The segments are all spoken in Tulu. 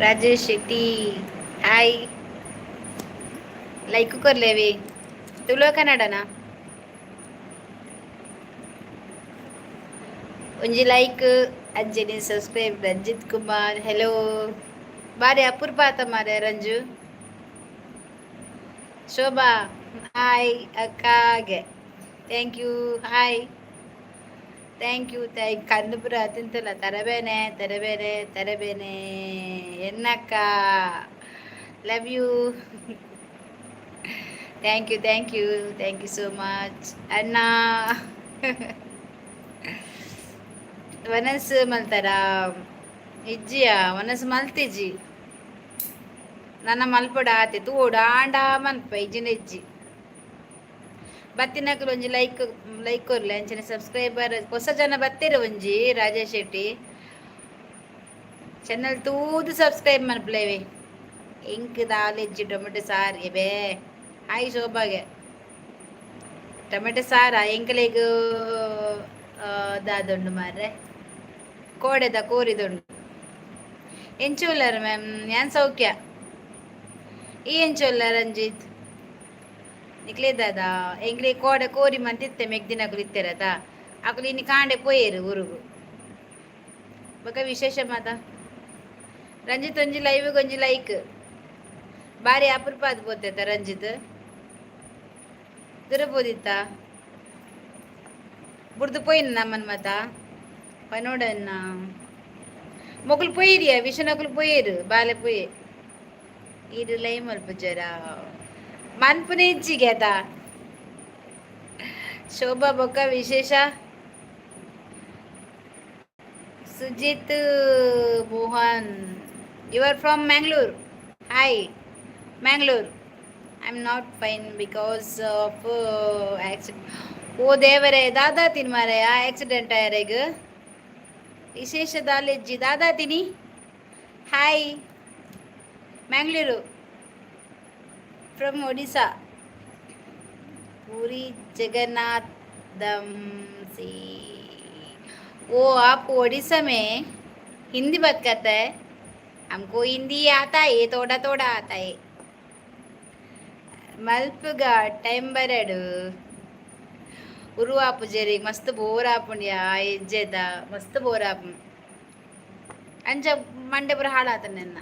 ರಾಜೇಶ್ ಶೆಟ್ಟಿ, ಹಾಯ್. ಲೈಕ್ ಕೊರ್ಲೇವಿ. ತುಳು ಕನ್ನಡನಾ? ಒಂಜಿ ಲೈಕ್, ಅಂಚನೆ ಸಬ್ಸ್ಕ್ರೈಬ್. ರಂಜಿತ್ ಕುಮಾರ್, ಹೆಲೋ. ಬಾರಿ ಅಪರೂಪ ಮಾರೆ ರಂಜು. ಶೋಭಾ, ಹಾಯ್ ಅಕ್ಕಾಗೆ. Thank you. Hi, thank you. Thank ಕಣ್ಣುಪುರ ತಿಂತಲ್ಲ. ತರಬೇನೆ, ತರಬೇನೆ, ತರಬೇನೆ ಎನ್ನಕ್ಕ. Love you. Thank you, thank you, thank you so much ಅಣ್ಣ. ವನಸ್ ಮಲ್ತಾರ ಇಜ್ಜಿಯ? ವನಸ್ ಮಲ್ತಿಜಿ. ನನ್ನ ಮಲ್ಪಡ ಆತೆ ತೂಡು ಆಂಡ ಮನ್ಪ ಇಜ್ಜಿನ ಇಜ್ಜಿ. ಬತ್ತಿನಕುಲು ಒಂಜಿ ಲೈಕ್, ಲೈಕ್ ಕೊರ್ಲೆ. ಅಂಚನೆ ಸಬ್ಸ್ಕ್ರೈಬರ್. ಹೊಸ ಜನ ಬತ್ತೀರ ಒಂಜಿ ರಾಜೇಶ್ ಶೆಟ್ಟಿ ಚಾನಲ್ ತೂದು ಸಬ್ಸ್ಕ್ರೈಬ್ ಮನ್ಪುಲೇವಿ. ಇಂಕ್ ದಾಲೆಜ್ಜಿ, ಟೊಮೆಟೊ ಸಾರ್ ಎಬೇ. ಹಾಯ್ ಶೋಭಾಗೆ. ಟೊಮೆಟೊ ಸಾರ ಎಂಕಲೆಗ್ ದಾದುಂಡು ಮಾರ್ರೆ? ಕೋಡೆದ ಕೋರಿದುಂಡು. ಎಂಚ ಉಲ್ಲರ್ ಮ್ಯಾಮ್? ಯಾನ್ ಸೌಖ್ಯ. ಈ ಎಂಚ ಉಲ್ಲ ರಂಜಿತ್? ನಿಕ್ಲೆ ದಾದ? ಎಂಕ್ಲೆ ಕೋಡೆ ಕೋರಿ ಮಂತಿತ್ತೆ. ಮೆಗ್ದಿನಕುಲು ಇತ್ತೆರತ, ಅಕುಲು ಇನಿ ಕಾಂಡೆ ಪೋಯೇರು ಊರುಗು. ಬೊಕ ವಿಶೇಷ ಮಾತ? ರಂಜಿತ್, ಒಂಜಿ ಲೈವ್ ಒಂಜಿ ಲೈಕ್. ಬಾರಿ ಅಪರೂಪ ಆದ್ ಪೋತೇತ ರಂಜಿತ್. ದೂರ ಬುಡ್ದು ಪೋಯಿನ ನಮ್ಮನ್ ಮಾತ ಪನೋಡನ್ನ. ಮೊಕುಲು ಪೋಯಿರಿಯ, ವಿಶ್ವನಕುಲು ಪೋಯೇರು, ಬಾಲೆ ಪೋಯೆ. ಈರು ಲೈವ್ ಮಲ್ಪುಜರ? ಮನ್ಪುನೆ ಇಜ್ಜಿಗೆ ಆತ. ಶೋಭಾ, ಬೊಕ್ಕ ವಿಶೇಷ? Sujith Mohan, you are from Mangalore? Hi Mangalore. I am not fine because of accident. ಓ ದೇವರೇ, ದಾದಾ ತಿನ್ ಮಾರಾಯ ಆಕ್ಸಿಡೆಂಟ್ ಆಯರೆಗ್? ವಿಶೇಷ ದಾಲೆಜ್ಜಿ. ದಾದಾ ತಿನಿ. ಹಾಯ್ ಮ್ಯಾಂಗ್ಳೂರು. ಫ್ರಮ್ ಒಡಿಶಾ, पुरी जगन्नाथ धाम से. वो आप उड़ीसा में हिंदी बात करता है? हमको हिंदी आता है, थोड़ा थोड़ा आता है. ಮಲ್ಪುಗ ಟೈಮ್ ಬರಡು. ಉರುವಾಪು ಜರಿಗೆ ಮಸ್ತ್ ಬೋರ್ ಆಪುಂಡು ಯಾ ಎಜ್ಜೆದ. ಮಸ್ತ್ ಬೋರ್ ಆಪುಂಡು. ಅಂಚ ಮಂಡೆ ಪೂರ ಹಾಳಾತ ನೆನ್ನ.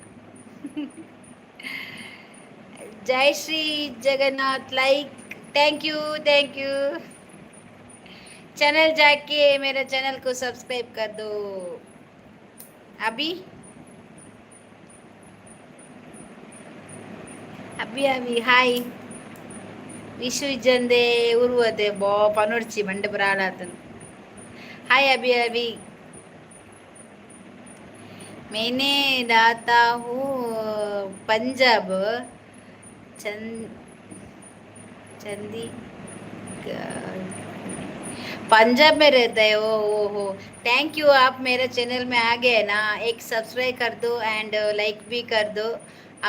ಜೈ Shri Jagannath. Like, thank you, thank you. Channel जाके मेरे चैनल को सब्सक्राइब कर दो. अभी अभी अभी हाय. ವಿಶು ಇಜ್ಜಂದೆ ಉರುವತೆ ಬೋ ಪನೊಡ್ಚಿ, ಮಂಡೆ ಪೂರ ಹಾಳಾತಂದು. हाय अभी अभी. मैंने रहता हूँ पंजाब चंद चंदी पंजाब में रहता है. ओ ओ हो, thank you. आप मेरे चैनल में आ गए ना, एक सब्सक्राइब कर दो एंड लाइक भी कर दो.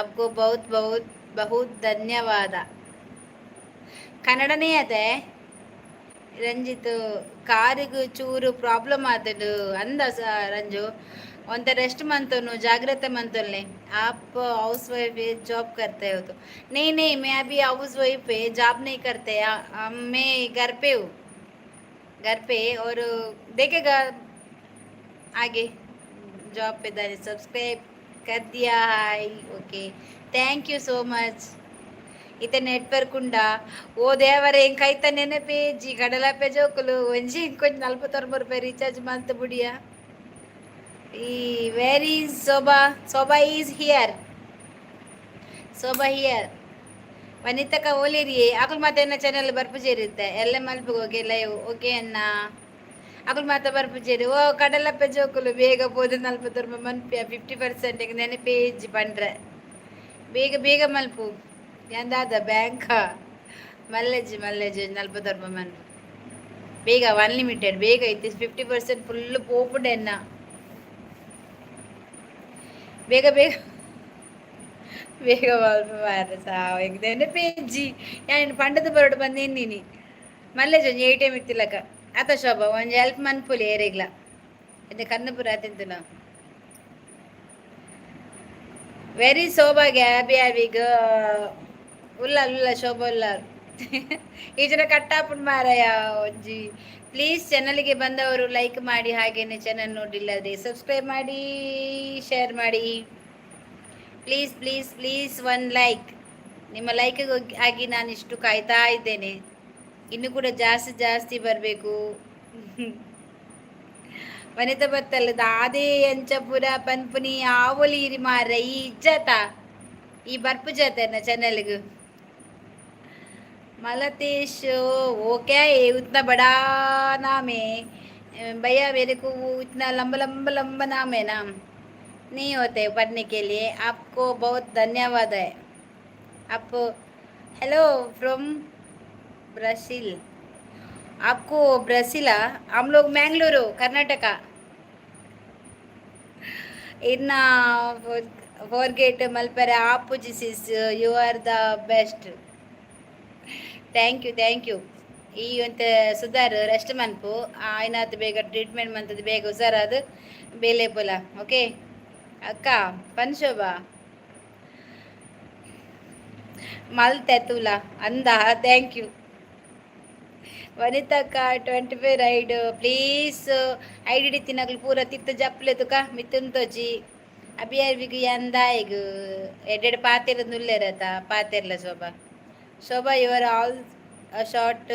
आपको बहुत बहुत बहुत धन्यवाद. कन्नड़ नहीं आता है? ರಂಜಿತ್, ಕಾರಿಗೆ ಚೂರು ಪ್ರಾಬ್ಲಮ್ ಆತದು ಅಂದ ರಂಜು. ಒಂತ ರೆಸ್ಟ್ ಮಂತನು, ಜಾಗ್ರತೆ ಮಂತोलने. आप हाउस वाइफ है, जॉब करते हो? तो नहीं नहीं, मैं अभी हाउस वाइफ है, जॉब नहीं करते. मैं घर पे हूँ, घर पे और देखेगा आगे जॉब पे. दारे सब्सक्राइब कर दिया. Hi, okay, thank you so much. ಇತ್ತೆ ನೆಟ್ವರ್ಕ್ ಉಂಡಾ? ಓ ದೇವರೇ, ಇಂಕ್ ಐತ ನೆನಪೇ ಇಜ್ಜಿ. ಕಡಲಪ್ಪೆ ಜೋಕುಲು ಒಂಜಿ ಇಂಕೊಂಜಿ 49 ರೂಪಾಯಿ ರೀಚಾರ್ಜ್ ಮಂತ್ ಬುಡಿಯ. ಈ where is Shobha? Shobha is here. Shobha here. ವನಿತಕ್ಕ ಓಲಿರಿ. ಅಕುಲು ಮಾತ ಎನ್ನ ಚಾನಲ್ ಬರ್ಪುಜೇರಿತ್ತೆ. ಎಲ್ಲ ಮಲ್ಪುಗ. ಓಕೆ, ಲೈವ್ ಓಕೆ ಅಣ್ಣ. ಅಕುಲು ಮಾತ ಬರ್ಪುಜೇರಿ. ಓ ಕಡಲಪ್ಪೆ ಜೋಕುಲು, ಬೇಗ ಪೋದು 49 ರೂಪಾಯಿ ಮನ್ಪಿಯ. 50% ನೆನಪೇ ಇಜ್ಜಿ ಪಂಡ್ರೆ. ಬೇಗ ಬೇಗ ಮಲ್ಪು. ಎಂದಾದ ಬ್ಯಾಂಕ ಮಲ್ಲೆಜ್ಜಿ, ಮಲ್ಲೆಜ್ಜಿ. 49 ರೂಪಾಯಿ ಮನ್ಪು ಬೇಗ. ಅನ್ಲಿಮಿಟೆಡ್ ಬೇಗ ಐತಿ. 50% ಫುಲ್ ಪೋಪುಂಡು ಎನ್ನ. ಬೇಗ ಬೇಗ ಬೇಗ ಮಲ್ಪ ಮಾರ್ರೆ. ಸಾವು, ಎಂಕ್ ನೆನಪೇ ಇಜ್ಜಿ. ಯಾನ್ ಪಂಡದ ಬರೋಡು ಬಂದೇನಿ. ಮಲ್ಲೆಜ್ ಒಂಜಿ ಎ.ಟಿ.ಎಮ್ ಇತ್ತಿಲಕ ಅತ ಶೋಭಾ, ಒಂಜಿ ಹೆಲ್ಪ್ ಮನ್ಪುಲಿ ಏರೆಗ್ಲ. ಎನ್ನ ಕಣ್ಣು ಪೂರ ತಿಂತುನ. ವೆರಿ ಸೋಬಾಗೆ ಹ್ಯಾಪಿ ಹ್ಯಾಪಿಗ್ ಉಲ್ಲಾಲ್ ಉಲ್ಲ ಶೋಭಾ ಉಲ್ಲಾಲ್. ಈ ಜನ ಕಟ್ಟಾಪುಂಡು ಮಾರಾಯ ಒಂಜಿ. ಪ್ಲೀಸ್, ಚಾನಲ್ಗೆ ಬಂದವರು ಲೈಕ್ ಮಾಡಿ. ಹಾಗೇನೆ ಚಾನಲ್ ನೋಡಿಲ್ಲದೆ ಸಬ್ಸ್ಕ್ರೈಬ್ ಮಾಡಿ, ಶೇರ್ ಮಾಡಿ. Please, please, please, one like. ನಿಮ್ಮ ಲೈಕ್ಗೆ ಆಗಿ ನಾನು ಇಷ್ಟು ಕಾಯ್ತಾ ಇದ್ದೇನೆ. ಇನ್ನು ಕೂಡ ಜಾಸ್ತಿ ಜಾಸ್ತಿ ಬರಬೇಕು. ವನಿತಾ ಬತ್ತಲ್ಲ ದಾದೆ ಅಂಚಪುರ ಪನ್ಪುನಿ ಆವೊಲಿ ಮಾರ. ಈ ಇಜ್ಜತ ಈ ಬರ್ಪು ಜಾತ ಚಾನಲ್ಗೆ. मलतेश, वो क्या है? उतना बड़ा नाम है भैया, मेरे को वो इतना लंबा लंबा लंबा नाम है ना, नहीं होते पढ़ने के लिए। आपको बहुत धन्यवाद है। आप हेलो फ्रॉम ब्राज़ील। आपको ब्राज़ील? हम लोग मैंगलुरु, कर्नाटका। ಇನ್ನ ಫೋರ್ಗೇಟ್ ಮಲ್ಪರೆ ಆಪುಜಿ. Sis, you are the best. Thank you, thank you. ಈ ಒಂತೆ ಸುಧಾರ್ ರೆಸ್ಟ್ ಮನ್ಪು. ಆಯ್ನಾತ್ ಬೇಗ ಟ್ರೀಟ್ಮೆಂಟ್ ಮಂತದ ಬೇಗ ಹುಷಾರಾದ ಬೇಲೆ ಪೋಲ. ಓಕೆ ಅಕ್ಕ. ಪನ್ ಶೋಭಾ ಮಲ್ತೆ ತೂಲ ಅಂದ. Thank you ವನಿತಕ್ಕ. 25 ride, please. ID ತಿನ್ನಗ್ಲು ಪೂರ ತಿತ್ತ ಜಪ್ಪಲೆ ತುಕ ಮಿತ್ತುಂತೋಜಿ. ಅಭಿಯಾರ್ವಿಗ್ ಎಂದಾಯಿಗ್ ಎಡ್ಡೆಡ್ ಪಾತೆರ ನುಲ್ಲೆರತ ಪಾತೆರ್ಲ. ಶೋಭಾ, ಶೋಭಾ, your all short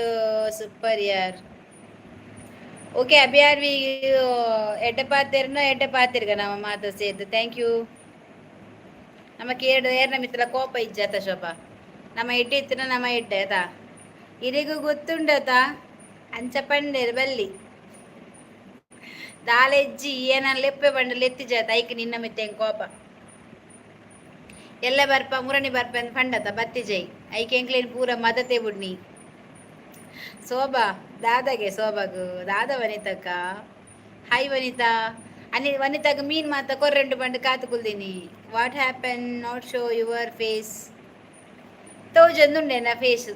super ಯಾರ್. ಓಕೆ ಅಭಿಯಾರ್ವಿ, ಎಡ್ಡೆ ಪಾತೆರ್ನ ಎಡ್ಡೆ ಪಾತೆರ್ಗ ನಮ್ಮ ಮಾತ ಸೇರ್ದು. Thank you. ನಮ್ಮ ಕೇಡು ಏರ್ನ ಮಿತ್ರ ಕೋಪ ಇಜ್ಜಾತ ಶೋಭಾ. ನಮ್ಮ ಎಡ್ಡೆ ಇತ್ತಿನ ನಮ್ಮ ಎಡ್ಡೆ ಆತಾ. ಇರಿಗೂ ಗೊತ್ತುಂಡತ ಅಂಚ ಪಂಡೇರು ಬಲ್ಲಿ ದಾಲೆಜ್ಜಿ ಏನ ಲೆಪ್ಪೆ ಬಂಡ ಲೆತ್ತಿಜಾತ. ಐಕ್ ನಿನ್ನ ಮಿತ್ತೆ ಕೋಪ ಎಲ್ಲ ಬರ್ಪ ಮುರಣಿ ಬರ್ಪ ಅಂತ ಪಂಡತ ಬತ್ತಿ ಜೈ. ಐಕ್ ಎಂಕ್ಲೇನ್ ಪೂರ ಮದತೆ ಬುಡ್ನಿ. ಶೋಭಾ ದಾದಾಗೆ ಶೋಭಾಗು ದಾದ. ವನಿತಕ್ಕ, ಹಾಯ್ ವನಿತಾ. ಅಲ್ಲಿ ವನಿತಾಗ ಮೀನ್ ಮಾತ ಕೊರ್ರೆಂಟು ಬಂಡು ಕಾತು ಕುಲ್ದಿನಿ. What happen, not show your face? ತೋಜೊಂದುಂಡೆ face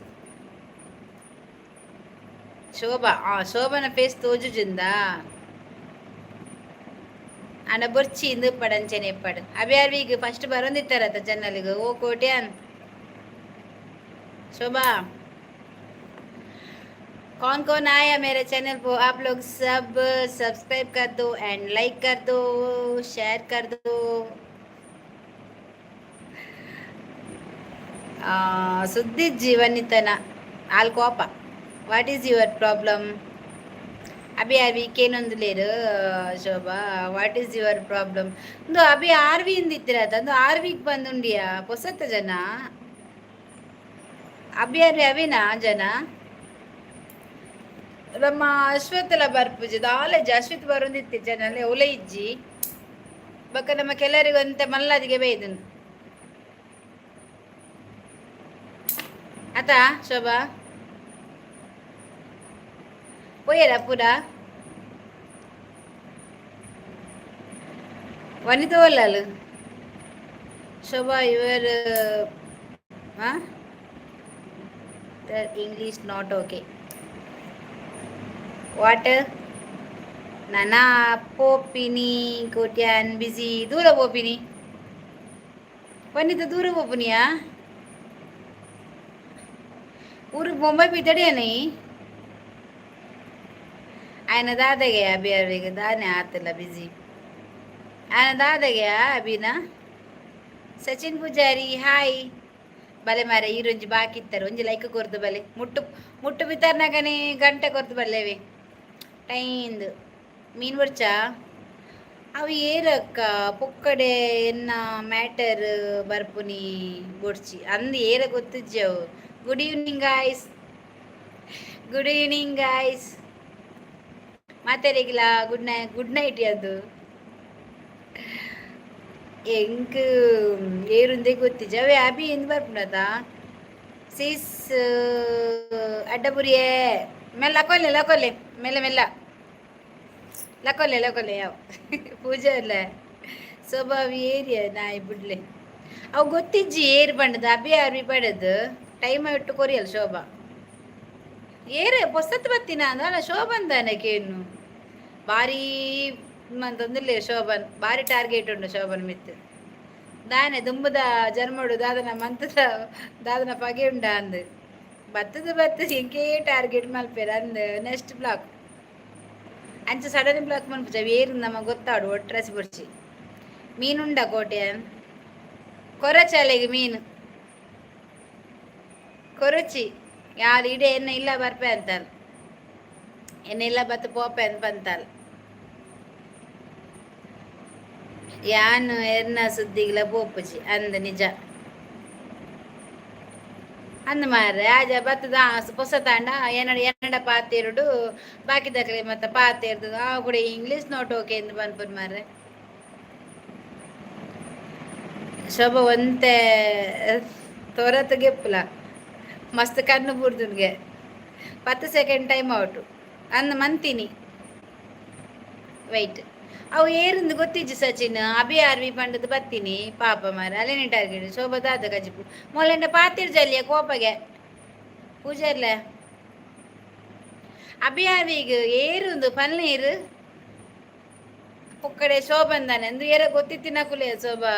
Shobha? ಆ ಶೋಭನ ಫೇಸ್ ತೋಜುಜುಂದ ಅಣ್ಣ ಬೊರ್ಚಿ ಇಂದು ಪಡಂಚನೆ ಇಪ್ಪಡು. ಅಬ್ಯಾರ್ವಿಗ್ ಫಸ್ಟ್ ಬರೊಂದಿತ್ತಾರತ್ತ ಚಾನಲ್ಗೆ. ಓ ಕೋಟ್ಯಾನ್ शोभा, कौन कौन आया मेरे चैनल को? आप लोग सब सब्सक्राइब कर दो एंड लाइक कर दो, शेयर कर दो. ಸುದ್ದಿ ಜೀವನಿತನ ಆಲ್ ಕೋಪ. What is your problem? Abhi ಅವಿ ಕೇನೊಂದುಲೇರು. ಶೋಭಾ, what is your problem? ಒಂದು ಅಭಿ ಆರ್ವಿ ಇಂದಿತ್ತಿರತ್ತ. ಒಂದು ಆರ್ವಿಗೆ ಬಂದುಂಡಿಯಾ ಪೊಸತ್ತ ಜನ. ಅಭಿ ಅರ್ವಿ ಅವಿನಾ ಜನ. ನಮ್ಮ ಅಶ್ವತ್ಥಲ ಬರ್ಪುಜಿ ದಾಲೇಜ್. ಅಶ್ವಥ್ ಬರೊಂದಿತ್ತಿ ಜನ ಒಲೆ ಇಜ್ಜಿ ಬೊಕ್ಕ ನಮ್ಮ ಕೆಲವರಿಗೆ ಒಂತೆ ಮಲ್ಲದಿಗೆ ಬೈದನು ಆತ. ಶೋಭಾ ಪೋಯರ ಪೂರ ವನಿತ ಒಲ್ಲಲು. ಶೋಭಾ, your English not okay. What? ನನ ಪೋಪಿನಿ ಕೋಟ್ಯಾನ್ ಬಿಸಿ. ದೂರ ಪೋಪಿನಿ ವನಿತ, ದೂರ ಪೋಪಿನಿಯಾ? ಊರಿಗೆ ಬೊಂಬೈ ಪಿತಡಿಯ. ఆయన దాదగే అభి అవిಗೆ ದಾನೆ ಆತಲ್ಲ ಬಿಸಿ. ఆయన దాదగే ಅಭಿನಾ. ಸಚಿನ್ ಪೂಜಾರಿ, ಹಾಯ್. ಬಲೆ ಮಾರೆ, ಈರೊಂಜಿ ಬಾಕಿ ಇತ್ತಾರೆ. ಒಂಜಿ ಲೈಕ್ ಕೊರ್ದು ಬಲೆ. ಮುಟ್ಟು ಮುಟ್ಟು ಬಿತ್ತಾರ್ನಾಗನೆ ಗಂಟೆ ಕೊರ್ದು ಬಲ್ಲೆವೆ ಟೈಂದು. ಮೀನ್ ಬರ್ಚ ಅವು ಏರಕ್ಕ ಪೊಕ್ಕಡೆ ಎನ್ನ ಮ್ಯಾಟರ್ ಬರ್ಪುನಿ ಬೊಡ್ಚಿ ಅಂದ್ ಏರ ಗೊತ್ತಿಜ್ಜಿ ಅವು. Good evening guys, good evening guys. ಮಾತಾಡಿಗಿಲ್ಲ. Good night, good night. ಅದು ಎಂಕ್ ಏರುಂದೇ ಗೊತ್ತಿಜ್ಜಿ ಅವೇ. ಅಭಿ ಎಂದ್ ಬರ್ಪುಂಡತ ಸೀಸ್ ಅಡ್ಡಬುರಿಯೇ. ಮೆಲ್ಲ ಕೊಲ್ಲೆ ಲಕೊಲ್ಲೆ, ಮೆಲ್ಲ ಮೆಲ್ಲ ಲಕೊಲ್ಲೆ ಲಕೊಲ್ಲೆ. ಯಾವ ಪೂಜೆ ಅಲ್ಲ ಸ್ವಭಾವ ಏರಿಯ ನಾಯಿ ಬುಡ್ಲೆ. ಅವು ಗೊತ್ತಿಜ್ಜಿ ಏರ್ ಪಂಡದ. ಅಭಿ ಅರ್ವಿ ಪಡದು ಟೈಮ್ ಇಟ್ಟು ಕೊರಿಯಲ್. ಶೋಭಾ ಏರೆ ಪೊಸತ್ ಬತ್ತಿನ ಅಂದಲ್ಲ ಶೋಭನ್ ತಾನೆ ಕೇನು. ಭಾರಿ ಮಂತೊಂದಿಲ್ಲ ಶೋಭನ್. ಭಾರಿ ಟಾರ್ಗೆಟ್ ಉಂಟು ಶೋಭನ್ ಮಿತ್. ದಾನೆ ದುಂಬುದ ಜನ್ಮಡು ದಾದನ ಮಂತದ ದಾದನ ಪಗೆ ಉಂಡ ಅಂದ್. ಬತ್ತದ ಬತ್ತದ ಎಂಕೇ ಟಾರ್ಗೆಟ್ ಮಲ್ಪೆರ್ ಅಂದ್. ನೆಕ್ಸ್ಟ್ ಬ್ಲಾಕ್ ಅಂಚ ಸಡನ್ ಬ್ಲಾಕ್ ಮನ್ಪುಜ ವೇರು ನಮ ಗೊತ್ತಾಡು ಒಟ್ರಾಸಿ ಬೊರ್ಚಿ. ಮೀನುಂಡ ಕೋಟೆ ಕೊರಚಾಲೆಗ್ ಮೀನು ಕೊರಚಿ ಯಾರು ಇಡೆ ಎನ್ನ ಇಲ್ಲ ಬರ್ಪೆ ಅಂತಾರ, ಎನ್ನ ಇಲ್ಲ ಬತ್ತು ಪೋಪೆ ಅಂತ ಬಂತಾರ. ಯಾನು ಎನ್ನ ಸುದ್ದಿಗ್ಲ ಪೋಪುಜಿ ಅಂದ್ ನಿಜ ಅಂದ್ ಮಾರ್ರೆ. ಆಜ ಬತ್ತದ ಪೊಸ ತಾಂಡ ಎನ್ನಡ ಎನ್ನಡ ಪಾತೆರುಡು ಬಾಕಿದಕ್ಲೆ ಮತ್ತ ಪಾತೆರ್ದು ಆ ಕೂಡ ಇಂಗ್ಲೀಷ್ ನೋಟ್ ಓಕೆ ಎಂದು ಪನ್ಪುನ್ ಮಾರ್ರೆ. ಶೋಭ ಒಂತೆ ತೊರತ್ ಗೆಪ್ಪುಲ ಮಸ್ತ್ ಕಣ್ಣು ಬುಡ್ದುನ್ಗೆ. 10 ಸೆಕೆಂಡ್ ಟೈಮ್ ಔಟ್ ಅಂದ್ ಮಂತೀನಿ. ವೈಟ್ ಅವು ಏರಿಂದು ಗೊತ್ತಿಜ್ಜಿ ಸಚಿನ್. ಅಭಿ ಆರ್ವಿ ಪಂಡದು ಬತ್ತೀನಿ ಪಾಪ ಮಾರ. ಅಲ್ಲೇನೆ ಟಾರ್ಗೆಟ್ ಶೋಭ ದಾದ ಕಜಿಪು ಮೊಲೆಂಡ ಪಾತಿರ್ ಜಲ್ಲಿಯ ಕೋಪಗೆ ಪೂಜಾರ್ಲೆ. ಅಭಿ ಆರ್ವಿಗ್ ಏರುಂದು ಪಲ್ನೀರು ಪೊಕ್ಕಡೆ ಶೋಭಂದಾನೆ ಅಂದು ಏರ ಗೊತ್ತಿತ್ತಿನಕುಲೆ ಶೋಭಾ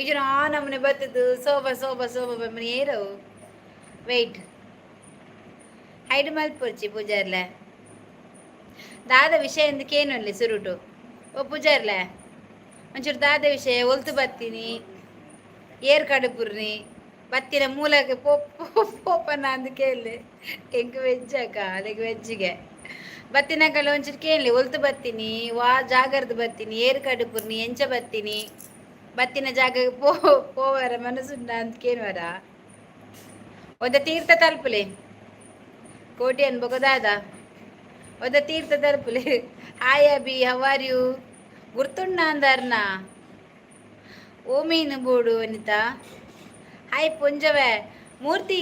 ಈಜನ ಆ ನಮೂನೆ ಬತ್ತದು ಶೋಭಾ ಶೋಭಾ ಶೋಭಾ ಬಮ್ಮನೆ ಏರವು. Weight, hide ಮಲ್ಪೊರ್ಚಿ ಪೂಜಾರ್ಲೆ. ದಾದ ವಿಷಯ ಎಂದಕ್ಕೇನಲ್ಲಿ ಸುರುಟು? ಓ ಪೂಜಾರ್ಲೆ, ಒಂಚೂರು ದಾದ ವಿಷಯ? ಒಲ್ತು ಬತ್ತೀನಿ, ಏರ್ ಕಡುಪುರ್ನಿ, ಬತ್ತಿನ ಮೂಲಕ್ಕೆ ಪೋಪನ ಅಂದ್ ಕೇಳಿ. ಎಂಕ್ ವೆಜ್ ಅಕ್ಕ, ಅದಕ್ಕೆ ವೆಜ್ಜಿಗೆ ಬತ್ತಿನಕಲ್ಲ ಒಂಚೂರು ಕೇಳಿ. ಒಲ್ತು ಬತ್ತೀನಿ, ವಾ ಜಾಗರ್ದು ಬತ್ತೀನಿ, ಏರ್ ಕಡುಪುರ್ನಿ, ಎಂಚ ಬತ್ತೀನಿ, ಬತ್ತಿನ ಜಾಗಕ್ಕೆ ಪೋವರ ಮನಸ್ಸುಂಡ ಅಂತ ಕೇಳುವರ. ಒಂದ ತೀರ್ಥ ತಲುಪುಲೆ ಕೋಟಿ ಅನ್ಬೋಗದಾದ ಒಂದ ತೀರ್ಥ ತಲುಪುಲೆ. Hi Abhi, how are you? ಗುರ್ತುಂಡ ಅಂದಾರ್ನ? ಓ ಮೀನು ಬೋಡು ವನಿತಾ. ಹಾಯ್ ಪುಂಜವೆ ಮೂರ್ತಿ.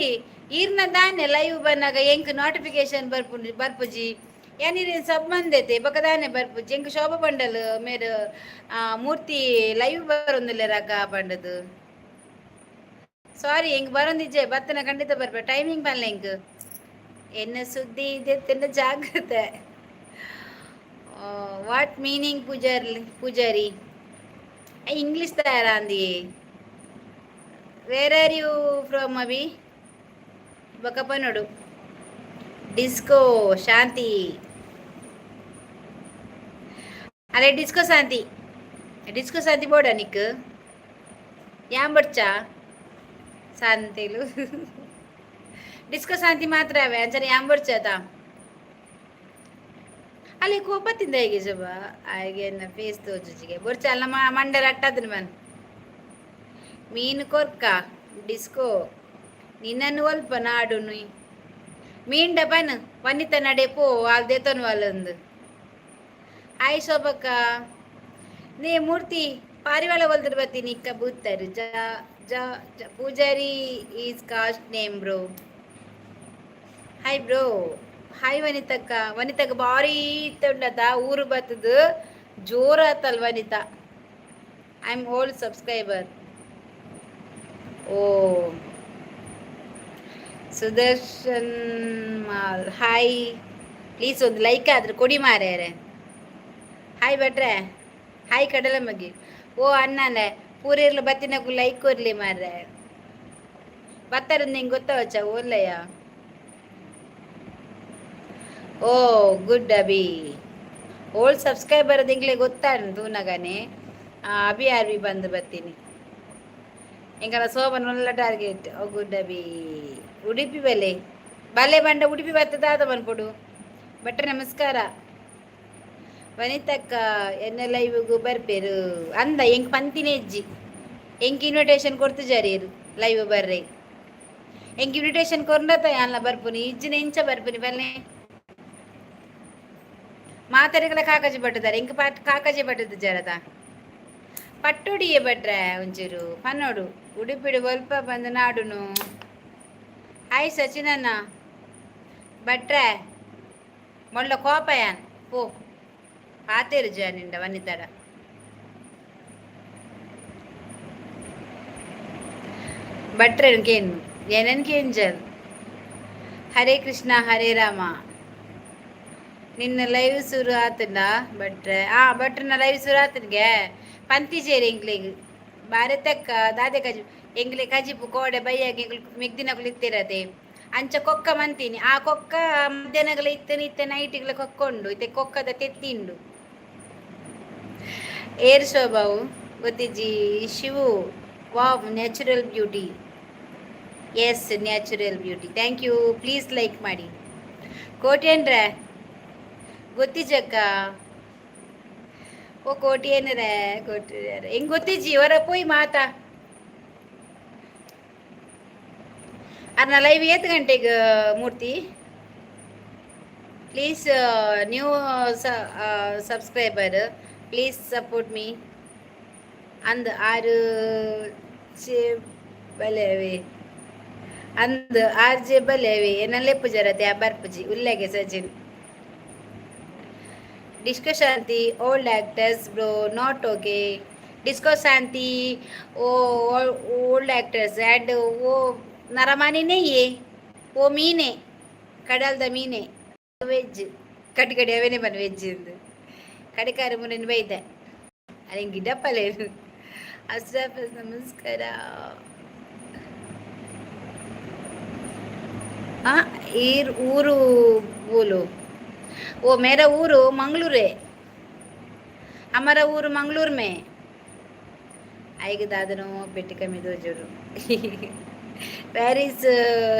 ಈರ್ನ ದಾನೆ ಲೈವ್ ಬನ್ನಾಗ ಎಂಕ್ ನೋಟಿಫಿಕೇಶನ್ ಬರ್ಪು ಬರ್ಪುಜಿ. ಯಾನಿರೇನ್ ಸಬ್ ಮಂದೈತೆ ಬೊಕ ದಾನೆ ಬರ್ಪುಜಿ. ಎಂಕ್ ಶೋಭಾ ಬಂಡಲ್ ಮೇರ್ ಮೂರ್ತಿ ಲೈವ್ ಬರೊಂದುಲ್ಲೆರ್ ಅಕ್ಕ ಪಂಡದು. ಸಾರಿ, ಎಂಕ್ ಬರೊಂದಿಜ್ಜೆ. ಬತ್ತನ ಖಂಡಿತ ಬರ್ಪೆ. ಟೈಮಿಂಗ್ ಪನ್ಲೆ ಎಂಕ್. ಎನ್ನ ಸುದ್ದಿ ಇದೆ ಜಾಗ್ರತೆ. What meaning Pujari? Pujari English ತಯಾರಾಂದಿ. Where are you from Abhi? ಬೊಕ ಡಿಸ್ಕೋ ಶಾಂತಿ. ಅರೆ ಡಿಸ್ಕೋ ಶಾಂತಿ, ಡಿಸ್ಕೋ ಶಾಂತಿ ಬೋಡ ನಿಕ್ ಯಾನ್ ಬೊಡ್ಚಾ ಶಾಂತಿಲು. ಡಿಸ್ಕೋ ಶಾಂತಿ ಮಾತ್ರ ಅವೇ ಅಂಚನೆ ಯಾನ್ ಬೊಡ್ಚಾತ ಅಲ್ಲಿ ಕೋಪ ತಿಂದ ಹೇಗೆ ಶೋಭಾ ಹಾಗೆ ಫೇಸ್ ತೋಜುಜಿಗೆ ಬೊರ್ಚ ಅಲ್ಲ ಮಂಡೆ ರಟ್ಟದನ್ ಮನ್. ಮೀನು ಕೊರ್ಕ ಡಿಸ್ಕೋ ನಿನ್ನನ್ನು ಒಲ್ಪ ನಾಡುನು ಮೀಂಡ ಪನ್ ವನಿತ ನಡೆ ಪೋ ಆಲ್ ದೇತನು ಅಲ್ಲೊಂದು. ಹಾಯ್ ಶೋಭಕ್ಕ. ನೇ ಮೂರ್ತಿ ಪಾರಿವಾಳ ಒಲ್ದ್ರ ಬತ್ತೀನಿ ಕಬೂತರ್ ಜ ಜ ಜ. Poojary is caste name bro. Hi bro. Hi ವನಿತಕ್ಕ. ವನಿತಕ್ಕ ಭಾರಿ ಉಂಡತ ಊರು ಬತ್ತದು ಜೋರಾತಲ್ ವನಿತಾ. I am old subscriber. O Sudarshan mall hi. Please ಒಂದು ಲೈಕ್ ಆದ್ರೆ ಕೊಡಿ ಮಾರ್ಯಾರೆ. ಹಾಯ್ ಭಟ್ರೆ. ಹಾಯ್ ಕಡಲ ಮಗ್ಗಿ. ಓ ಅಣ್ಣನೆ ಪೂರಿರ್ಲು ಬತ್ತಿನಕು ಲೈಕ್ ಕೊರ್ಲಿ ಮಾರ್ರೆ. ಬತ್ತರ ನಿಂಗೆ ಗೊತ್ತಾವಚ್ಚ ಓಲ್ಲಯ್ಯ. ಓ ಗುಡ್ ಅಭಿ. ಓಲ್ಡ್ ಸಬ್ಸ್ಕ್ರೈಬರ್ ದಿಂಗ್ಲೆ ಗೊತ್ತಾನು ತೂನಗನೆ. ಅಭಿ ಆರ್ ಬಿ ಬಂದು ಬತ್ತೀನಿ. ಎಂಕಲ ಸೋಮನ್ ಒಲ್ಲ ಟಾರ್ಗೆಟ್. ಓ ಗುಡ್ ಅಭಿ. ಉಡುಪಿ ಬಲೆ ಬಲೆ ಬಂಡ ಉಡುಪಿ ಬತ್ತದಾದ ಬಂದ್ಕೊಡು. ಭಟ್ರೆ ನಮಸ್ಕಾರ. ವನಿತಕ್ಕ ಎನ್ನ ಲೈವ್ಗು ಬರ್ಪೇರು ಅಂದ. ಎಂಕ್ ಪಂತಿನೇ ಇಜ್ಜಿ. ಎಂಕ್ ಇನ್ವಿಟೇಷನ್ ಕೊಡ್ತು ಜಾರಿಯರು ಲೈವ್ ಬರ್ರೆ. ಎಂಕ್ ಇನ್ವಿಟೇಷನ್ ಕೊರ್ನತ ಯಾನ್ಲ ಬರ್ಪುನಿ. ಇಜ್ಜಿನ ಇಂಚ ಬರ್ಪುನಿ ಬಲ್ಲೆ? ಮಾತರಿಗಳ ಕಾಕಜಿ ಪಟ್ಟುದಾರೆ. ಎಂಕ್ ಪಾಟ್ ಕಾಕಜಿ ಪಟ್ಟುದು ಜರದ ಪಟ್ಟುಡಿಯೇ ಭಟ್ರೆ ಒಂಚೂರು ಪನ್ನೋಡು. ಉಡುಪಿಡು ಒಲ್ಪ ಬಂದು ನಾಡುನು. ಹಾಯ್ ಸಚಿನಣ್ಣ. ಭಟ್ರೆ ಮೊಳ್ಳ ಕೋಪ ಯಾನ್ ಪೋ ಪಾತೇರು ಜಾನಿಂಡ ವನಿತಾಡ. ಭಟ್ರೆ ಕೇನು ಏನನ್ ಕೇಂಜಲ್. ಹರೇ ಕೃಷ್ಣ ಹರೇ ರಾಮ. ನಿನ್ನ ಲೈವ್ ಶುರು ಆತಂಡ ಭಟ್ರೆ? ಆ ಭಟ್ರನ ಲೈವ್ ಶುರು ಆತನ್ಗೆ ಪಂತಿ ಸೇರಿ ಎಂಕ್ಲೆಗ್. ಭಾರತಕ್ಕ ದಾದೆ ಕಜಿ ಎಂಗ್ಲೆ ಕಜಿಪು ಕೋಡೆ ಬಯ್ಯಾಗ ಎಂಗ್ಲು ಮೆಗ್ದಿನಕುಲು ಇತ್ತಿರತೆ. ಅಂಚ ಕೊಕ್ಕ ಮಂತೀನಿ. ಆ ಕೊಕ್ಕ ಮಧ್ಯಾಹ್ನಗಳ ಇತ್ತನೆ ಇತ್ತೆ ನೈಟಿಗ್ಲ ಕೊಕ್ಕ ಉಂಡು. ಇತ್ತೆ ಕೊಕ್ಕದ ತೆತ್ತಿಂಡು. ಏರ್ ಶೋಭಾವು ಗೊತ್ತಿಜ್ಜಿ. Shivu, wow, natural beauty. Yes, natural beauty. Thank you. Please like ಮಾಡಿ. ಕೋಟ್ಯನ್ರ ಗೊತ್ತಿಜ್ಜಕ್ಕ. ಓ ಕೋಟ್ಯನ್ರ, ಕೋಟಿ ಹೆಂಗ್ ಗೊತ್ತಿಜ್ಜಿ. ಹೊರ ಪೋಯ್ ಮಾತಾ ಅರ್ನ ಲೈವ್ ಏತ್ ಗಂಟೆಗೆ ಮೂರ್ತಿ? Please, new subscriber, please support me. ಅಂದ್ ಆರು ಚೆ ಬಲೆವೆ ಅಂದ್ ಆರ್ ಜೆ ಬಲೆವೆ ಎನ್ನಲ್ಲೇ ಪೂಜಾರತೆ ಆ ಬರ್ಪುಜಿ ಉಲ್ಲೆಗೆ. Sachin, disco Shanti, old actors bro, not okay. Disco Shanti, oh old actors and ಓ ನರಮಾನಿನೇ ಏ ಓ ಮೀನೆ, ಕಡಲ್ದ ಮೀನೆ. ವೆಜ್ ಕಡಿ ಕಡಿ ಅವೇನೆ ಬನ್ ವೆಜ್ ಇಂದು ಕಡಿಕಾರ ಮುರಿನ ಬೈದೆ ಅರೆ ಗಿಡಪ್ಪಲೇನು. ಅಶ್ರಫ್, ನಮಸ್ಕಾರ. ಊರು बोलो. ओ मेरा ऊರು मंगलूर है. हमारा ಊರು मंगलूर में. ಐಗ ದಾದನೋ ಬೆಟ್ಟಿ ಕಮ್ಮಿ ದೋಜೋಡು. Where is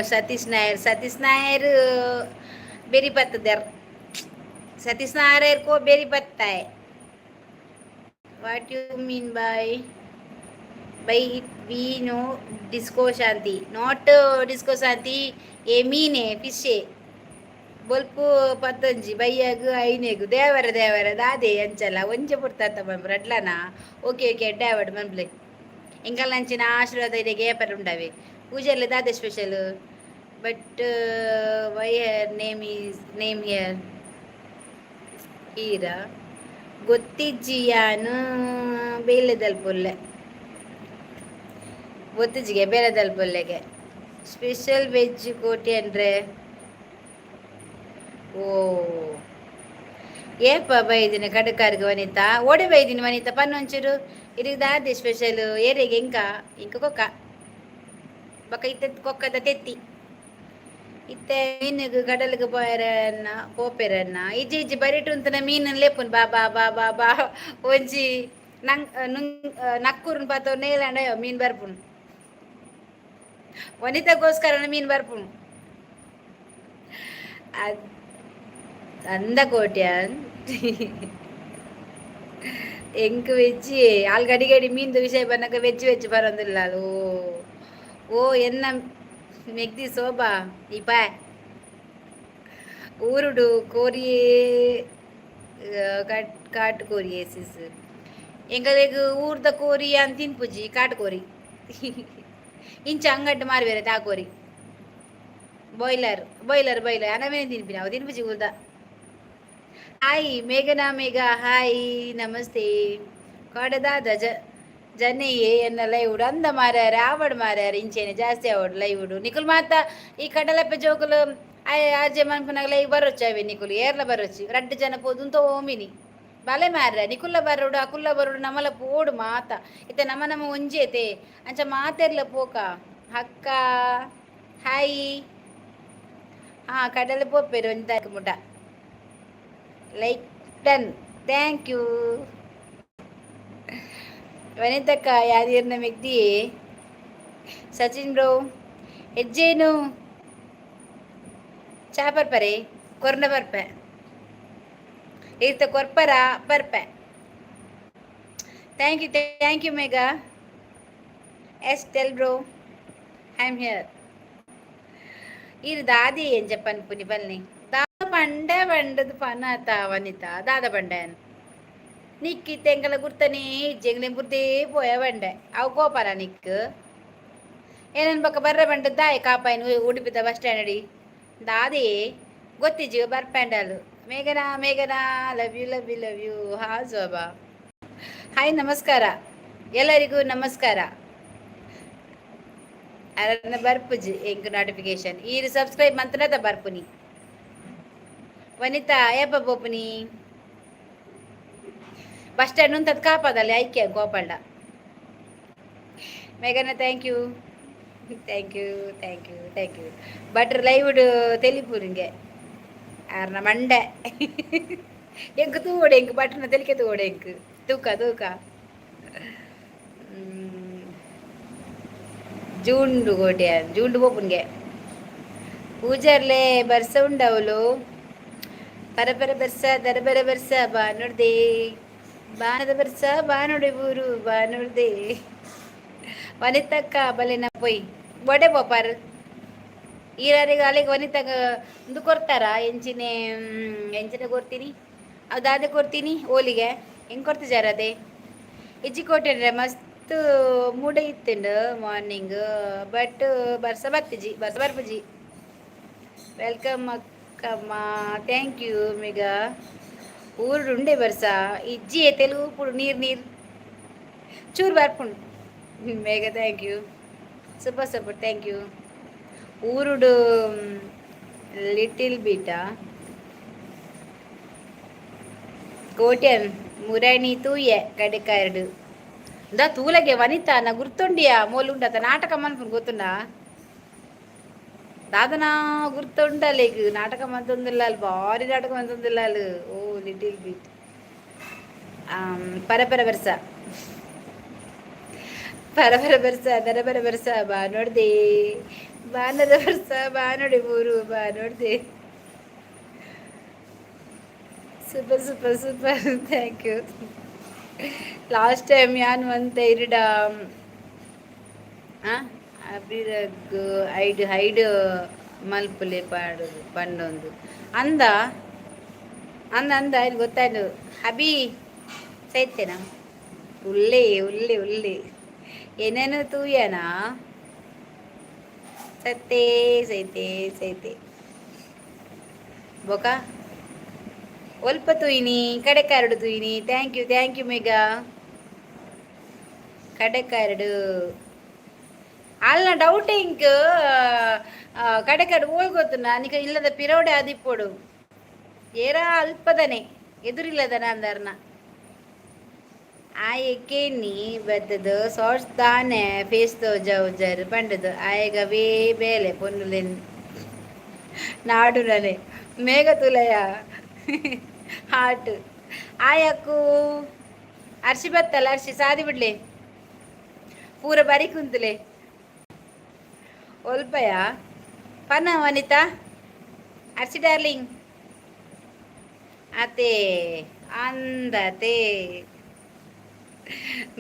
Satish Nair? Satish Nair बेरी पत्ता. सतीश नायर को बेरी पत्ता है. What you mean by it? We know disco Shanti, not disco Shanti. A ಮೀನೆ, ಫಿಶ್. ಬೊಲ್ಪು ಪತ್ತೊಂಜಿ ಬಯ್ಯಾಗು ಐನೆಗು. ದೇವರ ದೇವರ ದಾದೆ ಅಂಚಲ ಒಂಜೆ ಪುರ್ತಾತ ರಡ್ಲನ. ಓಕೆ ಓಕೆ, ಎಡ್ಡೆ ಆವಡ್ ಮನ್ಪ್ಲೆ. ಎಂಕಲ್ನಂಚಿನ ಆಶೀರ್ವಾದ ಇದೆ ಏಪರ್ ಉಂಡವೆ. ಪೂಜೆಲ್ಲ ದಾದೆ special? But why her name is name here? Heera ಗೊತ್ತಿಜ್ಜಿಯಾನು ಬೇಲೆದಲ್ಪುಲ್ಲೆ ಗೊತ್ತಿಜ್ಜಿಗೆ ಬೇಲೆದಲ್ಪುಲ್ಲೆಗೆ. ಸ್ಪೆಷಲ್ ವೆಜ್ ಕೋಟಿ ಅಂದ್ರೆ ಓ ಏಪ ಬೈದಿನ ಕಡಕಾರ್ಗ ವನಿತಾ ಓಡೆ ಬೈದಿನಿ ವನಿತಾ ಪನ್ನೊಂಚೂರು ಇರಿಗೆ ದಾದೆ ಸ್ಪೆಷಲ್ ಏರೆಗೆ? ಇಂಕ ಇಂಕ ಕೊಕ್ಕ ಬೊಕ ಇತ್ತೆ ಕೊಕ್ಕದ ತೆತ್ತಿ. ಇತ್ತೆ ಮೀನುಗು ಕಡಲಿಗೆ ಪೋಯರನ್ನ ಪೋಪೆರನ್ನ ಇಜ್ಜಿ ಇಜ್ಜಿ ಬರಿಟು ಉಂತುನ ಮೀನು ಲೇಪುನ್ ಬಾ ಬಾ ಬಾ ಬಾ ಬಾ. ಒಂಜಿ ನಂಗ್ ನುಂಗ್ ನಕ್ಕೂರುನ್ ಪಾತೋ ನೇಲಾಂಡ ಮೀನ್ ಬರ್ಪುಂಡು. ವನಿತಗೋಸ್ಕರ ಮೀನ್ ಬರ್ಪುಂಡು. ಅಂದ ಕೋಟ್ಯಾನ್ ಎಂಕ್ ವೆಜ್ ಆಲ್ ಗಡಿ ಗಡಿ ಮೀನ್ದ ವಿಷಯ ಬನ್ನಗ ವೆಜ್ ವೆಜ್ ಬರೋದಿಲ್ಲ. ಓ ಓ ಎನ್ನ ಮೆಗ್ದಿ ಶೋಭಾ ಈ ಪಾ ಊರುಡು ಕೋರಿಯೇ ಕಾಟ್ ಕೋರಿಯೇ ಸಿಸ್. ಎಂಕಲೆಗ್ ಊರ್ದ ಕೋರಿ ಅಂತ ತಿನ್ಪುಜಿ, ಕಾಟ್ ಕೋರಿ. ಇಂಚ ಅಂಗಡ್ಡು ಮಾರ್ಬೇರೆ ತಾ ಕೋರಿ, ಬಾಯ್ಲರ್ ಬಾಯ್ಲರ್ ಬಾಯ್ಲರ್ ಅನವೇನೆ ತಿನ್ಪಿನ ಅವು ತಿನ್ಪುಜಿ ಊರ್ದ. ಹಾಯ್ ಮೇಘನಾ, ಮೇಘ ಹಾಯ್, ನಮಸ್ತೆ. ಕಾಡದಾದ ಜ ಜನೆಯೇ ಎನ್ನ ಲೈವ್ ಅಂದ ಮಾರ್ಯಾರ ಆವಡ್ ಮಾರ್ಯಾರ. ಇಂಚೇನೆ ಜಾಸ್ತಿ ಆವಡ್ ಲೈವ್. ನಿಕುಲ್ ಮಾತ ಈ ಕಡಲಪ್ಪೆ ಜೋಕುಲು ಆರ್ಜೆ ಮನ್ಪುನಾಗ ಲೈವ್ ಬರೋಚ್ಚು ಅವೆ. ನಿಕುಲು ಏರ್ಲ ಬರೋಚ್ಚಿ. ರಡ್ಡು ಜನ ಪೋದು ಓಮಿನಿ ಬಲೆ ಮಾರ್ರೆ. ನಿಕುಲ್ಲ ಬರೋಡು ಅಕುಲ್ಲ ಬರೋಡು ನಮಲ ಪೋಡು ಮಾತ. ಇತ್ತೆ ನಮ ನಮ ಒಂಜೇತೆ ಅಂಚ ಮಾತೆರ್ಲ ಪೋಕ. ಅಕ್ಕ ಹಾಯ್. ಹಾ ಕಡಲೆ ಪೋಪೆರು ಒಂಜಿ ತಾರೀಕು ಮುಟ. Like done, thank you. ವನಿತಕ್ಕ ಯಾದಿರ್ನ ಮೆಗ್ದಿ. ಸಚಿನ್ ಬ್ರೋ, ಹೆಜ್ಜೇನು ಚಾ ಪರ್ಪರೆ ಕೊರ್ನ ಪರ್ಪೆ ಇರ್ತ ಕೊರ್ಪರ ಪರ್ಪೆ. Thank you, thank you Megha. Yes, tell bro, I am here. ಇದು ದಾದಿ ಎಂಚ ಪನ್ಪುನಿ ಪನ್ನಿ? ದಾದ ಪಂಡೆ ಪಂಡದು ಪನಾತ ವನಿತಾ ದಾದ ಪಂಡೆ ನಿಕ್ಕಿ ತೆಂಗಲ ಗುರ್ತನೇ ಇಜ್ಜಿ. ಎಂಗ್ಲೆ ಬುರ್ದೇ ಪೋಯ ಬಂಡೆ ಅವು ಕೋಪನ ನಿಕ್ ಏನನ್ ಬೊಕ ಬರ್ರೆ ಬಂಡ ದಾಯ ಕಾಪಾಯಿನ ಉಡುಪಿದ ಬಸ್ ಸ್ಟ್ಯಾಂಡ್ ಅಡಿ ದಾದೆ ಗೊತ್ತಿಜ್ಜಿ ಬರ್ಪಂಡಲು. ಮೇಘನಾ ಮೇಘನಾ, love you, love you, love you. ಹಾ ಶೋಭಾ ಹಾಯ್, ನಮಸ್ಕಾರ ಎಲ್ಲರಿಗೂ ನಮಸ್ಕಾರ. ಅರನ್ನ ಬರ್ಪುಜಿ ಎಂಕ್ ನೋಟಿಫಿಕೇಶನ್. ಈರು ಸಬ್ಸ್ಕ್ರೈಬ್ ಮಂತನದ ಬರ್ಪುನಿ. ವನಿತಾ ಏಪ ಪೋಪುನಿ? ಬಸ್ ಸ್ಟ್ಯಾಂಡ್ ಉಂತದ್ ಕಾಪದಲ್ಲಿ ಐಕ್ಯ ಗೋಪಾಲ್ಡ. ಮೇಘನ, thank you, thank you, thank you, thank you. But live ತೆಲಿಪುರಿಂಗೆ ಆರ್ನ ಮಂಡೆ ಎಂಕ್ ತೂವೊಡೆ, ಎಂಕ್ ಬಟ್ರನ ತೆಲಿಕೆ ತೂವೊಡೆ ಎಂಕ್. ತೂಕ ತೂಕ. ಜೂಂಡು ಕೋಟೆ, ಜೂಂಡು ಪೋಪುನ್ಗೆ. ಪೂಜಾರ್ಲೆ, ಬರ್ಸ ಉಂಡವಲು? ಪರಪರ ಬರ್ಸ, ದರಬರ ಬರ್ಸ ಬಾನುಡ್ದೆ, ಬಾನದ ಬರ್ಸ ಬಾನುಡೆ ಊರು ಬಾನುಡ್ದೆ. ವನಿತಕ್ಕ ಬಲೆನ ಪೊಯ್ ಬೊಡೆ ಪೋಪಾರ್ ಈರಾರಿಗೆ ಅಲೆಗ್ ವನಿತಕ್ಕ ಉಂದು ಕೊರ್ತಾರ? ಎಂಚಿನೆ ಎಂಚಿನ ಕೊರ್ತೀನಿ? ಅವು ದಾದೆ ಕೊರ್ತೀನಿ ಓಲಿಗೆ? ಹೆಂಗೆ ಕೊರ್ತಿಜಾರ ಅದೇ? ಇಜ್ಜಿ ಕೋಟೆ, ಮಸ್ತ್ ಮೂಡೆ ಇತ್ತುಂಡು ಮಾರ್ನಿಂಗ್, ಬಟ್ ಬರ್ಸ ಬತ್ತಿಜಿ, ಬರ್ಸ ಬರ್ಪುಜಿ. Welcome Akkamma, thank you. ಮಿಗ ಊರುಡು ಉಂಡೆ ಬರ್ಸ? ಇಜ್ಜಿ, ತೆಲುಗು ಪುಡು ನೀರು ನೀರು ಚೂರು ಬರ್ಪುಂಡು. ಮೇಘ, thank you, super super, thank you. ಊರುಡು ಲಿಟಿಲ್ ಬಿಟಾ. ಕೋಟ್ಯನ್ ಮುರಣಿ ತೂಯೆ ಕಡೆಕಾರ್ಡು ದ ತೂಲಗೆ. ವನಿತಾ ನ ಗುರ್ತುಂಡಿಯಾ? ಮೋಲು ಉಂಡತ ನಾಟಕ ಮನ್ಪುನ್ ಗೊತ್ತುಂಡಾ? ದಾದನಾ ಗುರ್ತುಂಡಲೇಗ್ ನಾಟಕ ಮಂತೊಂದುಲ್ಲಾಲ್, ಭಾರಿ ನಾಟಕ ಮಂತೊಂದುಲ್ಲಾಲ್. ಓ ಲಿಟಿಲ್ ಬಿಟ್. ಪರಪರ ಬರ್ಸ, ಪರಪರ ಬರ್ಸ, ದರಬರ ಬರ್ಸ ಬಾ ನೋಡ್ದೆ, ಬಾನದ ಬರ್ಸ ಬಾ ನೋಡಿ ಊರು ಬಾ ನೋಡ್ದೆ. Super super super, thank you. Last time ಯಾನ್ ಒಂತೆ ಇರಿಡ ಅಬಿರಗ್ ಐಡ್ ಹೈಡ್ ಮಲ್ಪುಲೆ ಪಾಡು ಪಂಡೊಂದು ಅಂದ ಅಂದ ಅಂದ ಇಲ್ಲಿ ಗೊತ್ತಾಯ್ತು. ಅಭಿ ಸೈತೇನಾ? ಉಲ್ಲೆ ಉಲ್ಲೆ ಉಲ್ಲೆ ಏನೇನು ತೂಯನಾ? ಸತ್ತೇ ಸೈತೆ ಸೈತೆ. ಬೊಕ ಒಲ್ಪ ತೂಯಿನಿ? ಕಡೆಕಾರಡು ತೂಯಿನಿ. Thank you, thank you Megha. ಕಡೆಕಾರಡು ಅಲ್ಲ, ಡೌಟ್ ಇಂಕ್ ಕಡೆಕಾಡು ಓಳ್ ಗೊತ್ತುಂಡ ನಿಕ? ಇಲ್ಲದ ಪಿರವಡೆ ಆದಿಪ್ಪೊಡು. ಏರಾ ಅಲ್ಪದನೆ ಎದುರಿಲ್ಲದನ ಅಂದರ್ನ ಆಯೆ ಕೇನಿ ಬತ್ತದು ಸಾರ್ಸ್ ದಾನೆ ಫೇಸ್ ತೋಜಾವುಜಾರು ಪಂಡದು ಆಯೆಗ ಅವೇ ಬೇಲೆ ಪೊನ್ನುಲೆನ್ ನಾಡುನನೆ. ಮೇಘ ತುಲಯ ಹಾಟ್ ಆಯಕ್ಕು ಅರ್ಶಿ ಬತ್ತಲ್ಲ, ಅರ್ಶಿ ಸಾದಿ ಬಿಡ್ಲೆ, ಪೂರ ಬರಿ ಕುಂತಲೆ. ಒಲ್ಪಯ ಪನ ವನಿತಾ? ಅರ್ಶಿ ಡಾರ್ಲಿಂಗ್ ಅತೆ ಅಂದತೆ.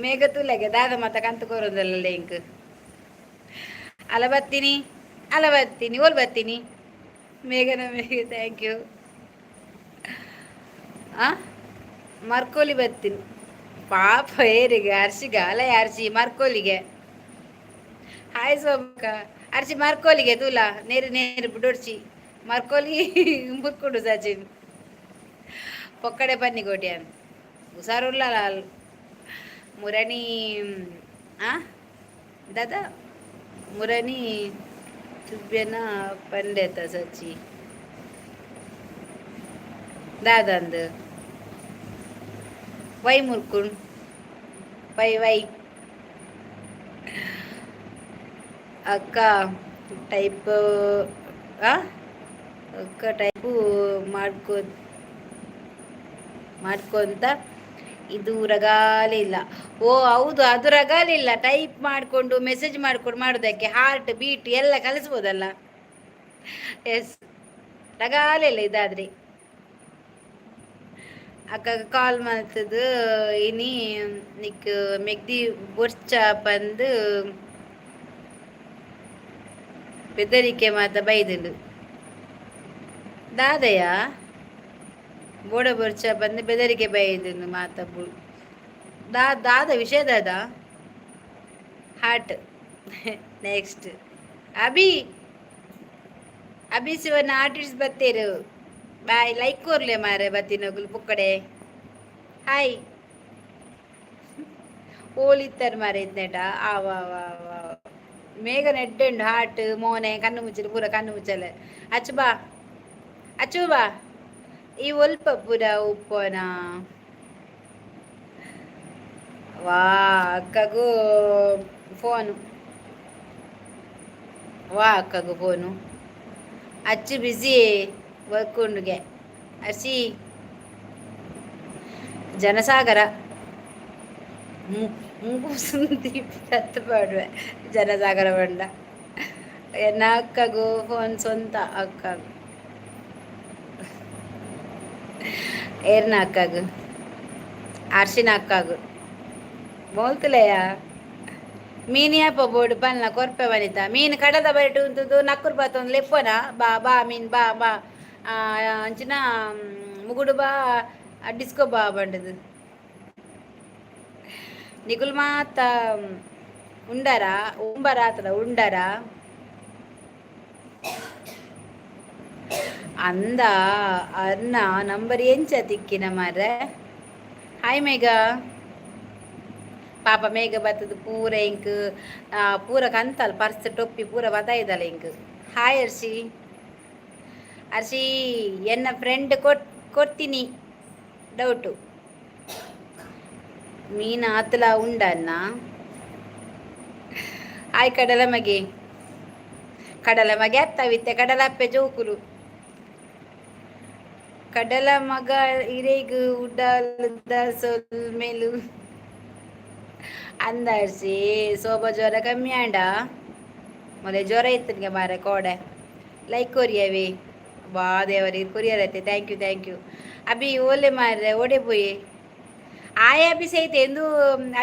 ಮೇಘ ತುಲೆಗೆ ದಾದ ಮತ್ತ ಕಂತು ಕೊರೊಂದಲ್ಲ ಇಂಕ್. ಅಲ ಬತ್ತೀನಿ, ಅಲ ಬತ್ತೀನಿ, ಓಲ್ ಬತ್ತೀನಿ ಮೇಘನ? ಮೇಘ, thank you. ಆ ಮರ್ಕೋಲಿ ಬತ್ತೀನಿ. ಪಾಪ ಏರಿಗೆ ಅರ್ಶಿಗ ಅಲ್ಲ, ಅರ್ಶಿ ಮರ್ಕೋಲಿಗೆ. ಹಾಯ್ ಸೋಮಕ್ಕ. ಅರ್ಶಿ ಮರ್ಕೋಲಿಗೆ ತೂಲ ನೇರು ನೇರು ಬಿಡೋಡ್ಚಿ ಮರ್ಕೋಲಿ ಮುರ್ಕೊಂಡು ಸಚಿನ್ ಪೊಕ್ಕಡೆ ಬನ್ನಿ ಕೋಟ್ಯಾನ್ ಹುಷಾರುಲ್ಲ ಮುರಣಿ. ಆ ದಾದಾ ಮುರಣಿ ಚುಬ್ಯನ ಪಂಡೆತ ಸಚಿ ದಾದಂದು ವೈ ಮುರ್ಕುಣ್ ವೈ ವೈ. ಅಕ್ಕ ಟೈಪ್, ಅಕ್ಕ ಟೈಪು ಮಾಡ್ಕೊ ಮಾಡ್ಕೊಂತ ಇದು ರಗಾಲಿಲ್ಲ. ಓ ಹೌದು, ಅದು ರಗಾಲಿಲ್ಲ. ಟೈಪ್ ಮಾಡಿಕೊಂಡು ಮೆಸೇಜ್ ಮಾಡ್ಕೊಂಡು ಮಾಡೋದಕ್ಕೆ ಹಾರ್ಟ್ ಬೀಟ್ ಎಲ್ಲ ಕಲಿಸ್ಬೋದಲ್ಲ. ಎಸ್, ರಗಾಲಿಲ್ಲ ಇದಾದ್ರೆ. ಅಕ್ಕ ಕಾಲ್ ಮಾಡ್ತದ್ದು ಇನಿ ನಿಕ್ ಮೆಗ್ದಿ ಬೊರ್ಚ ಬಂದು ಬೆದರಿಕೆ ಮಾತ ಬೈದುಂಡು. ದಾದಯ್ಯ ಬೋಡ ಬೊರ್ಚ ಬಂದು ಬೆದರಿಕೆ ಬೈದುಂಡು ಮಾತ ಬು ದಾ ದಾದ ವಿಷಯ ದಾದ? ಹಾರ್ಟ್. ನೆಕ್ಸ್ಟ್ ಅಭಿ, ಅಭಿ ಶಿವನ ಆರ್ಟಿಸ್ಟ್ ಬತ್ತೇರು. ಬಾಯ್, ಲೈಕ್ ಕೊರ್ಲೆ ಮಾರೆ ಬತ್ತಿನಗುಲು ಪುಕ್ಕಡೆ. ಹಾಯ್ ಓಲಿತ್ತರ್ ಮಾರೆ ಇದ್ನೆಟ. ಆವ ಆವ ಮೇಘ ನೆಡ್ಡೆಂಡು ಹಾಟ್ ಮೋನೆ ಕಣ್ಣು ಮುಚ್ಚಲು ಪೂರ ಕಣ್ಣು ಮುಚ್ಚಲೆ. ಅಚ್ಚು ಬಾ, ಅಚ್ಚು ಬಾ. ಈ ಒಲ್ಪ ಪೂರ ಉಪ್ಪೋನ ವಾ ಅಕ್ಕಗೂ ಫೋನು ವಾ ಅಕ್ಕಗು ಫೋನು ಅಚ್ಚು ಬಿಸಿ ವರ್ಕ್ ಉಂಡುಗೆ. ಅರ್ಸಿ ಜನಸಾಗರ ದೀಪ ಪಾಡುವೆ. ಜನಸಾಗರ ಬಂಡ ಎನ್ನ ಅಕ್ಕಗು ಫೋನ್, ಸ್ವಂತ ಅಕ್ಕಗು. ಏರ್ನ ಅಕ್ಕಗು? ಅರ್ಶಿನ ಅಕ್ಕಗು ಬೋಲ್ತಲೆಯ. ಮೀನು ಯಾಪ ಬೋಡು ಪನ್ನ ಕೊರ್ಪೆ ವನಿತ. ಮೀನು ಕಡದ ಬರಿಟು ಉಂತುದು ನಕ್ಕುರು ಬಾತೊಂದು ಲೆಪ್ಪನ. ಬಾ ಬಾ ಮೀನು ಬಾ ಬಾ ಅಂಚಿನ ಮುಗುಡು ಬಾ, ಡಿಸ್ಕೋ ಬಾ ಬಂಡದು. ನಿಕುಲು ಮಾತ ಉಂಡರ ಉಂಬರ ಆತದ ಉಂಡರ ಅಂದ. ಅರ್ನ ನಂಬರ್ ಎಂಚ ತಿಕ್ಕಿನ ಮಾರ್ರೆ? ಹಾಯ್ ಮೇಘ. ಪಾಪ ಮೇಘ ಬತ್ತದ ಪೂರ ಇಂಕ್ ಪೂರ ಕಂತಲ್ ಪರ್ಸ್ ಟೊಪ್ಪಿ ಪೂರ ಬತ್ತಾಯ್ದಲ್ಲ ಇಂಕ್. ಹಾಯ್ ಅರ್ಶಿ. ಅರ್ಶಿ ಎನ್ನ ಫ್ರೆಂಡ್ ಕೊಡ್ತೀನಿ ಡೌಟು. ಮೀನು ಆತಲ ಉಂಡನ್ನ. ಹಾಯ್ ಕಡಲ ಮಗೆ. ಕಡಲ ಮಗೆ ಅತ್ತವಿತ್ತೆ ಕಡಲಪ್ಪೆ ಜೋಕುಲು. ಕಡಲ ಮಗ ಇರೆಗ್ ಉಡಲ್ದ ಸೊಲ್ಮೆಲು ಅಂದರ್ಸಿ. ಸೋಬ ಜ್ವರ ಕಮ್ಮಿ ಆಂಡ? ಮೊಲೆ ಜ್ವರ ಇತ್ತನಿಗೆ ಮಾರೆ ಕೋಡೆ. ಲೈಕ್ ಕೊರಿಯವೇ ಬಾ ದೇವರಿಗೆ ಕೊರಿಯರ್ ಐತೆ. Thank you, thank you. Abhi ಓಲೆ ಮಾರ್ರೆ ಓಡೆ ಪೋಯಿ ಆಯ ಅಭಿ ಸೈತೆ ಎಂದು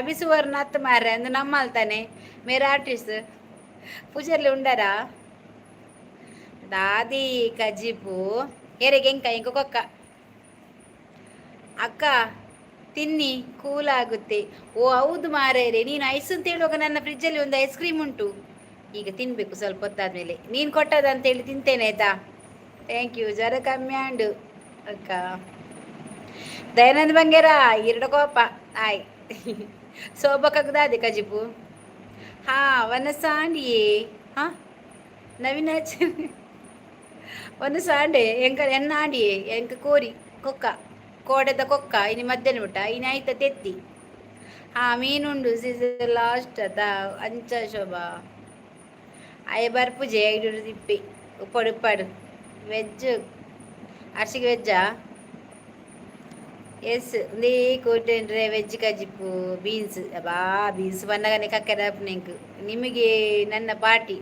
ಅಭಿ ಸುವರ್ಣ ಅತ್ತು ಮಾರ್ರೆ ಅಂದು ನಮ್ಮಲ್ತಾನೆ ಮೇರೆ ಆರ್ಟಿಸ್ಟ್ ಪೂಜಾರ್ಲಿ ಉಂಡರಾ ದಾದಿ ಕಜಿಪು ಎರೆಗೆ ಎಂಕ ಇಂಕ ಕೊಕ್ಕ ಅಕ್ಕ ತಿನ್ನಿ ಕೂಲ್ ಆಗುತ್ತೆ. ಓ ಹೌದು ಮಾರೇರೆ, ನೀನು ಐಸ್ ಅಂತ ಹೇಳುವಾಗ ನನ್ನ ಫ್ರಿಜ್ಜಲ್ಲಿ ಒಂದು ಐಸ್ ಕ್ರೀಮ್ ಉಂಟು, ಈಗ ತಿನ್ನಬೇಕು ಸ್ವಲ್ಪ ಹೊತ್ತಾದ್ಮೇಲೆ. ನೀನು ಕೊಟ್ಟದಂತೇಳಿ ತಿಂತೇನೆ ಆಯ್ತಾ? Thank you. ಜ್ವರ ಕಮ್ಮಿ ಆಂಡು ಅಕ್ಕ. ದಯಾನಂದ ಬಂಗೇರ ಎರಡು ಕೋಪ ಆಯ್ ಸೋಬಕ್ಕಾಗದಾದೆ ಕಜಿಪು. ಹಾ ವನಸಾಂಡಿಯೇ. ಹಾ ನವೀನ ವನಸಾಂಡೆ ಎಂಕ ಎನ್ನ ಆಂಡಿಯೇ ಎಂಕ ಕೋರಿ ಕೊಕ್ಕ ಕೋಡೆದ ಕೊಕ್ಕ ಇನಿ ಮಧ್ಯಾಹ್ನ ಬಿಟ್ಟ ಇನಿ ಆಯ್ತ ತೆತ್ತಿ. ಹಾ ಮೀನುಂಡು ಸೀಸನ್ ಲಾಸ್ಟ್ ಅದ ಅಂಚ ಶೋಭಾ ಆಯ ಬರ್ಪುಜೆ ಐಡೂರು ತಿಪ್ಪಿ ಉಪ್ಪಾಡು ಉಪ್ಪಾಡು ವೆಜ್ ಅರ್ಶಿಗೆ ವೆಜ್ಜಾ? ಎಸ್ ಒಂದೇ ಕೋಟೆಂಡ್ರೆ ವೆಜ್ ಕಜಿಪು ಬೀನ್ಸ್ ಬಾ ಬೀನ್ಸ್ ಬನ್ನಗನೆ ಕಕ್ಕರೆ ನಿಂಕ್ ನಿಮಗೆ ನನ್ನ ಪಾರ್ಟಿ.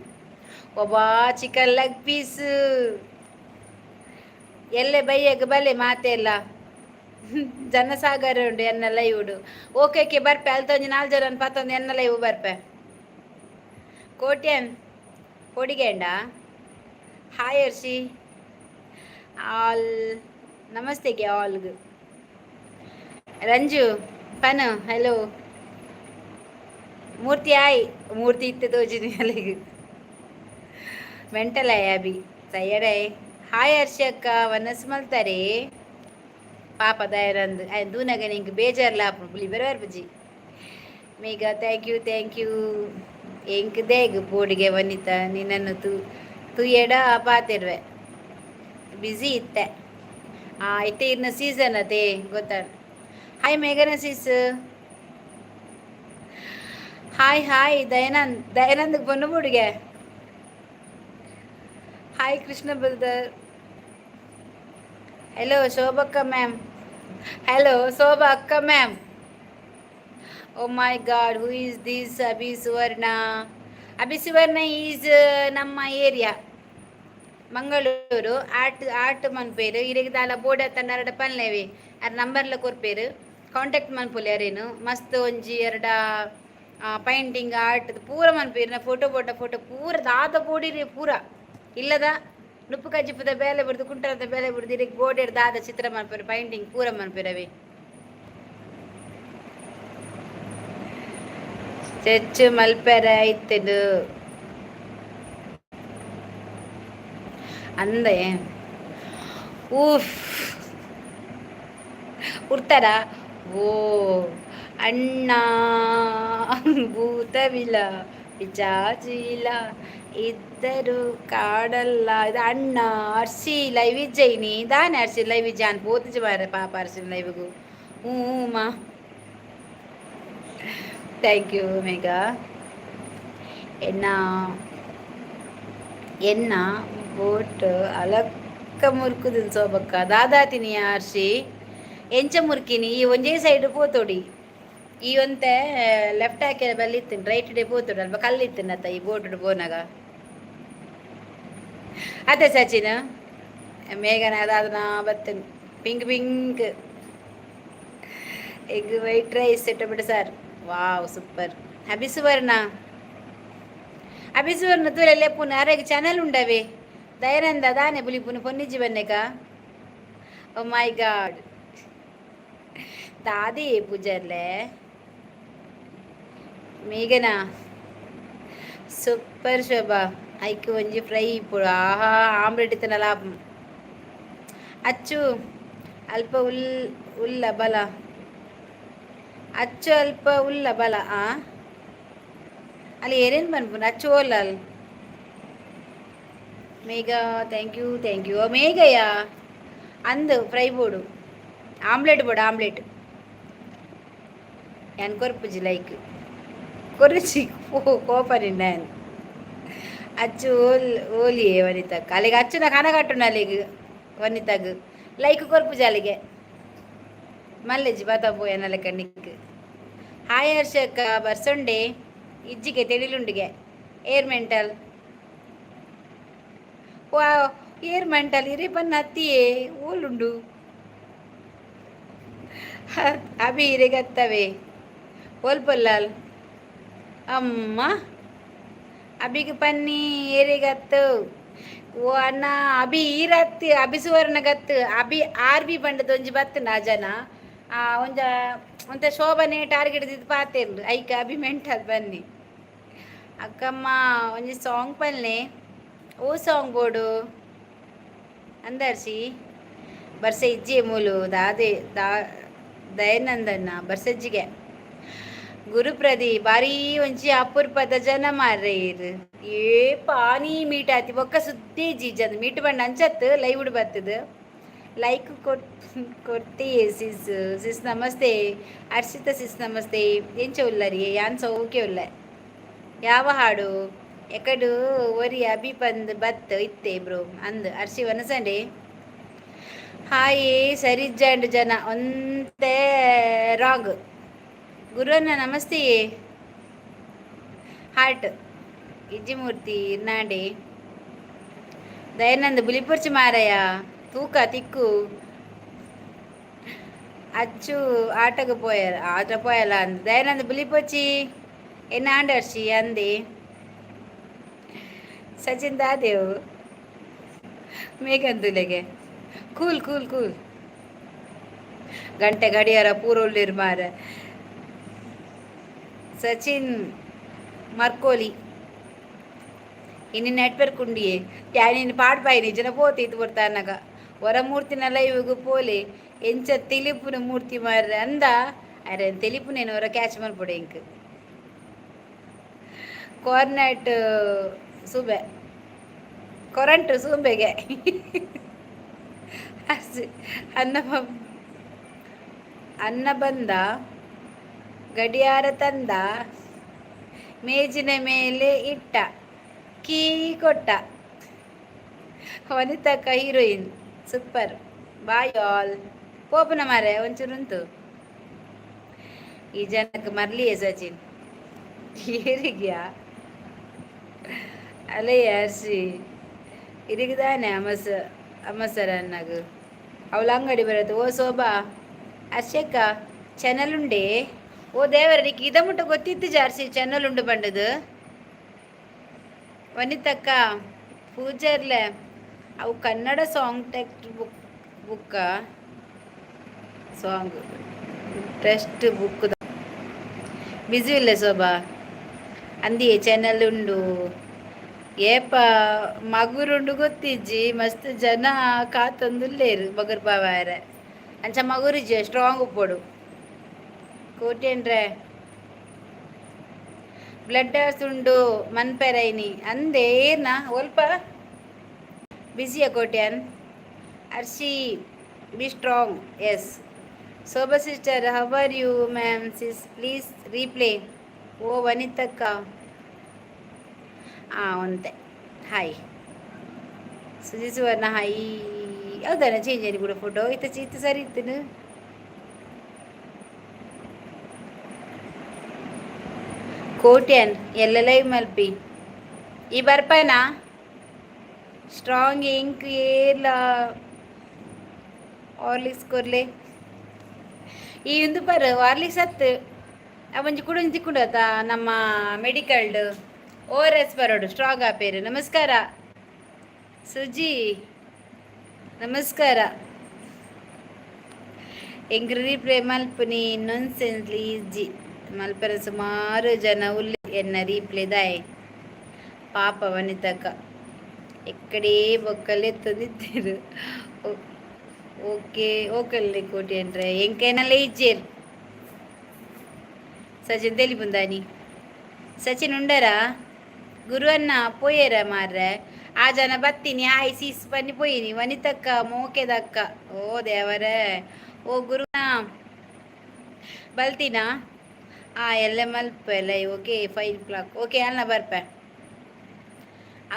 ಒಬ್ಬಾ ಚಿಕನ್ ಲೆಗ್ ಪೀಸ್ ಎಲ್ಲೆ ಬೈಯಗ್ ಬಲೆ ಮಾತೆಲ್ಲ ಜನಸಾಗರ ಉಂಡು ಎನ್ನ ಲೈವುಡು. ಓಕೆ ಓಕೆ ಬರ್ಪೆ. ಅಲ್ತೊಂಜಿ ನಾಲ್ ಜನ ಪತ್ತೊಂದು ಎನ್ನ ಲೈವ್ ಬರ್ಪೆ. ಕೋಟ್ಯನ್ ಕೊಡಿಗೆಂಡ. ಹಾಯ್ ಅರ್ಷಿ ಆಲ್ ನಮಸ್ತೆಗೆ ಆಲ್ಗ್. ರಂಜು ಪನು ಹಲೋ. ಮೂರ್ತಿ ಆಯ್ ಮೂರ್ತಿ ಇತ್ತು ತೋಜಿನಿ ಅಲ್ಲಿಗೆ ಮೆಂಟಲ್ ಆಯ್ ಅಭಿ ಸಯ್ಯಡೈ. ಹಾಯ್ ಹರ್ಷಿ ಅಕ್ಕ ವನಸ್ ಮಲ್ತಾರೆ ಪಾಪ ದಯರಂದು ದೂನಗ ನಿಂಗೆ ಬೇಜಾರ್ಲ ಪುಲಿ ಬರೋರ್ ಬುಜಿ. ಮೇಘ thank you, thank you. ಎಂಕ್ ದೇಗ್ ಪೋಡಿಗೆ ವನಿತಾ ನಿನ್ನನ್ನು ತು ತುಯೆಡ ಪಾತಿರ್ವೆ ಬ್ಯುಸಿ ಇತ್ತೆ. ಇತ್ತೆ ಇರ್ನ ಸೀಸನ್ ಅದೇ ಗೊತ್ತ. ಹಾಯ್ ಮೇಘನ sis. Hi hi Dayanand. Dayanand ಪೊಣ್ಣು ಹುಡುಗೆ. Hi Krishna brother. ಹಲೋ ಶೋಭಕ್ಕ ಮ್ಯಾಮ್. ಹಲೋ ಶೋಭಾ ಅಕ್ಕ ma'am. Oh my God, who is this Abhi Suvarna? Abhi Suvarna is ನಮ್ಮ ಏರಿಯಾ ಮಂಗಳೂರು ಆರ್ಟ್ ಆರ್ಟ್ ಮನ್ಪೇರು. ಇರೆಗ್ ದಾಲ ಬೋರ್ಡ್ ತನ್ನರಡ ಪನ್ಲೇವಿ ಅರ್ ನಂಬರ್ಲ ಕೊರ್ಪೇರು, ಕಾಂಟ್ಯಾಕ್ಟ್ ಮನ್ಪುಲೆ. ಅರೇನು ಮಸ್ತ್ ಒಂಜಿ ಎರಡ ಪೈಂಟಿಂಗ್ ಆರ್ಟ್ ಪೂರ ಮನ್ಪೇರು. ನಾ ಫೋಟೋ ಫೋಟೋ ಫೋಟೋ ಪೂರ ದಾದ ಬೋಡಿರಿ ಪೂರ ಇಲ್ಲದ ನುಪ್ಪು ಕಜ್ಜಿಪದ ಬೇಲೆ ಬಿಡ್ದು ಕುಂಟರದ ಬೇಲೆ ಬಿಡ್ದು ಇರೆಗ್ ಗೋಡೆಡ್ ದಾದ ಚಿತ್ರ ಮನ್ಪೇರು, ಪೈಂಟಿಂಗ್ ಪೂರ ಮನ್ಪೇರವಿ. ಚರ್ಚ್ ಮಲ್ಪೆರೆ ಐತದು ಅಂದೆ. ಊಫ್ ಉರ್ತಾರ. ಓ ಅಣ್ಣ ಭೂತವಿಲ್ಲ ಪಿಚಾಚಿಲ್ಲ ಇದ್ದರು ಕಾಡಲ್ಲ ಇದು. ಅಣ್ಣ ಅರ್ಸಿ ಲೈವ್ ಇಜ್ಜೈನಿ ದಾನೆ ಅರ್ಸಿ ಲೈವ್ ಇಜ್ಜಾನ್ ಪೋತಿಜಿ ಮಾರೆ ಪಾಪ ಅರ್ಸಿ ಲೈವ್ಗು. ಹ್ಞೂ ಮಾ thank you Megha. ಎನ್ನ ಎನ್ನ ಬೋಟ್ ಅಲಕ್ಕ ಮುರ್ಕುದಿನ್ ಸೋಬಕ್ಕ. ದಾದಾತಿನಿ ಆರ್ಷಿ? ಎಂಚ ಮುರ್ಕಿನಿ? ಈ ಒಂಜೇ ಸೈಡ್ ಪೋತೋಡಿ. ಈ ಒಂತೆ ಲೆಫ್ಟ್ ಹಾಕಿ ಬಲ್ಲಿತ್ತಿನ, ರೈಟ್ ಡೆ ಪೋತೋಡು. ಅಲ್ಪ ಕಲ್ಲಿತ್ತಿನತ್ತ ಈ ಬೋಟ್ ಪೋನಾಗ. ಅದೇ Sachin ಮೇಘನ ಅದಾದನ ಬತ್ತನ್. Pink pink egg, white rice, tomato sir. Wow, super. ಅಭಿಸುವರ್ಣ, ಅಭಿಸುವರ್ಣ ತೂಲೆ ಲೆಪ್ಪುನ. ಅರೆಗ್ ಚಾನಲ್ ಉಂಡವೆ. ದಯಾನಂದ ದಾನೆ ಬುಲಿಪುನು? ಪೊನ್ನಿಜ್ಜಿ ಬನ್ನೆಕ. ಓ ಮೈ ಗಾಡ್, ದಾದಿ ಪೂಜಾರ್ಲೆ. ಮೇಘನಾ ಸೂಪರ್. ಶೋಭಾ, ಐಕ್ ಒಂಜಿ ಫ್ರೈ ಇಪ್ಪುಡು. ಆಹಾ, ಆಮ್ಲೆಟ್ ಇತ್ತನಲ್ಲ. ಅಚ್ಚು ಅಲ್ಪ ಉಲ್ ಉಲ್ಲ ಬಲ. ಅಚ್ಚು ಅಲ್ಪ ಉಲ್ಲ ಬಲ. ಆ ಅಲ್ಲಿ ಏನೇನು ಪನ್ಪುನ? ಅಚ್ಚು ಓಲ್ಲ ಅಲ್ಲಿ. ಮೇಘ, thank you, thank you ಮೇಘಯ್ಯ. ಅಂದು ಫ್ರೈ ಬೋಡು, ಆಮ್ಲೆಟ್ ಬೋಡು, ಆಮ್ಲೆಟ್. ಯಾನ್ ಕೊರ್ಪುಜಿ ಲೈಕ್ ಕೊರ್ಚಿ, ಕೋಪ ನಿನ್ನ. ಅಚ್ಚು ಓಲ್ ಓಲಿಯೇ ವನಿತಕ್ಕ? ಅಲ್ಲಿಗೆ ಅಚ್ಚುನ ಕನ ಕಟ್ಟುನ ಅಲ್ಲಿಗೆ. ವನಿತಾಗ್ ಲೈಕ್ ಕೊರ್ಪುಜಿ ಅಲ್ಲಿಗೆ. ಮಲ್ಲೆಜಿ ಬಾತ ಪೋಯನಲ್ಲ ಕಣ್ಣಿಕ್. ಹಾಯ್ ಹರ್ಷಕ್ಕ, ಬರ್ಸೊಂಡೆ ಇಜ್ಜಿಗೆ ತೆಡಿಲುಂಡಿಗೆ. ಏರ್ ಮೆಂಟಲ್ ವಾ, ಏರ್ ಮೆಂಟಲ್ ಇರಿ ಬನ್ನ ಅತ್ತಿಯೇ. ಓಲುಂಡು ಅಭಿ? ಇರೆಗತ್ತವೆ ಓಲ್ಪೊಲ್ಲಾಲ್ ಅಮ್ಮ. ಅಭಿಗೆ ಪನ್ನಿ ಏರಿಗತ್ತು. ಓ ಅಣ್ಣ ಅಭಿ ಈರತ್ತಿ, ಅಭಿ ಸುವರ್ಣ ಗತ್ತು. ಅಭಿ ಆರ್ ಬಿ ಬಂಡದ ಒಂಜಿ ಬತ್ತು ಜನ. ಆ ಒಂಜ ಒಂತ ಶೋಭನೆ ಟಾರ್ಗೆಟ್ ದಿದ್ದು ಪಾತೆರ್ಲು. ಐಕ ಅಭಿ ಮೆಂಟಲ್ ಬನ್ನಿ. ಅಕ್ಕಮ್ಮ, ಒಂಜಿ ಸಾಂಗ್ ಪಲ್ನೆ. ಓ ಸಾಂಗ್ ಬೋಡು ಅಂದರ್ಸಿ. ಬರ್ಸೆ ಇಜ್ಜಿ ಮೂಲು ದಾದೆ ದಾ ದಯಾನಂದಣ್ಣ? ಬರ್ಸಜ್ಜಿಗೆ ಗುರುಪ್ರದಿ ಬಾರಿ ಒಂಜಿ ಅಪೂರ್ಪದ ಜನ ಮಾರ್ರೆ ಇರು. ಏ ಪಾನಿ ಮೀಟ್ ಆತಿ ಬೊಕ್ಕ ಸುದ್ದಿ ಜೀಜಂದ್ ಮೀಟ್ ಬಣ್ಣ ಅಂಚತ್ತು ಲೈವ್ ಬತ್ತದ. ಲೈಕ್ ಕೊಟ್ ಕೊರ್ತಿ ಸಿಸ್. ಸಿಸ್ ನಮಸ್ತೆ. ಹರ್ಷಿತ ಸಿಸ್ ನಮಸ್ತೆ. ಎಂಚ ಉಲ್ಲರಿ? ಯಾನ್ ಸೌಖ್ಯ ಉಲ್ಲ. ಯಾವ ಹಾಡು? ಎಕಡು ಒರಿ ಅಭಿ ಪಂದ್ ಬತ್ ಇತ್ತೆ ಬ್ರೋ ಅಂದ್. ಅರ್ಶಿ ವನಸಂಡೆ ಹಾಯ್. ಸರಿಜ್ಜಂಡ್ ಜನ ಒಂತೆ ರಾಂಗ್. ಗುರುವಣ್ಣ ನಮಸ್ತೆ. ಹಾರ್ಟ್ ಇಜ್ಜಿಮೂರ್ತಿ ಇರ್ನಾಂಡೆ. ದಯಾನಂದ ಬುಲಿಪೊರ್ಚಿ ಮಾರಯ್ಯ, ತೂಕ ತಿಕ್ಕು. ಅಚ್ಚು ಆಟಗ ಪೋಯರ್, ಆಟ ಪೋಯಲ್ಲ ಅಂದ್. ದಯಾನಂದ ಬುಲಿಪೊಚ್ಚಿ ಎನ್ನಾಂಡರ್ಷಿ ಅಂದೆ. ಸಚಿನ್ ದಾದೇವು ಮೇಘಂದುಲೆಗೆ? Cool cool cool. ಗಂಟೆ ಗಡಿಯಾರ ಪೂರೊಲ್ಲೇರು ಮಾರ. ಸಚಿನ್ ಮರ್ಕೋಲಿ ಇನ್ನು ನೆಟ್ವರ್ಕ್ ಉಂಡಿಯೇ. ಯಾನಿನ್ ಪಾಡ್ಪಾಯಿನಿ ಜನ ಪೋತಿತ್ತು ಬರ್ತಾನಗ. ಹೊರ ಮೂರ್ತಿನೆಲ್ಲ ಇವಾಗ ಪೋಲೆ. ಎಂಚ ತೆಲಿಪುನ ಮೂರ್ತಿ ಮಾರ್ರೆ ಅಂದ. ಅರೆ ತೆಲಿಪುನೇನು ಹೊರ ಕ್ಯಾಚ್ ಮಲ್ಪೊಡೆ ಇಂಕ್. ಕಾರ್ನೆಟ್ ಸೂಬೆ ಕೊರಂಟು ಸೂಂಬೆಗೆ. ಅನ್ನ ಅನ್ನ ಬಂದ ಗಡಿಯಾರ ತಂದ, ಮೇಜಿನ ಮೇಲೆ ಇಟ್ಟ, ಕೀ ಕೊಟ್ಟ. ವನಿತಕ್ಕ ಹೀರೋಯಿನ್ ಸೂಪರ್. Bye all. ಪೋಪನ ಮಾರೆ, ಒಂಚೂರು ಉಂಟು ಈ ಜನಕ್ಕೆ ಮರ್ಲಿಯೇ. ಸಚಿನ್ ಏರಿಗ್ಯಾ ಅಲೆ? ಅರ್ಶಿ ಇರಿಗಿದಾನೆ ಅಮಸ ಅಮಸರ ಅನ್ನಾಗ ಅವಳ ಅಂಗಡಿ ಬರತ್ತೆ. ಓ ಶೋಭಾ, ಅರ್ಷಕ್ಕ ಚಾನಲ್ ಉಂಡೆ. ಓ ದೇವರ, ನಿಕ್ ಇದ ಮುಟ್ಟ ಗೊತ್ತಿತ್ತು ಜಾರ್ಸಿ ಚಾನಲ್ ಉಂಡು ಬಂಡದು. ವನಿತಕ್ಕ ಪೂಜಾರ್ಲೆ ಅವು ಕನ್ನಡ ಸಾಂಗ್ ಟೆಕ್ಸ್ಟ್ ಬುಕ್ ಬುಕ್ಕ ಸಾಂಗ್ ಟೆಕ್ಸ್ಟ್ ಬುಕ್. ಬಿಸಿ ಇಲ್ಲ ಶೋಭಾ ಅಂದಿಯೇ ಚಾನಲ್ ಉಂಡು. ಏಪ ಮಗುರುಂಡು ಗೊತ್ತಿಜ್ಜಿ. ಮಸ್ತ್ ಜನ ಕಾತೊಂದುಲ್ಲೇರು ಮಗುರು ಪಾವಾರೆ. ಅಂಚ ಮಗುರಿಜ್ಜಿ ಸ್ಟ್ರಾಂಗ್ ಉಪ್ಪೊಡು. ಕೋಟೇನ್ರೆ ಬ್ಲಡ್ ಉಂಡು ಮನ್ಪೆರೈನಿ ಅಂದೆ. ಏರ್ನ ಒಲ್ಪ ಬಿಸಿಯ Kotian? ಅರ್ಶಿ be strong. S Shobha sister, how are you ma'am? Sis, please reply. ಓ ವನಿತಕ್ಕ. ಆ ಒಂತೆ ಹಾಯ್ ಸುಜಿ ಸುವರ್ಣ ಹಾಯ್. ಹೌದಾ? ಚೇಂಜ್ ಆಗಿ ಕೂಡ ಫೋಟೋ ಇತ್ತ ಇತ್ತು, ಸರಿ ಇತ್ತು. ಕೋಟ್ಯಾನ್ ಎಲ್ಲ ಲೈವ್ ಮಲ್ಪಿ ಈ ಬರ್ಪನಾ? ಸ್ಟ್ರಾಂಗ್ ಇಂಕ್ ಏರ್ಲ ಹಾರ್ಲಿಕ್ಸ್ ಕೊರ್ಲೆ. ಈ ಒಂದು ಪರ್ ಹಾರ್ಲಿಕ್ಸ್ ಅತ್ತು ಒಂಜಿ ಕುಡೊಂಜಿ ತಿಕ್ಕುಂಡತ್ತ ನಮ್ಮ ಮೆಡಿಕಲ್ಡ್ ಓ ಆರ್ ಎಸ್ ಬರೋಡು ಸ್ಟ್ರಾಂಗ್ ಆಪೇರು. ನಮಸ್ಕಾರ ಸುಜಿ, ನಮಸ್ಕಾರ. ಎಂಕ್ ರೀಪ್ಲೈ ಮಲ್ಪುನಿ ನೊನ್ಸೆನ್ಸ್ ಈಜಿ ಮಲ್ಪರ. ಸುಮಾರು ಜನ ಉಲ್ಲೆ, ಎನ್ನ ರೀಪ್ಲೈ ದಾಯೆ? ಪಾಪ ವನಿತಕ್ಕ ಎಕ್ಕಡೇ ಬೊಕ್ಕಲೆತ್ತೊಂದಿತ್ತೆರ್. ಓಕೆ ಓಕಲ್ಲೆ ಕೋಟಿ ಅಂದ್ರೆ ಎಂಕೇನಲ್ಲ ಇಜ್ಜೇರ್. ಸಚಿನ್ ತೆಲಿಪುಂದಾನಿ, ಸಚಿನ್ ಉಂಡರಾ? ಗುರುವನ್ನ ಪೋಯೆರ ಮಾರ್ರೆ? ಆ ಜನ ಬತ್ತೀನಿ ಹಾಯ್ ಸೀಸ್ ಬನ್ನಿ ಪೋಯಿನಿ. ವನಿತಕ್ಕ ಮೋಕೆದಕ್ಕ, ಓ ದೇವರೇ. ಓ ಗುರುನ ಬಲ್ತಿನಾ? ಆ ಎಲ್ಲ ಮಲ್ಪ ಎಲ್ಲ. ಓಕೆ, 5 o'clock okay ಅಲ್ಲ ಬರ್ಪೆ.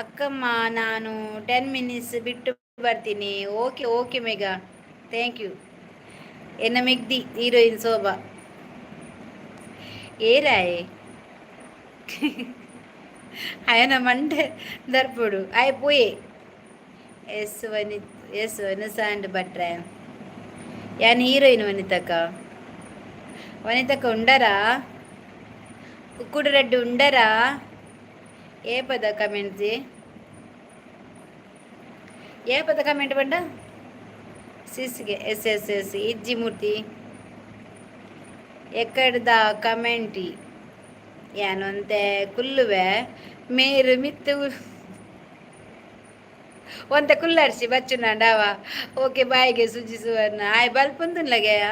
ಅಕ್ಕಮ್ಮ, ನಾನು 10 ಮಿನಿಟ್ಸ್ ಬಿಟ್ಟು ಬರ್ತೀನಿ. Okay okay Megha, thank you. ಎನ್ನ ಮೆಗ್ದಿ ಹೀರೋಯಿನ್ ಶೋಭಾ ಏರಾಯೆ ಅಯನ ಮಂಡೆ ದರ್ಪುಡು ಆಯ್ ಪೋಯೆ. ಎಸ್ ವನಿತ್, ಎಸ್ ವನಸಾಂಡ್ ಭಟ್ರೆ. ಯಾನ್ ಹೀರೋಯಿನ್ ವನಿತಕ್ಕ. ವನಿತಕ್ಕ ಉಂಡರಾ? ಕುಕ್ಕುಡು ರೆಡ್ಡಿ ಉಂಡರಾ? ఏ ಪದ ಕಮೆಂಟ್ಸಿ? ఏ ಪದ ಕಮೆಂಟ್ ಪಂಡ ಸಿಸ್ಗೆ ಎಸ್ ಎಸ್ ಎಸ್ ಇಜ್ಜಿ. ಮೂರ್ತಿ ಎಕ್ಕಡ್ದ ಕಮೆಂಟಿ? ಯಾನೊಂತೆ ಕುಲ್ಲುವೆ ಮೇರು ಮಿತ್ತು ಒಂತೆ ಕುಲ್ಲರ್ಸಿ ಬಚ್ಚುನಾಂಡವ. ಓಕೆ ಬಾಯ್ಗೆ ಸುಜಿ ಸುವರ್ಣ ಆಯ್ ಬಲ್ಪುಂದುನ್ಲಗೆಯ.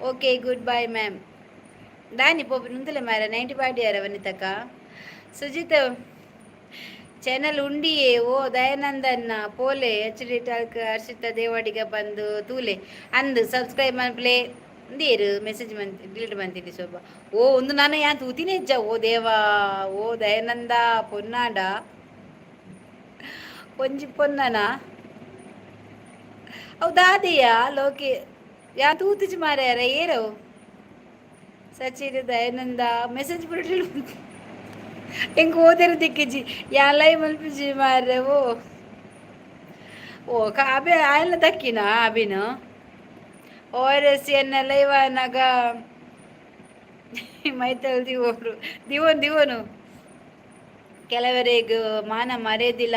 Okay, good bye ma'am. ದಾನಿ ಪೋಪಿ ನುಂದಲೆ ಮಾರ 90 ಪಾಡಿಯಾರ ವನಿತಕ್ಕ. ಸುಜಿತ್ ಚಾನಲ್ ಉಂಡಿಯೇ? ಓ ದಯಾನಂದನ್ನ ಪೋಲೆ H D talk Harshitha Devadiga ಬಂದು ತೂಲೆ ಅಂದು ಸಬ್ಸ್ಕ್ರೈಬ್ ಮನ್ಪ್ಲೆ ಅಂದೇರು. ಮೆಸೇಜ್ ಮನ್ ಡಿಲೀಟ್ ಮಂತೀನಿ ಶೋಭಾ. ಓ ಒಂದು ನಾನು ಯಾನ್ ತೂತಿನೇ ಇಜ್ಜ. ಓ ದೇವಾ, ಓ ದಯಾನಂದ ಪೊನ್ನಾಡ ಒಂಜಿ ಪೊನ್ನನ ಅವು ದಾದೆಯ ಲೋಕೆ ಯಾನ್ ತೂತಿಜಿ ಮಾರ್ಯಾರ. ಏರವು ಸಚಿನ್ ದಯಾನಂದ ಮೆಸೇಜ್ ಬಿಡ್ಲಿ ಎಂಕ್ ಓದೆರ ದಿಕ್ಕಿಜಿ. ಯಾನ್ ಲೈವ್ ಮಲ್ಪಿಜಿ ಮಾರ್ರೆ. ಓ ಓ ಅಬೆ ಆಯಲ್ನ ದಕ್ಕಿನ ಅಬಿನ ಓ ಆರ್ ಎಸ್ ಎನ್ನ ಲೈವ್ ಆನಗ ಮೈತಲ್ ದಿವೋಡು ದಿವೋನ್ ದಿವೋನು. ಕೆಲವರೆಗ್ ಮಾನ ಮರ್ಯಾದಿಲ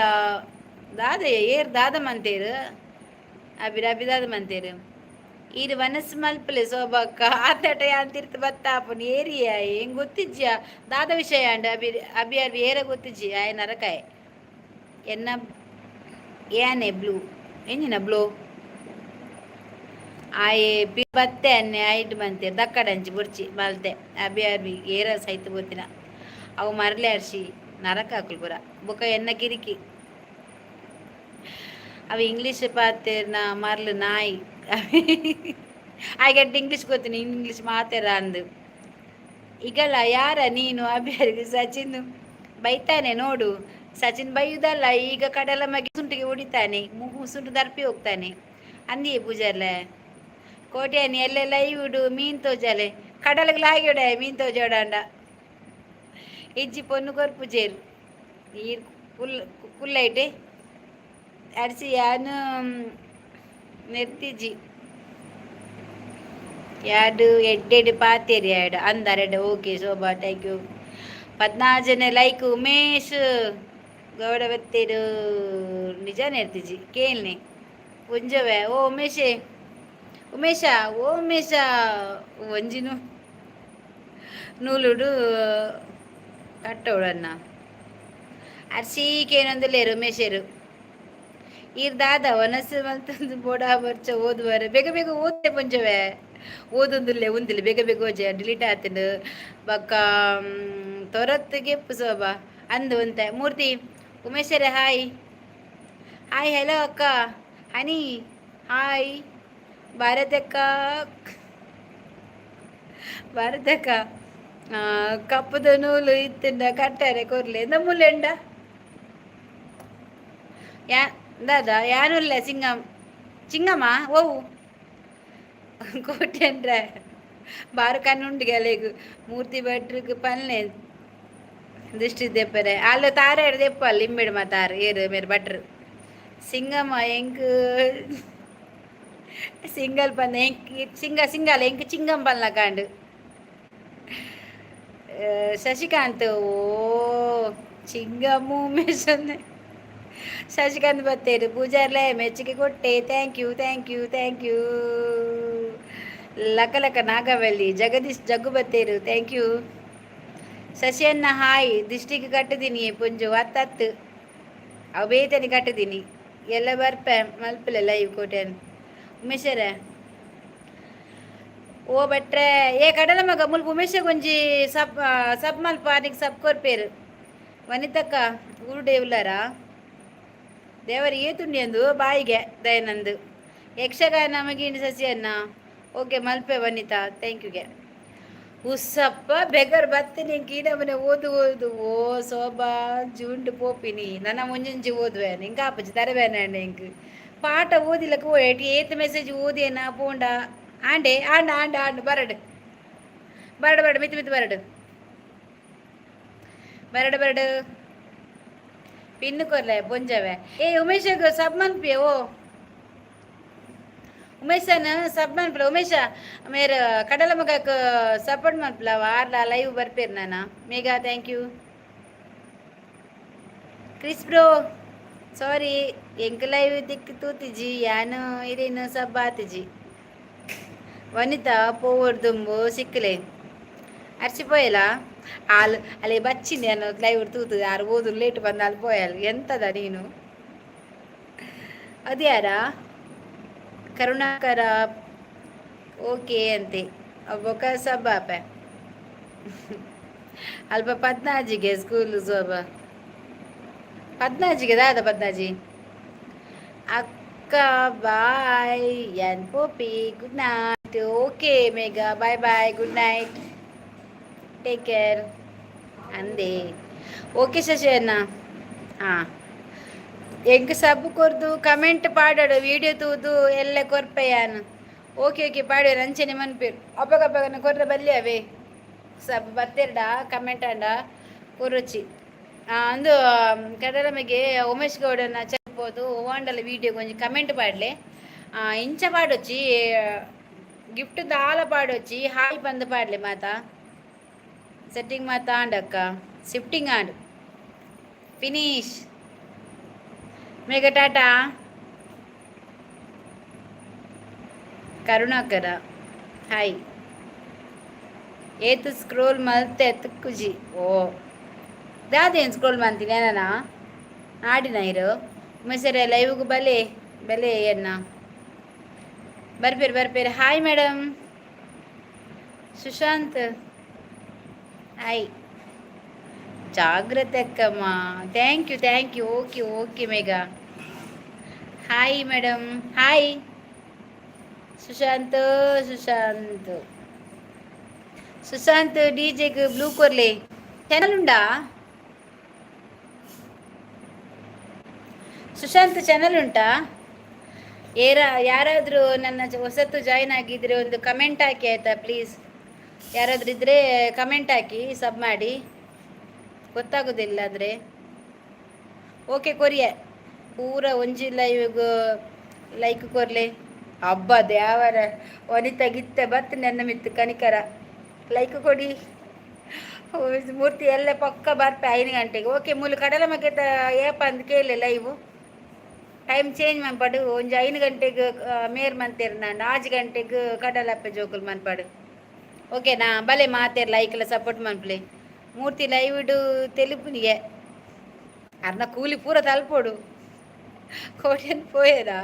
ದಾದ ಏರ್ ದಾದ ಮಂತೇರು ಅಬಿರ ಅಬಿ ದಾದ ಮಂತೇರು. ಈರ್ ವನಸ್ ಮಲ್ಪಲೆ ಶೋಭಕ್ಕ. ಆತಟ ಯಾನ್ ತಿರ್ತ್ ಬತ್ತಾಪುನು ಏರಿಯ ಏನ್ ಗೊತ್ತಿಜ್ಜ ದಾದ ವಿಷಯ ಅಂಡ್ ಅಬಿ ಅಬಿ ಅಬಿ ಏರ ಗೊತ್ತಿಜ್ಜಿ ಆಯ ನರಕಾಯ. ಎನ್ನ ಯಾನೆ ಬ್ಲೂ ಎಂಜಿನ ಬ್ಲೂ ಆಯೆ ಬಿ ಬತ್ತೆ ಅನ್ನೆ ಐಟ್ ಬಂತೆ ದಕ್ಕಡಂಚಿ ಬುರ್ಚಿ ಮಲ್ತೆ ಅಬಿ ಅಬಿ ಏರ ಸೈತ್ ಗೊತ್ತಿನ ಅವು ಮರಲೆ ಅರ್ಶಿ ನರಕ ಹಾಕುಲ್ ಪೂರ ಬೊಕ ಎನ್ನ ಕಿರಿಕಿ. ಅವು ಇಂಗ್ಲೀಷ್ ಪಾತೆರ್ನ ಮರ್ಲು ನಾಯಿ. I get English ಗೊತ್ತಿನ ಇಂಗ್ಲೀಷ್ ಮಾತೆರ ಅಂದು ಈಗಲ್ಲ. ಯಾರ ನೀನು? ಅಭ್ಯರ್ಥಿ ಸಚಿನ್ ಬೈತಾನೆ ನೋಡು. ಸಚಿನ್ ಬೈಯುದಲ್ಲ, ಈಗ ಕಡಲ ಮಗಿ ಸುಂಟಿಗೆ ಹೊಡಿತಾನೆ, ಸುಂಟು ದರ್ಪಿ ಹೋಗ್ತಾನೆ ಅಂದಿಯೇ ಪೂಜಾರ್ಲೆ. ಕೋಟ್ಯಾನಿ ಎಲ್ಲೆಲ್ಲ ಇವುಡು ಮೀನ್ ತೋಜಾಲೆ ಕಡಲಿಗೆ ಲಾಗಿಡ ಮೀನ್ ತೋಜೋಡಂಡ ಇಜ್ಜಿ ಪೊನ್ನು ಕೊರ್ಪು ಜೇರು ಈರ್ ಕುಲ್ ಕುಲ್ಲೈಟೆ ಅರ್ಸಿ ಯಾನು ನೆರ್ತಿಜಿ ಯಾಡು ಎಡ್ಡೆಡ್ ಪಾತೇರಿ ಯಾಡು ಅಂದಾರೆಡ್. Okay Shobha, thank you. 14 ಜನ ಲೈಕ್. ಉಮೇಶ್ ಗೌಡ ಬತ್ತೇರು ನಿಜ ನೆರ್ತಿಜಿ ಕೇಳ್ನೆ ಪುಂಜವೆ. ಓ ಉಮೇಶೇ, ಉಮೇಶ, ಓ ಉಮೇಶ, ಒಂಜಿನು ನೂಲುಡು ಕಟ್ಟೋಡನ್ನ ಅರ್ಶೀಕೇನೊಂದುಲ್ಲೇರು ಉಮೇಶರು. ಈರ್ ದಾದ ವನಸ್ಸು ಮಲ್ತೊಂದು ಬೋಡ ಬರ್ಚ ಓದುವರೆ ಬೇಗ ಬೇಗ ಓದ್ತೆ ಪಂಚವೆ ಓದೊಂದುಲ್ಲೆ ಉಂದಿಲ್ಲ ಬೇಗ ಬೇಗ ಓಜೆ ಡಿಲೀಟ್ ಆತಂಡು ಬೊಕ್ಕ ತೊರತ್ತಿಗೆ ಶೋಭಾ ಅಂದು ಒಂತೆ. ಮೂರ್ತಿ ಉಮೇಶರೇ ಹಾಯ್ ಹಾಯ್. ಹಲೋ ಅಕ್ಕ ಹನಿ ಹಾಯ್. ಭಾರತಕ್ಕ ಭಾರತಕ್ಕ ಕಪ್ಪುದ ನೂಲು ಇತ್ತಿಂಡ ಕಟ್ಟಾರೆ ಕೊರ್ಲೆ ನಮ್ಮುಲೆಂಡ. ಯಾ ದಾದಾ ಯಾನುಲ್ಲ ಸಿಂಗಮ್ ಚಿಂಗಮ್ಮ ಓವು ಕೋಟೆನ್ರ ಬಾರು ಕಣ್ಣುಂಡು ಗೆಲೆಗು ಮೂರ್ತಿ ಭಟ್ರಿಗೆ ಪಲ್ನೆ ದೃಷ್ಟಿ ದೆಪ್ಪರೆ ಅಲ್ಲ ತಾರೆ ದೆಪ್ಪಲ್ಲ ಇಂಬಿಡು ಮಾತಾರು ಏರು ಮೇರು ಭಟ್ರು. ಸಿಂಗಮ್ಮ ಎಂಕ್ ಸಿಂಗಲ್ ಪನ್ನ ಎಂಕ್ ಸಿಂಗ ಸಿಂಗಲ್ ಎಂಕ್ ಚಿಂಗಂ ಪನ್ಲ ಕಾಂಡು. ಶಶಿಕಾಂತ್ ಓ ಚಿಂಗಮ್ಮು ಉಮೇಶ್ ಶಶಿಕಾಂತ್ ಬತ್ತೇರು ಪೂಜಾರ್ಲೆ ಮೆಚ್ಚುಗೆ ಕೊಟ್ಟೆ. Thank you, thank you, thank you. ಲಕ ಲಕ ನಾಗವಲ್ಲಿ ಜಗದೀಶ್ ಜಗ್ಗು ಬತ್ತೇರು. Thank you. ಶಶಿಯನ್ನ ಹಾಯ್. ದಿಷ್ಟಿಗೆ ಕಟ್ಟುದೀನಿ ಪುಂಜು ಅತ್ತತ್ತು ಅವು ಬೇತನಿ ಕಟ್ಟುದೀನಿ ಎಲ್ಲ ಬರ್ಪೆ ಮಲ್ಪಲೆ ಲೈವ್ ಕೋಟೆನ್ ಉಮೇಶರೇ. ಓ ಭಟ್ರೆ, ಏ ಕಡಲ ಮಗ ಮುಲ್ಪ ಉಮೇಶ ಒಂಜಿ ಸಬ್ ಸಬ್ ಮಲ್ಪ ನಿಕ್ ಸಬ್ ಕೊರ್ಪೇರು. ವನಿತಕ್ಕ ಊರುಡೇವುಲಾರಾ ದೇವರ ಏತುಂಡಿ ಬಾಯಿಗೆ ದಯನಂದು ಯಕ್ಷಗಾನ ಮಗೀಂಡು ಸಸಿಯನ್ನ. ಓಕೆ ಮಲ್ಪೆ ವನಿತಾ, thank ಯುಗೆ. ಉಸ್ಸಪ್ಪ ಬೆಗರ್ ಬತ್ತಿನಿ ಕೀನಮನೆ ಓದು ಓದು. ಓ ಸೋಬಾ ಜೂಂಡು ಪೋಪಿನಿ ನನ್ನ ಮುಂಜಂಜಿ ಓದುವೆ ನಿಂಗೆ ಆಪಜಿ ತರಬೇನ ಎಂಕ್ ಪಾಠ ಓದಿಲ್ಲಕ ಓ ಏತ್ ಮೆಸೇಜ್ ಓದಿಯೇನ ಪೋಂಡ ಆಂಡೆ ಆಂಡ ಆಂಡ ಆಂಡ್ ಬರಡು ಬರಡು ಬರಡು ಮಿತ್ತು ಮಿತ್ತು ಬರಡು ಬರಡು ಬರಡು ಪಿನ್ನು ಕೊರ್ಲೆ ಪೊಂಜವೆ. ಏ ಉಮೇಶಗ್ ಸಬ್ ಮನ್ಪಿಯ. ಓ ಉಮೇಶನ ಸಬ್ ಮನ್ಪುಲ. ಉಮೇಶ ಮೇರ್ ಕಡಲ ಮಗಕ್ ಸಪೋರ್ಟ್ ಮನ್ಪುಲ ವಾರ್ಲ ಲೈವ್ ಬರ್ಪೇರ್ ನಾನ. Megha, thank you. Chris bro, ಸಾರಿ, ಎಂಕ್ ಲೈವ್ ದಿಕ್ಕು ತೂತಿಜಿ ಯಾನು ಇರೇನು ಸಬ್ ಆತಿಜಿ. ವನಿತಾ ಪೋವರ್ದುಂಬು ಸಿಕ್ಕಲೆ ಅರ್ಚಿಪೋಯಲ ಆಲ್ ಅಲ್ಲೇ ಬಚ್ಚಿನಿ ನಾನು ಲೈವ್ ತೂತು ಯಾರು ಓದು ಲೇಟ್ ಬಂದ ಅಲ್ಲಿ ಪೋಯಲ್ ಎಂತದ ನೀನು. ಅದು ಯಾರಾ? ಕರುಣಾಕರ ಓಕೆ ಅಂತೆ. ಬೊಕ ಸಬ್ ಆಪೆ ಅಲ್ಪ ಪದ್ನಾಜಿಗೆ ಸ್ಕೂಲ್ ಸೋಬ ಪದ್ನಾಜಿಗೆ ದಾದ ಪದ್ನಾಜಿ ಅಕ್ಕ. ಬಾಯ್ ಎನ್ ಪೋಪಿ, good night. Okay Megha, bye bye, good night, take care ಅಂದೆ. ಓಕೆ ಶಶಿ ಅಣ್ಣ. ಹಾಂ ಎಂಕ್ ಸಬ್ ಕೊರ್ದು ಕಮೆಂಟ್ ಪಾಡೋಡು ವಿಡಿಯೋ ತೂದು ಎಲ್ಲ ಕೊರ್ಪೆಯಾನು. ಓಕೆ ಓಕೆ ಪಾಡುವೆ ಅಂಚನೆ ಮನ್ಪೇರು ಅಪ್ಪಗ ಅಪ್ಪಗನ ಕೊರ್ರ ಬಲ್ಲಿ ಅವೇ ಸಬ್ ಬತ್ತೆರ್ಡ ಕಮೆಂಟ್ ಅಂಡ ಕೊರೊಚಿ ಅಂದು ಕಡಲಮೆಗೆ ಉಮೇಶ್ ಗೌಡನ ಚರ್ಬೋದು ಓವಾಂಡಲ ವಿಡಿಯೋ ಒಂಜಿ ಕಮೆಂಟ್ ಪಾಡ್ಲೆ. ಇಂಚ ಪಾಡೊಚ್ಚಿ ಗಿಫ್ಟ್ ದಾಲ ಪಾಡೊಚ್ಚಿ ಹಾಯ್ ಬಂದು ಪಾಡ್ಲೆ ಮಾತಾ ಸೆಟ್ಟಿಂಗ್ ಮಾತಾ ಆಂಡಕ್ಕ ಶಿಫ್ಟಿಂಗ್ ಆಂಡ್ ಫಿನಿಶ್. ಮೇಘ ಟಾಟಾ. ಕರುಣಾಕರ ಹಾಯ್. ಏತು ಸ್ಕ್ರೋಲ್ ಮಲ್ತೆ ತುಕ್ಕುಜಿ. ಓ ದಾದೇನು ಸ್ಕ್ರೋಲ್ ಮಾಡ್ತೀನಿ ಏನಾನ ಆಡಿನ ಇರು ಉಮೇಶರೇ ಲೈವ್ಗೆ ಬಲೆ ಬಲೆ ಎನ್ನ ಬರ್ಪೇರು ಬರ್ಪೇರು. Hi madam Sushanth hi. ಜಾಗ್ರತೆ ಅಕ್ಕಮ್ಮ. Thank you, thank you. Okay okay Megha. Hi madam, hi Sushanth. Sushanth Sushanth D ಜೆಗೆ ಬ್ಲೂ ಕೊರ್ಲೆ ಚಾನಲ್ ಉಂಡಾ? ಸುಶಾಂತ್ ಚಾನಲ್ ಉಂಟಾ? ಏರ ಯಾರಾದರೂ ನನ್ನ ಹೊಸತು ಜಾಯ್ನ್ ಆಗಿದ್ರೆ ಒಂದು ಕಮೆಂಟ್ ಹಾಕಿ ಆಯಿತಾ ಪ್ಲೀಸ್. ಯಾರಾದರೂ ಇದ್ದರೆ ಕಮೆಂಟ್ ಹಾಕಿ ಸಬ್ ಮಾಡಿ ಗೊತ್ತಾಗೋದಿಲ್ಲ ಅಂದರೆ. ಓಕೆ ಕೊರಿಯ ಪೂರ ಒಂಜಿ ಲೈವ್ ಲೈಕ್ ಕೊರ್ಲೆ. ಹಬ್ಬ ದೇವರ ವನಿತಾ ಗಿತ್ತ ಬತ್ತು ನನ್ನ ಮಿತ್ತು ಕನಿಕರ ಲೈಕ್ ಕೊಡಿ. ಮೂರ್ತಿ ಎಲ್ಲ ಪಕ್ಕ ಬರ್ಪೆ 5 ಗಂಟೆಗೆ. ಓಕೆ ಮೂಲು ಕಡಲ ಮಗ್ಗೆತ ಏಪ ಅಂದ್ ಕೇಳಿ ಲೈವ್ ಟೈಮ್ ಚೇಂಜ್ ಮನ್ಪಾಡು. ಒಂಜಿ 5 ಗಂಟೆಗೆ ಮೇರ್ ಮಂತೇರ್ ನಾನು 6 ಗಂಟೆಗೆ ಕಡಲಪ್ಪೆ ಜೋಕುಲ್ ಮನ್ಪಾಡು. ಓಕೆನಾ? ಬಲೆ ಮಾತೇರ್ ಲೈಕ್ಲ ಸಪೋರ್ಟ್ ಮನ್ಪಲೆ. ಮೂರ್ತಿ ಲೈವ್ ಇಡು ತೆಲುಪುನಿಗೆ ಅರ್ನ ಕೂಲಿ ಪೂರ ತಲ್ಪೋಡು. ಕೋಟ್ಯಾನ್ ಪೋಯೇರಾ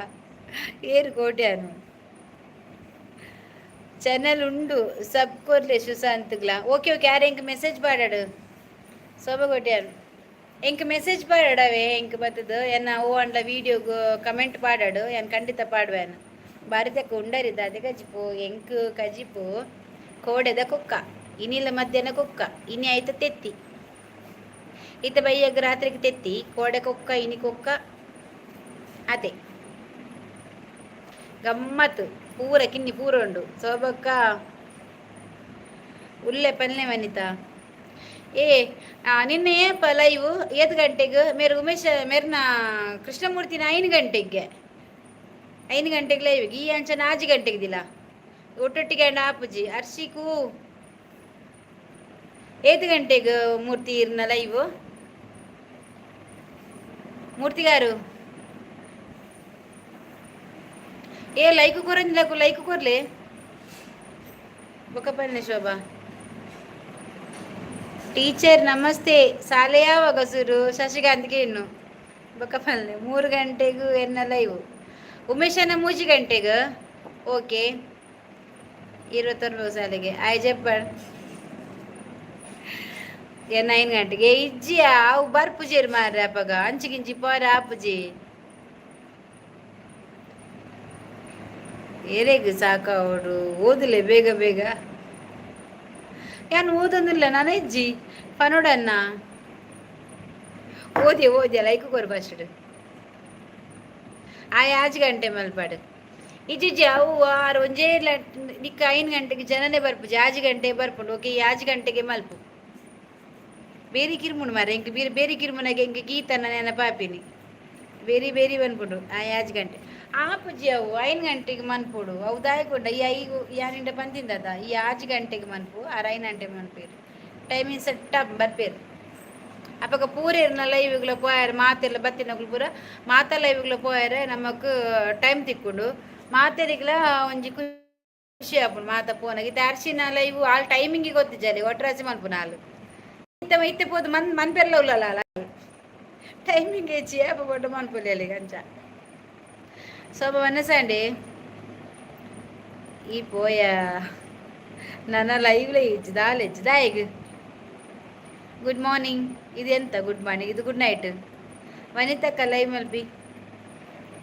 ಏರು ಕೋಟ್ಯಾನು ಚಾನಲ್ ಉಂಡು ಸಬ್ ಕೊರ್ಲೆ ಸುಶಾಂತ್ಗ್ಲ. ಓಕೆ ಓಕೆ ಯಾರು ಎಂಕ್ ಮೆಸೇಜ್ ಪಾಡಾಡು ಶೋಭಾ ಕೋಟ್ಯಾನ್ ಎಂಕ್ ಮೆಸೇಜ್ ಪಾಡಾಡವೇ ಎಂಕ್ ಬತ್ತದ ಎನ್ನ ಓ ಅಂಡ್ಲ ವೀಡಿಯೋಗ್ ಕಮೆಂಟ್ ಪಾಡಾಡು ಎನ್ ಖಂಡಿತ ಪಾಡುವೇನು. ಭಾರತಕ್ಕೆ ಉಂಡರಿದ ಅದೇ ಕಜಿಪು ಎಂಕ್ ಕಜಿಪು ಕೋಡೆದ ಕುಕ್ಕ ಇನಿಲ ಮಧ್ಯಾಹ್ನ ಕುಕ್ಕ ಇನಿ ಆಯ್ತ ತೆತ್ತಿ ಈತ ಬೈಯಗ್ ರಾತ್ರಿಗೆ ತೆತ್ತಿ ಕೋಡೆ ಕೊಕ್ಕ ಇನಿ ಕೊಕ್ಕ. ಅದೇ ಗಮ್ಮತ್ ಪೂರ ಕಿನ್ನಿ ಪೂರ ಉಂಡು. ಸೋಬಕ್ಕ ಉಲ್ಲೆ ಪಲ್ಲೆ ವನಿತಾ. ಏ ನಿನ್ನೆ ಏಪ ಲೈವ್? ಏತ್ ಗಂಟೆಗೆ? ಮೇರು ಉಮೇಶ ಮೇರ್ನ ಕೃಷ್ಣಮೂರ್ತಿನ 5 ಗಂಟೆಗೆ, 5 ಗಂಟೆಗೆ ಲೈವ್. ಈ ಅಂಚನ 6 ಗಂಟೆಗೆ ದಿಲ್ಲ ಒಟ್ಟೊಟ್ಟಿಗೆ ಅಂಡ ಆಪುಜಿ. ಅರ್ಶಿಕು ಏತ್ ಗಂಟೆಗೆ ಮೂರ್ತಿ ಇರ್ನ ಲೈವ್? ಮೂರ್ತಿ గారు, ఏ లైక్ కొరంజిలకు లైక్ కొర్లే. ఒక పని. శోభ ಟೀಚರ್ ನಮಸ್ತೆ. ಸಾಲೆ ಯಾವಾಗ ಸುರು? ಶಶಿಕಾಂತ್ಗೆ ಇನ್ನು ಬೊಕ್ಕ ಪಲ್ಲೆ. 3 ಗಂಟೆಗೂ ಎನ್ನ ಲೈವ್. ಉಮೇಶನ 3 ಗಂಟೆಗೆ. ಓಕೆ, 29 ಸಾಲೆಗೆ ಆಯ್ ಜಪ್ಪಡ್. ಎನ್ನ 5 ಗಂಟೆಗೆ ಇಜ್ಜಿಯ. ಅವು ಬರ್ಪುಜೇರು ಮಾರ್ರೆ. ಅಪಗ ಅಂಚಿಗಿಂಚಿ ಪೋರ ಆಪುಜಿ. ಏರೆಗ್ ಸಾಕು ಓದಲೆ ಬೇಗ ಬೇಗ. ಯಾನು ಓದೊಂದಿಲ್ಲ ನಾನು ಇಜ್ಜಿ ಪನೋಡನ್ನ. ಓದಿ ಓದಿ ಲೈಕ್ ಕೊರು ಫಸ್ಟ್. ಆಯ್ 6 ಗಂಟೆ ಮಲ್ಪಾಡು. ಇಜ್ಜಿಜ್ಜಿ, ಅವು ಆರು ಒಂಜೇ ನಿಕ್ಕ 5 ಗಂಟೆಗೆ ಜನನೇ ಬರ್ಪುಜಿ. 6 ಗಂಟೆ ಬರ್ಪುಂಡು. ಓಕೆ, ಈ 6 ಗಂಟೆಗೆ ಮಲ್ಪು. ಬೇರೆ ಕಿರ್ಮುಂಡು ಮಾರೆ ಎಂಕ್ ಬೇರೆ ಬೇರೆ ಕಿರ್ಮುನಾಗ ಎಂಕ್ ಗೀತನ ನೆನಪಾಪಿನಿ. ಬೇರೆ ಬೇರೆ ಬನ್ಪುಂಡು. ಆ 6 ಗಂಟೆ ಆಪುಜಿ. ಅವು 5 ಗಂಟೆಗೆ ಮನ್ಪೊಡು. ಅವು ದಾಯಕೊಂಡ ಈ ಐಗು ಯಾನಿಂಡ ಬಂದಿಂದದ. ಈ 6 ಗಂಟೆಗೆ ಮನ್ಪು, ಆರು 5 ಗಂಟೆ ಮನ್ಪೇರು. Timing set ಬರ್ಪೇರು. ಅಪಗ ಪೂರೇರ್ನ ಲೈವ್ಗಳ ಪೋಯರ್ ಮಾತೆಲ್ಲ ಬತ್ತಿನಕುಲು ಪೂರ ಮಾತ ಲೈವ್ಗಳ ಪೋಯರೆ ನಮಕ್ ಟೈಮ್ ತಿಕ್ಕುಂಡು. ಮಾತೆರಿಗ್ಲ ಒಂಜಿ ಖುಷಿ ಆಪುಂಡು ಮಾತ ಪೋನಾಗ. ಇತ್ತೆ ಅರ್ಶಿನ ಲೈವ್ ಆಲ್ ಟೈಮಿಂಗ್ ಗೊತ್ತಿಜ್ಜಲ್ಲಿ. ಒಟ್ರಾಸಿ ಮನ್ಪುನ ಆಲ್. ಇತ್ತೆ ಇತ್ತೆ ಪೋದು ಮನ್ ಮನ್ಪೆರ್ಲ ಉಲ್ಲಲ್ಲ. ಟೈಮಿಂಗ್ ಹೆಚ್ಚಿ ಆಪ ಪೊಟ್ಟು ಮನ್ಪುಲಿ ಅಂಚ. ಶೋಭ ವನಸಂಡಿ ಈ ಪೋಯ ನನ್ನ ಲೈವ್ಲ ಇಜ್ಜಿ ದಾಲ ಇಜ್ಜಿ ದಾಯಗ್. Good morning. ಇದು ಎಂತ ಗುಡ್ ಮಾರ್ನಿಂಗ್? ಇದು ಗುಡ್ ನೈಟ್. ವನಿತಕ್ಕ ಲೈವ್ ಮಲ್ಪಿ.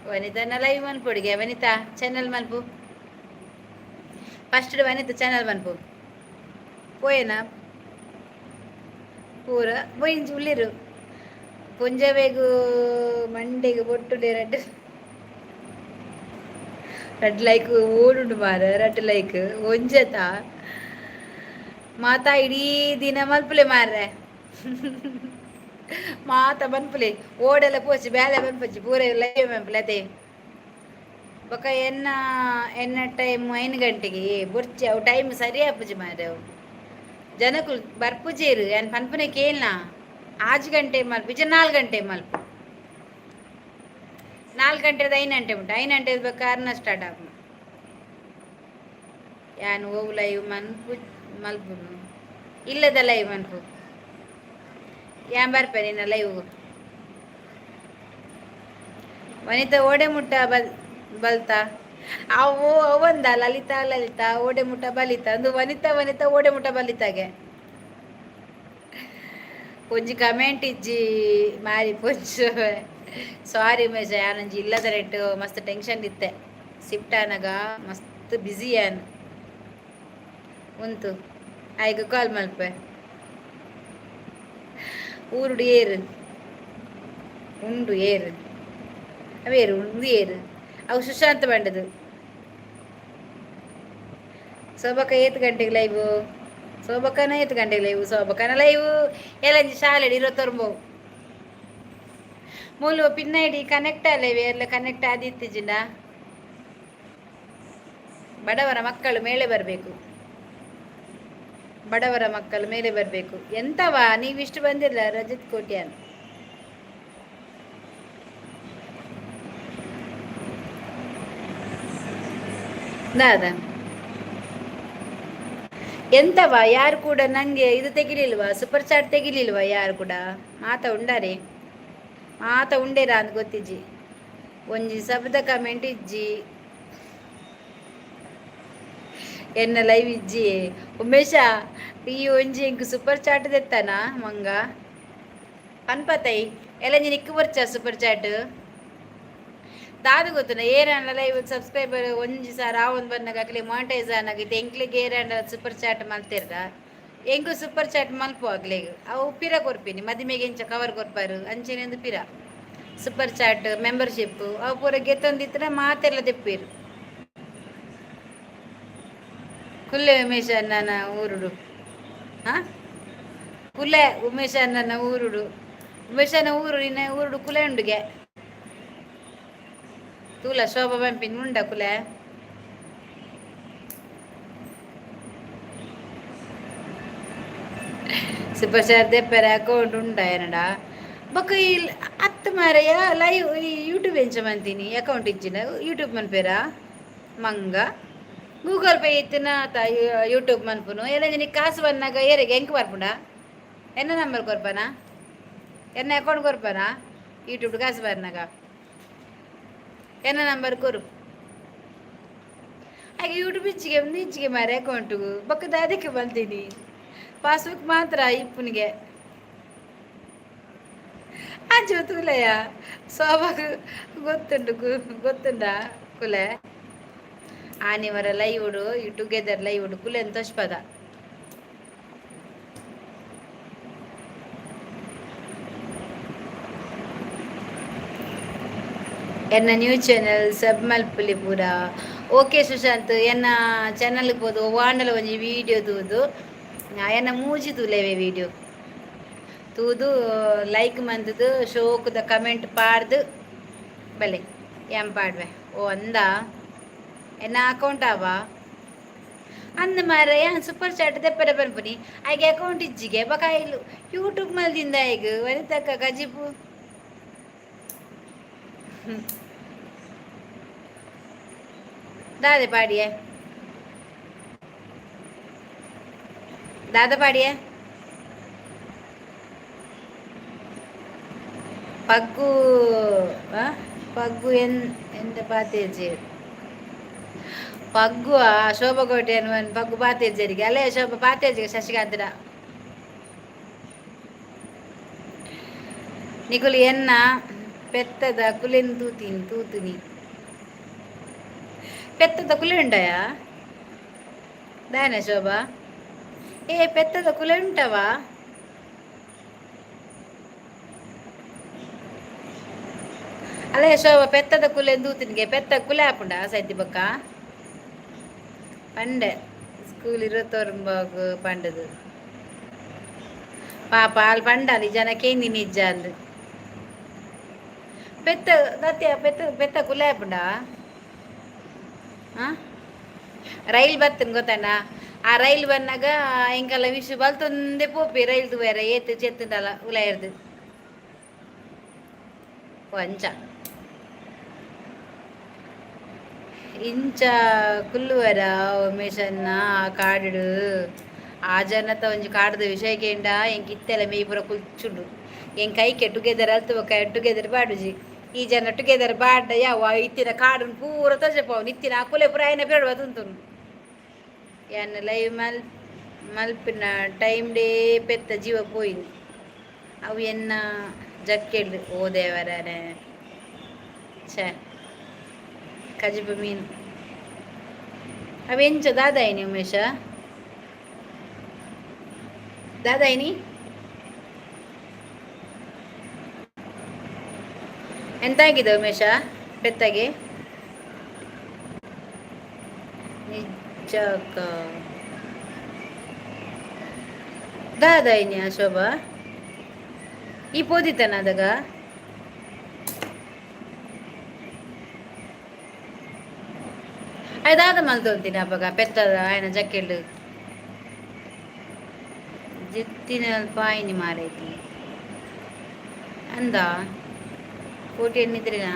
ವನಿತನ ಲೈವ್ ಮನ್ಪೊಡಿಗೆ. ವನಿತಾ ಚಾನಲ್ ಮನ್ಪು ಫಸ್ಟ್. ವನಿತಾ ಚಾನಲ್ ಮನ್ಪು. ಪೋಯೇನಾ ಪೂರ ಪೋಯಿಂಚಿ ಉಳ್ಳಿರು. ಪುಂಜವೆಗು ಮಂಡೆಗೆ ಬೊಟ್ಟು ರೆಡ್ ರೆಡ್ ಲೈಕ್ ಓಡುಂಡು ಮಾರ. ರೆಡ್ ಲೈಕ್ ಒಂಜತ ಮಾತಾ ಇಡೀ ದಿನ ಮಲ್ಪುಲೆ ಮಾರ್ರೆ. ಮಾತ ಬನ್ಪುಲೆ ಓಡೆಲ್ಲ ಪೋಚಿ ಬೇಲೆ ಬನ್ಪುಜಿ. ಪೂರ ಲೈವ್ ಮನ್ಪುಲೆ ಅದೇ. ಬೊಕ ಎನ್ನ ಎನ್ನ ಟೈಮ್ 5 ಗಂಟೆಗೆ ಬೊರ್ಚಿ. ಅವು ಟೈಮ್ ಸರಿ ಆಪುಜಿ ಮಾರ್ರೆ. ಅವು ಜನಕುಲು ಬರ್ಪುಜೇರು. ಯಾನ್ ಪನ್ಪುನೆ ಕೇಳ್ನ? 6 ಗಂಟೆ ಮಲ್ಪು, ಇಜ್ಜ 4 ಗಂಟೆ ಮಲ್ಪು. 4 ಗಂಟೆದ 5 ಗಂಟೆ ಉಂಟು. 5 ಗಂಟೆ ಬೇಕಾರ್ನ ಸ್ಟಾರ್ಟ್ ಆಪುಂಡು. ಯಾನ್ ಓವು ಲೈವ್ ಮನ್ಪು ಮಲ್ಪುನು? ಇಲ್ಲದ ಲೈವ್ ಮನ್ಪು. ಯಾನ್ ಬರ್ಪೆ ನಿನ್ನ ಲೈವ್. ವನಿತಾ ಓಡೆ ಮುಟ್ಟ ಬಲ್ ಬಲ್ತಾ ಅವು ಅವಂದ ಲಲಿತಾ ಲಲಿತಾ ಓಡೆ ಮುಟ್ಟ ಬಲಿತ ಅಂದು. ವನಿತಾ ವನಿತಾ ಓಡೆ ಮುಟ್ಟ ಬಲಿತಾಗೆ. ಒಂಜಿ ಕಮೆಂಟ್ ಇಜ್ಜಿ ಮಾರಿ ಪೊಂಚು. ಸಾರಿ ಉಮೇಶ, ಯಾನೊಂಜಿ ಇಲ್ಲದ ರೇಟ್ ಮಸ್ತ್ ಟೆನ್ಷನ್ ಇತ್ತೆ. ಶಿಫ್ಟ್ ಆನಗ ಮಸ್ತ್ ಬ್ಯುಸಿ ಯಾನ್. ಉಂತು ಆಯ್ಗ ಕಾಲ್ ಮಲ್ಪೆ. ಊರುಡು ಏರು ಉಂಡು ಏರು ಅವೇರು ಉಂದು ಏರು ಅವು ಸುಶಾಂತ್ ಬಂಡದು. ಶೋಭಕ್ಕ ಏತ್ ಗಂಟೆಗೆ ಲೈವ್? ಶೋಭಕ್ಕನ ಏತ್ ಗಂಟೆಗೆ ಲೈವ್? ಶೋಭಕ್ಕನ ಲೈವ್ ಎಲ್ಲಂಜಿ ಶಾಲೆ 29. ಮೂಲು ಪಿನ್ ಐಡಿ ಕನೆಕ್ಟ್ ಅಲ್ಲ ಎಲ್ಲ ಕನೆಕ್ಟ್ ಆದಿತ್ತಿಜಿಂಡ. ಬಡವರ ಮಕ್ಕಳು ಮೇಲೆ ಬರಬೇಕು, ಬಡವರ ಮಕ್ಕಳು ಮೇಲೆ ಬರಬೇಕು. ಎಂತವಾ ನೀವಿಷ್ಟು ಬಂದಿಲ್ಲ? ರಜತ್ ಕೋಟ್ಯಾನ್ ದಾದ ಎಂತವಾ? ಯಾರು ಕೂಡ ನಂಗೆ ಇದು ತೆಗಿಲಿಲ್ವಾ? ಸೂಪರ್ ಚಾಟ್ ತೆಗಿಲಿಲ್ವಾ ಯಾರು ಕೂಡ? ಮಾತ ಉಂಡಾರೆ, ಮಾತ ಉಂಡೇರಾ ಅಂತ ಗೊತ್ತಿಜ್ಜಿ. ಒಂಜಿ ಶಬ್ದ ಕಮೆಂಟ್ ಇಜ್ಜಿ. ಎನ್ನ ಲೈವ್ ಇಜ್ಜಿ. ಉಮೇಶ, ಈ ಒಂಜಿ ಎಂಕ್ ಸೂಪರ್ ಚಾಟ್ ದೆತ್ತಾನ ಮಂಗ ಪನ್ಪತೈ. ಎಲ್ಲ ನಿಕ್ಕು ಬರ್ಚ ಸೂಪರ್ ಚಾಟ್ ದಾದ ಗೊತ್ತುನ? ಏರಾಂಡ ಲೈವ್ ಸಬ್ಸ್ಕ್ರೈಬರ್ 1,000 ಆವೊಂದು ಬನ್ನಗ ಅಕ್ಲೆ ಮಾನಿಟೈಸ್ ಆನಗ ಇತ್ತೆ ಎಂಕ್ಲೆಗ್ ಏರಾಂಡ ಸೂಪರ್ ಚಾಟ್ ಮಲ್ತೆರ್ಡ ಎಂಕು ಸೂಪರ್ ಚಾಟ್ ಮಲ್ಪು ಅಕ್ಲೆಗ್. ಅವು ಪಿರ ಕೊರ್ಪಿನಿ. ಮದಿಮೆಗೆ ಎಂಚ ಕವರ್ ಕೊರ್ಪಾರು ಅಂಚನೆ ಒಂದು ಪಿರ. ಸೂಪರ್ ಚಾಟ್ ಮೆಂಬರ್ಶಿಪ್ ಅವು ಪೂರ ಗೆತ್ತೊಂದಿತ್ತಿನ ಮಾತೆಲ್ಲ ದೆಪ್ಪೇರು. ಕುಲ್ಲೆ ಉಮೇಶ್ ಅಣ್ಣನ ಊರುಡು. ಹಾಂ, ಕುಲೆ ಉಮೇಶ್ ಅಣ್ಣನ ಊರುಡು. ಉಮೇಶನ ಊರು ನಿನ್ನ ಊರುಡು ಕುಲೆ ಉಂಡುಗೆ. ತೂಲ ಶೋಭಾ ಪಂಪಿನ ಉಂಡ ಕುಲೆ. ಸೂಪರ್ ಸ್ಟಾರ್ ದೆಪ್ಪರೆ ಅಕೌಂಟ್ ಉಂಡ ಏನಡ ಬೊಕ್ಕ ಈ ಅತ್ತು ಮಾರಯ್ಯ ಲೈವ್ ಈ ಯೂಟ್ಯೂಬ್ ಎಂಚ ಮಂತೀನಿ ಅಕೌಂಟ್ ಇಜ್ಜಿನ ಯೂಟ್ಯೂಬ್ ಮನ್ಪೇರಾ ಮಂಗ ಗೂಗಲ್ ಪೇ ಇತ್ತಿನ ಯೂಟ್ಯೂಬ್ ಮನ್ಪುನು ಎಲ್ಲ ನಿನಗೆ ಕಾಸು ಬಂದಾಗ ಏರಿಗೆ ಎಂಕ್ ಬರ್ಪುಂಡ ಎನ್ನ ನಂಬರ್ ಕೊರ್ಪನಾ ಎನ್ನ ಅಕೌಂಟ್ ಕೊರ್ಪನಾ ಯೂಟ್ಯೂಬ್ ಕಾಸು ಬರ್ನಾಗ ಎನ್ನ ನಂಬರ್ ಕೊರು. ಹಾಗೆ ಯೂಟ್ಯೂಬ್ ಇಚ್ಚಿಗೆ ಇಚ್ಚಿಗೆ ಮಾರೆ ಅಕೌಂಟು ಬೊಕ್ಕದ ಅದಕ್ಕೆ ಬಂತೀನಿ ಪಾಸ್ಬುಕ್ ಮಾತ್ರ ಇಪ್ಪುನಿಗೆ. ಅಂಚ ತೂಲಯ್ಯ ಸೋಬಾಗ ಗೊತ್ತುಂಡು ಗೊತ್ತುಂಡ ಕುಲೆ ಆನಿವರ ಲೈವುಡು ಈ ಟುಗೆದರ್ ಲೈವುಡು ಕುಲೆ ಅಂತ ಪದ. ಎನ್ನ ನ್ಯೂ ಚಾನೆಲ್ ಸಬ್ ಮಲ್ಪುಲಿ ಪೂರ. ಓಕೆ ಸುಶಾಂತ್, ಎನ್ನ ಚಾನಲ್ ಪೋದು ವಾಂಡಲ ಒಂಜಿ ವೀಡಿಯೋ ತೂದು ಎನ್ನ ಮೂಜಿ ತೂಲೆವೆ ವೀಡಿಯೋ ತೂದು ಲೈಕ್ ಮಂತುದು ಶೋಕುದ ಕಮೆಂಟ್ ಪಾಡ್ದು ಬಲೆ ಎಂ ಪಾಡ್ವೆ. ಓ ಅಂದ ಎನ್ನ ಅಕೌಂಟ್ ಆವ ಅಂದ ಮಾರ ಯಾನ್ ಸೂಪರ್ ಚಾಟ್ ದೆಪ್ಪರೆ ಪನ್ಪುನಿ ಐಗೆ ಅಕೌಂಟ್ ಇಜ್ಜಿಗೆ ಬೊಕ ಐಲು ಯೂಟ್ಯೂಬ್ ಮಲ್ದಿಂದ ಐಗ್ ವನಿತಕ್ಕ ಕಜಿಪು. ದಾದೆ ಪಾಡಿಯೆ ದಾದ ಪಾಡಿಯೆ ಪಗ್ಗು ಪಗ್ಗು ಎನ್ ಎಂತ ಪಾತೇಜಿ ಪಗ್ಗು ಶೋಭಾ ಕೋಟೆ ಪಗ್ಗು ಪಾತೇಜರಿಗೆ ಅಲ್ಲೇ ಶೋಭಾ ಪಾತೇಜಿಗೆ ಶಶಿಕಾಂತಡ ನಿಕುಲು ಎನ್ನ ಪೆತ್ತದ ಕುಲೆನ್ ತೂತೀನಿ ತೂತುನಿ ಪೆತ್ತದ ಕುಲೆ ಉಂಡಯ ದಾನೆ ಶೋಭಾ ಏ ಪೆತ್ತದ ಕುಲೆ ಉಂಟವಾ. ಅಲ್ಲೇ ಶೋಭಾ ಪೆತ್ತದ ಕುಲೆ ತೂತಿನಿಗೆ ಪೆತ್ತ ಕುಲೆ ಆಪುಂಡ ಸೈತಿ ಬೊಕ್ಕ ಪಂಡೆ ಸ್ಕೂಲ್ ಇರುವತ್ತೊಂಬಗ್ ಪಂಡದು ಪಾಪ ಅಲ್ಲಿ ಪಂಡಾಲಿ ಜನ ಕೇಂದಿ ನಿಜ್ಜ ಅಂದ್ ಪೆತ್ತ ದತ್ಯ ಪೆತ್ತ ಪೆತ್ತ ಕುಲೆ ಆಪುಂಡ. ಹಾಂ ರೈಲ್ ಬತ್ತನ್ ಗೊತ್ತಣ್ಣ ಆ ರೈಲ್ ಬನ್ನಾಗ ಎಂಕಲ್ಲ ವಿಷು ಬಲ್ತೊಂದೇ ಪೋಪಿ ರೈಲ್ ತೂವೆರೆ ಏತ್ ಚೆತ್ತುಂಡಲ ಉಲಾಯರ್ದು ಅಂಚ ಇಂಚ ಕುಲ್ಲುವರ ಉಮೇಶನ್ನ ಕಾಡುಡು ಆ ಜನತ ಒಂಜಿ ಕಾಡ್ದ ವಿಷಯ ಕೇಂಡ ಎಂಕ್ ಇತ್ತೆಲ್ಲ ಮೇಯ್ ಪೂರ ಕುಲ್ಚುಂಡು ಎಂಕ್ ಐಕೆ ಟುಗೆದರ್ ಅಲ್ತು ಬೊಕ ಟುಗೆದರ್ ಪಾಡುಜಿ ಈ ಜನ ಟುಗೆದರ್ ಪಾಡ್ಡ ಯಾವ ಇತ್ತಿನ ಕಾಡುನ್ ಪೂರ ತೋಜಪಾವು ಇತ್ತಿನ ಕುಲೆ ಪೂರ ಆಯ್ನ ಪೇಡುವ ತುಂತುನು ಯಾನ್ ಲೈವ್ ಮಲ್ ಮಲ್ಪಿನ ಟೈಮ್ ಡೇ ಪೆತ್ತ ಜೀವ ಪೋಯಿನಿ ಅವು ಎನ್ನ ಜಕ್ಕೆಡ್ ಓ ದೇವರೇ ಛೇ ಕಜಿಪು ಮೀನು ಅವು ಎಂಚ ದಾದಾಯಿನಿ ಉಮೇಶ ದಾದಾಯಿನಿ ಎಂತಾಗಿದೆ ಉಮೇಶ ಪೆತ್ತಗೆ ನಿಜಕ್ಕ ದಾದಾಯಿನಿ ಆ ಶೋಭಾ ಈ ಪೋದಿತ್ತನ ಅದಗ ಅಯ್ ದಾದ ಮಲ್ತೊಂತೀನಿ ಅಪಗ ಪೆತ್ತದ ಆಯನ ಜಕ್ಕೆಲ್ಡ್ ಜೆತ್ತಿನ ಪಾಯಿನಿ ಮಾರೈತಿ ಅಂದ ಕೋಟಿ ಎಣ್ಣಿದ್ರಿನಾ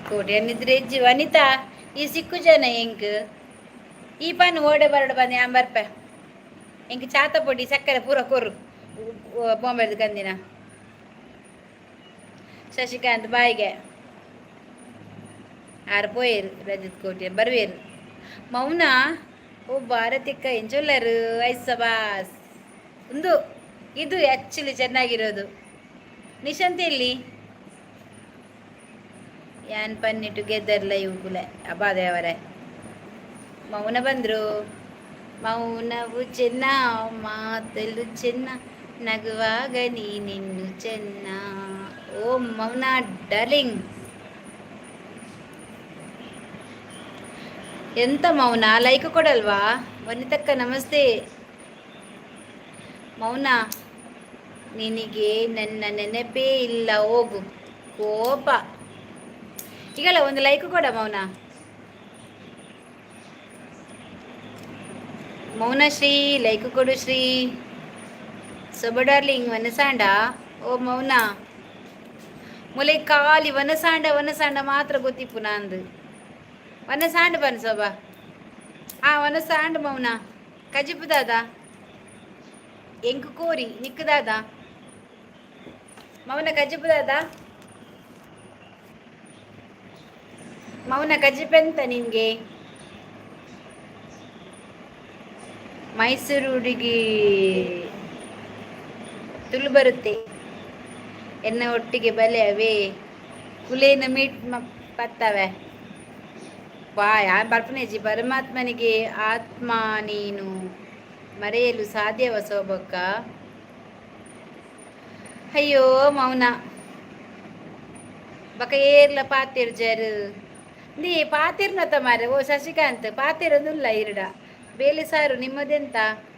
ಕೋಟಿ ಎಣ್ಣಿದ್ರೆ ಇಜ್ಜಿ ವನಿತಾ ಈ ಸಿಕ್ಕು ಜನ ಎಂಕ್ ಈ ಪನ್ ಓಡೆ ಬರಡು ಬಂದೆ ಯಾನ್ ಬರ್ಪೆ ಎಂಕ್ ಚಾತ ಪೊಡಿ ಸಕ್ಕರೆ ಪೂರ ಕೊರು ಬಾಂಬೆದ ಕಂದಿನ ಶಶಿಕಾಂತ್ ಬಾಯಿಗೆ ಆರು ಪೋಯೇರು ರಜತ್ ಕೋಟಿ ಬರ್ವೇರು ಮೌನ ಓ ಭಾರತಿಕ್ಕ ಎಂಚೊಲ್ಲರು ಐಸಬಾಸ್ ಒಂದು ಇದು ಆ್ಯಕ್ಚುಲಿ ಚೆನ್ನಾಗಿರೋದು. ನಿಶಾಂತ್ ಎಲ್ಲಿ ಯಾನ್ ಪನ್ನಿ ಟುಗೆದರ್ ಲೈವ್ ಕುಲೆ ಅಬ್ಬಾ ದೇವರೇ ಮೌನ ಬಂದರು. ಮೌನವು ಚೆನ್ನ ಮಾತಲು ಚೆನ್ನ ನಗುವಾಗ ನೀನಿನ್ನು ಚೆನ್ನ. ಓ ಮೌನ ಡಾರ್ಲಿಂಗ್, ಎಂತ ಮೌನ, ಲೈಕ್ ಕೊಡಲ್ವಾ? ವನಿತಕ್ಕ ನಮಸ್ತೆ. ಮೌನ, ನಿನಗೆ ನನ್ನ ನೆನಪೇ ಇಲ್ಲ, ಹೋಗು. ಕೋಪ ಈಗಲ್ಲ, ಒಂದು ಲೈಕ್ ಕೊಡ ಮೌನ. ಮೌನಶ್ರೀ ಲೈಕ್ ಕೊಡು ಶ್ರೀ. ಸೊಬ ಡಾರ್ಲಿಂಗ್, ವನಸಾಂಡ. ಓ ಮೌನ, ಮುಲೆ ಖಾಲಿ ವನಸಾಂಡ ವನಸಾಂಡ ಮಾತ್ರ ಗೊತ್ತಿಪ್ಪು ನಾಂದು. ವನಸಾಂಡ ಬನ್ ಸೊಬ. ಆ ವನಸಾಂಡ ಮೌನ. ಕಜಿಪು ದಾದ ಎಂಕು ಕೋರಿ ನಿಕ್ಕದಾದ ಮೌನ? ಕಜಿಪು ದಾದ ಮೌನ? ಕಜಿಪೆಂತ ನಿನ್ಗೆ? ಮೈಸೂರು ಹುಡುಗಿ ತುಳು ಬರುತ್ತೆ. ಎನ್ನ ಒಟ್ಟಿಗೆ ಬಲೆ ಅವೇ ಕುಲೇನ ಮೀಟ್ ಪತ್ತವೆ ಬಾ. ಯಾನ್ ಬರ್ಪುನೇಜಿ. ಪರಮಾತ್ಮನಿಗೆ ಆತ್ಮ ನೀನು ಮರೆಯಲು ಸಾಧ್ಯವ ಸೋಬಕ್ಕ? ಅಯ್ಯೋ ಮೌನ, ಬಕ ಏರ್ಲ ಪಾತೆರ್ ಜರು ನೀ ಪಾತಿರ್ನತ ಮಾರೆ. ಓ ಶಶಿಕಾಂತ್, ಪಾತಿರೊಂದುಲ್ಲ ಇರಡ. ಬೇಲೆ ಸಾರು ನಿಮ್ಮದೆಂತ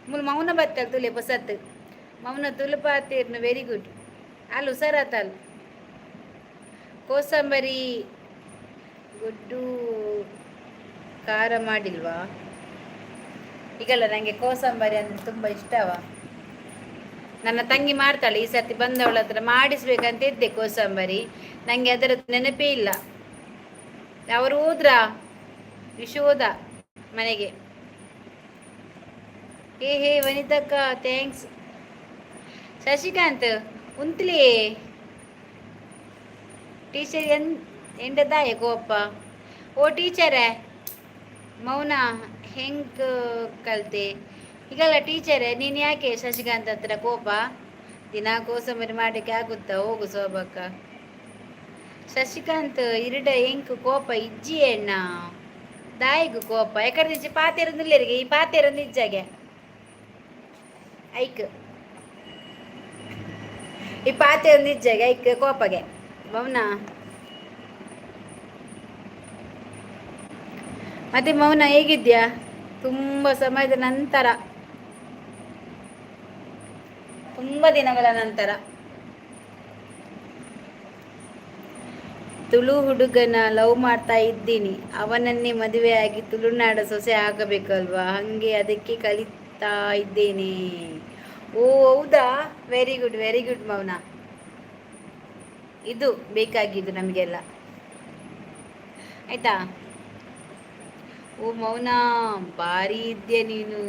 ಮುಲ್ ಮೌನ ಬತ್ತಲ್ ತುಲೆ ಪೊಸತ್. ಮೌನ ತುಲು ಪಾತಿರ್ನು, ವೆರಿ ಗುಡ್. ಅಲ್ಲು ಹುಷಾರಾತಲ್. ಕೋಸಂಬರಿ ಗುಡ್ಡು ಖಾರ ಮಾಡಿಲ್ವಾ? ಈಗಲ್ಲ, ನನಗೆ ಕೋಸಂಬರಿ ಅಂದರೆ ತುಂಬ ಇಷ್ಟವ. ನನ್ನ ತಂಗಿ ಮಾಡ್ತಾಳೆ. ಈ ಸರ್ತಿ ಬಂದವಳ ಹತ್ರ ಮಾಡಿಸ್ಬೇಕಂತ ಇದ್ದೆ ಕೋಸಂಬರಿ. ನನಗೆ ಅದರ ನೆನಪೇ ಇಲ್ಲ. ಅವರು ಹೋದ್ರ, ವಿಶು ಹೋದ ಮನೆಗೆ. ಹೇ ಹೇ ವನಿತಕ್ಕ, thanks. Shashikant ಉಂತ್ಲಿ ಟೀಚರ್ ಎನ್ ಎಂಡದಾಯ ಕೋಪ? ಓ ಟೀಚರೇ, ಮೌನ ಹೆಂಗ್ ಕಲ್ತೆ? ಈಗಲ್ಲ ಟೀಚರೇ, ನೀನು ಯಾಕೆ ಶಶಿಕಾಂತ್ ಹತ್ರ ಕೋಪ? ದಿನ ಕೋಸಂಬರಿ ಮಾಡಲಿಕ್ಕೆ ಆಗುತ್ತಾ? ಹೋಗು ಸೋಬಕ್ಕ. ಶಶಿಕಾಂತ್ ಇರಡ ಎಂಕ್ ಕೋಪ ಇಜ್ಜಿ ಅಣ್ಣ. ದಾಯಿಗು ಕೋಪ? ಎಕಡೆ ಪಾತೆರೊಂದುಲ್ಲೆರಿಗೆ ಈ ಪಾತೆರೊಂದು ಇಜ್ಜಾಗೆ ಐಕ್. ಈ ಪಾತೆರೊಂದು ಇಜ್ಜಾಗೆ ಐಕ್ ಕೋಪಗೆ ಮೌನ. ಮತ್ತೆ ಮೌನ, ಹೇಗಿದ್ಯಾ? ತುಂಬ ಸಮಯದ ನಂತರ, ತುಂಬ ದಿನಗಳ ನಂತರ. ತುಳು ಹುಡುಗನ ಲವ್ ಮಾಡ್ತಾ ಇದ್ದೀನಿ. ಅವನನ್ನೇ ಮದುವೆಯಾಗಿ ತುಳುನಾಡ ಸೊಸೆ ಆಗಬೇಕಲ್ವಾ? ಹಾಗೆ ಅದಕ್ಕೆ ಕಲಿತಾ ಇದ್ದೇನೆ. ಓ ಹೌದಾ? ವೆರಿ ಗುಡ್, ವೆರಿ ಗುಡ್ ಮೌನ. ಇದು ಬೇಕಾಗಿದ್ದು ನಮಗೆಲ್ಲ, ಆಯ್ತಾ? ಓ ಮೌನ, ಭಾರಿ ಇದ್ದೆ ನೀನು.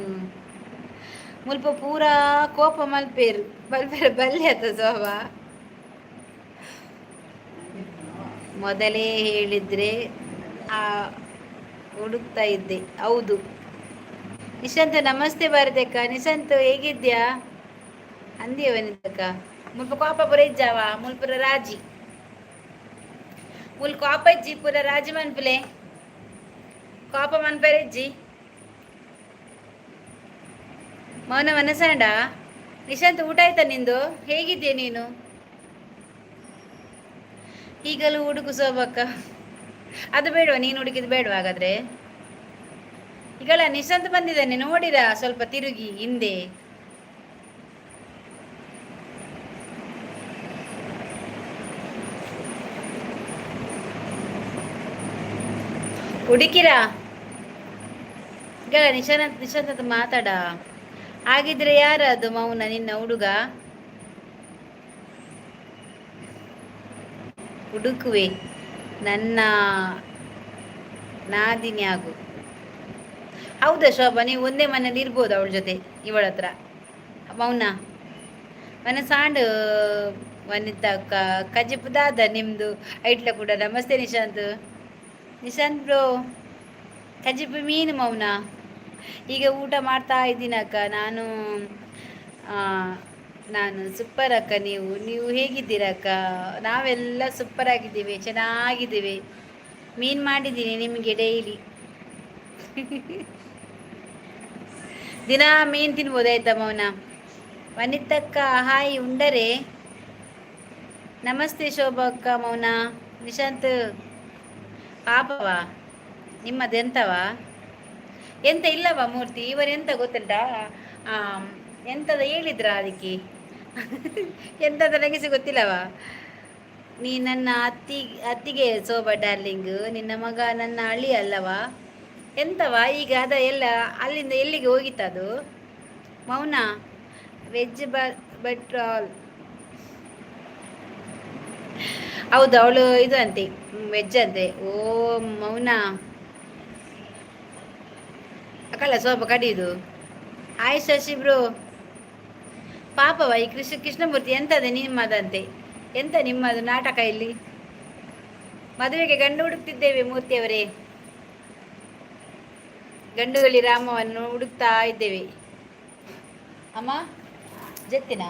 ಮುಲ್ಪ ಪೂರಾ ಕೋಪ ಮಲ್ಪೇರು ಬಲ್ಪೇರು ಬಲ್ಲೆ ಆತ ಸೋಬ. ಮೊದಲೇ ಹೇಳಿದ್ರೆ ಆ ಹುಡುಕ್ತಾ ಇದ್ದೆ. ಹೌದು. ನಿಶಾಂತ್ ನಮಸ್ತೆ ಭಾರತಕ್ಕ. ನಿಶಾಂತ್ ಹೇಗಿದ್ಯಾ? ಅಂದಿಯ ವನಿತಕ್ಕ, ಮುಲ್ಪ ಕೋಪ ಪೂರ ಇಜ್ಜಾವ? ಮುಲ್ಪುರ ರಾಜಿ. ಮುಲ್ ಕೋಪ ಇಜ್ಜಿ, ಪೂರ ರಾಜಿ ಮನ್ಪುಲೆ. ಕೋಪ ಮನ್ಪೆರೆ ಇಜ್ಜಿ. ಮೌನ ಮನಸಾಂಡ. ನಿಶಾಂತ್, ಊಟ ಆಯ್ತಾ ನಿಂದು? ಹೇಗಿದ್ಯಾ ನೀನು? ಈಗಲೂ ಹುಡುಕು ಸೋಬಕ್ಕ. ಅದು ಬೇಡವಾ? ನೀನು ಹುಡುಕಿದ್ ಬೇಡವಾ ಹಾಗಾದ್ರೆ? ಈಗಲ್ಲ ನಿಶಾಂತ್ ಬಂದಿದ್ದಾನೆ ನೋಡಿರಾ ಸ್ವಲ್ಪ ತಿರುಗಿ ಹಿಂದೆ. ಹುಡುಕಿರಾ? ಈಗಲ್ಲ ನಿಶಾಂತ್, ನಿಶಾಂತ್ ಮಾತಾಡ. ಹಾಗಿದ್ರೆ ಯಾರ ಅದು ಮೌನ, ನಿನ್ನ ಹುಡುಗ? ಹುಡುಕುವೆ ನನ್ನ ನಾದಿನಿ ಆಗು. ಹೌದಾ ಶೋಭಾ, ನೀವು ಒಂದೇ ಮನೇಲಿ ಇರ್ಬೋದು ಅವಳ ಜೊತೆ, ಇವಳ ಹತ್ರ. ಮೌನ ಮನ ಸಾಂಡ್. ವನಿತಕ್ಕ, ಕಜಿಪು ದಾದ ನಿಮ್ಮದು? ಐಟ್ಲ ಕೂಡ ನಮಸ್ತೆ ನಿಶಾಂತ್. ನಿಶಾಂತ್ ಬ್ರೋ, ಕಜಿಪು ಮೀನು ಮೌನ. ಈಗ ಊಟ ಮಾಡ್ತಾ ಇದ್ದೀನಕ್ಕ ನಾನು. ನಾನು ಸೂಪರ್ ಅಕ್ಕ, ನೀವು ನೀವು ಹೇಗಿದ್ದೀರಕ್ಕ? ನಾವೆಲ್ಲ ಸೂಪರ್ ಆಗಿದ್ದೀವಿ, ಚೆನ್ನಾಗಿದ್ದೀವಿ. ಮೀನು ಮಾಡಿದ್ದೀನಿ ನಿಮಗೆ. ಡೈಲಿ ದಿನ ಮೀನು ತಿನ್ಬೋದಾಯ್ತಾ ಮೌನ? ವನಿತಕ್ಕ ಹಾಯ್. ಉಂಡರೆ ನಮಸ್ತೆ ಶೋಭಕ್ಕ, ಮೌನ, ನಿಶಾಂತ್. ಪಾಪವಾ ನಿಮ್ಮದೆಂತವಾ? ಎಂತ ಇಲ್ಲವಾ ಮೂರ್ತಿ? ಇವರು ಎಂತ ಗೊತ್ತುಂಟಾ? ಎಂತದ ಹೇಳಿದ್ರ ಅದಕ್ಕೆ? ಎಂತದ ನನಗೆ ಸಹ ಗೊತ್ತಿಲ್ಲವಾ. ನೀ ನನ್ನ ಅತ್ತಿ ಅತ್ತಿಗೆ ಶೋಭಾ ಡಾರ್ಲಿಂಗ್. ನಿನ್ನ ಮಗ ನನ್ನ ಅಳಿ ಅಲ್ಲವಾ? ಎಂತವಾ ಈಗ ಅದ ಎಲ್ಲ ಅಲ್ಲಿಂದ ಎಲ್ಲಿಗೆ ಹೋಗಿತ್ತದು? ಮೌನ ವೆಜ್ ಬಟ್ ಆಲ್. ಹೌದು, ಅವಳು ಇದು ಅಂತೆ, ವೆಜ್ ಅಂತೆ. ಓ ಮೌನ ಅಕ್ಕಲ್ಲ ಸ್ವಲ್ಪ ಕಡಿಯುದು. ಹಾಯ್ ಶಶಿ ಬ್ರೋ. ಪಾಪವ ಈ ಕೃಷ್ಣಮೂರ್ತಿ. ಎಂತದೆ ನಿಮ್ಮದಂತೆ? ಎಂತ ನಿಮ್ಮದು ನಾಟಕ ಇಲ್ಲಿ? ಮದುವೆಗೆ ಗಂಡು ಹುಡುಕ್ತಿದ್ದೇವೆ ಮೂರ್ತಿಯವರೇ. ಗಂಡುಗಲಿ ರಾಮವನ್ನು ಹುಡುಕ್ತಾ ಇದ್ದೇವೆ. ಅಮ್ಮ ಜತ್ತಿನ.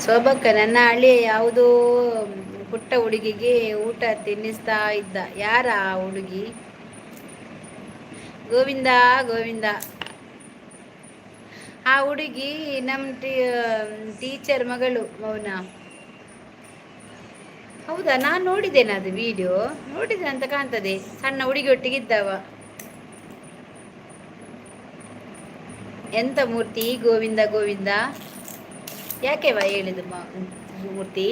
ಶೋಭಕ್ಕ, ನನ್ನ ಹಳ್ಳಿಯ ಯಾವುದೋ ಪುಟ್ಟ ಹುಡುಗಿಗೆ ಊಟ ತಿನ್ನಿಸ್ತಾ ಇದ್ದ. ಯಾರ ಆ ಹುಡುಗಿ? ಗೋವಿಂದ ಗೋವಿಂದ. ಆ ಹುಡುಗಿ ನಮ್ಮ ಟೀಚರ್ ಮಗಳು ಮೌನ. ಹೌದಾ? ನಾನು ನೋಡಿದ್ದೇನೆ, ಅದು ವಿಡಿಯೋ ನೋಡಿದೆ ಅಂತ ಕಾಣ್ತದೆ. ಸಣ್ಣ ಹುಡುಗಿ ಇದ್ದವ. ಎಂತ ಮೂರ್ತಿ? ಗೋವಿಂದ ಗೋವಿಂದ ಯಾಕೆ ವಾ ಹೇಳಿದು ಮೂರ್ತಿ?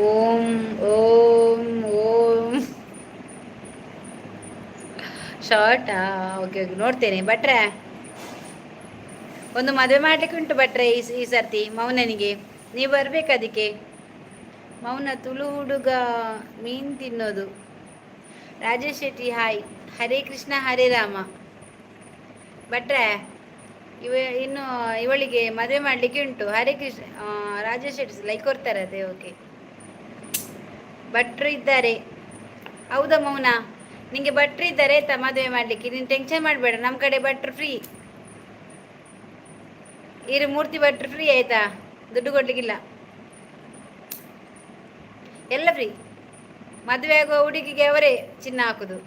ಓಂ ಓಂ ಓಂ. ಶಾರ್ಟಾ? ಓಕೆ ಓಕೆ, ನೋಡ್ತೇನೆ ಭಟ್ರೆ. ಒಂದು ಮದುವೆ ಮಾಡ್ಲಿಕ್ಕೆ ಉಂಟು ಭಟ್ರೆ ಈ ಈ ಸರ್ತಿ ಮೌನನಿಗೆ. ನೀವು ಬರ್ಬೇಕು ಅದಕ್ಕೆ. ಮೌನ, ತುಳು ಹುಡುಗ ಮೀನು ತಿನ್ನೋದು. ರಾಜೇಶ್ ಶೆಟ್ಟಿ ಹಾಯ್. ಹರೇ ಕೃಷ್ಣ ಹರೇ ರಾಮ. ಭಟ್ರೆ, ಇನ್ನು ಇವಳಿಗೆ ಮದುವೆ ಮಾಡಲಿಕ್ಕೆ ಉಂಟು. ಹರೇ ಕೃಷ್ಣ. ರಾಜೇಶ್ ಶೆಟ್ಟಿ ಲೈಕ್ ಕೊಡ್ತಾರೆ ಅದೇ. ಓಕೆ, ಭಟ್ರು ಇದ್ದಾರೆ. ಹೌದಾ ಮೌನ? ನಿಂಗೆ ಭಟ್ರು ಇದ್ದಾರೆ ಆಯ್ತಾ ಮದುವೆ ಮಾಡಲಿಕ್ಕೆ? ನೀನು ಟೆನ್ಷನ್ ಮಾಡಬೇಡ. ನಮ್ಮ ಕಡೆ ಭಟ್ರು ಫ್ರೀ. ಇರು ಮೂರ್ತಿ ಭಟ್ರು ಫ್ರೀ ಆಯ್ತಾ? ದುಡ್ಡು ಕೊಡ್ಲಿಕ್ಕಿಲ್ಲ, ಎಲ್ಲ ಫ್ರೀ. ಮದುವೆ ಆಗುವ ಹುಡುಗಿಗೆ ಅವರೇ ಚಿನ್ನ ಹಾಕುದು.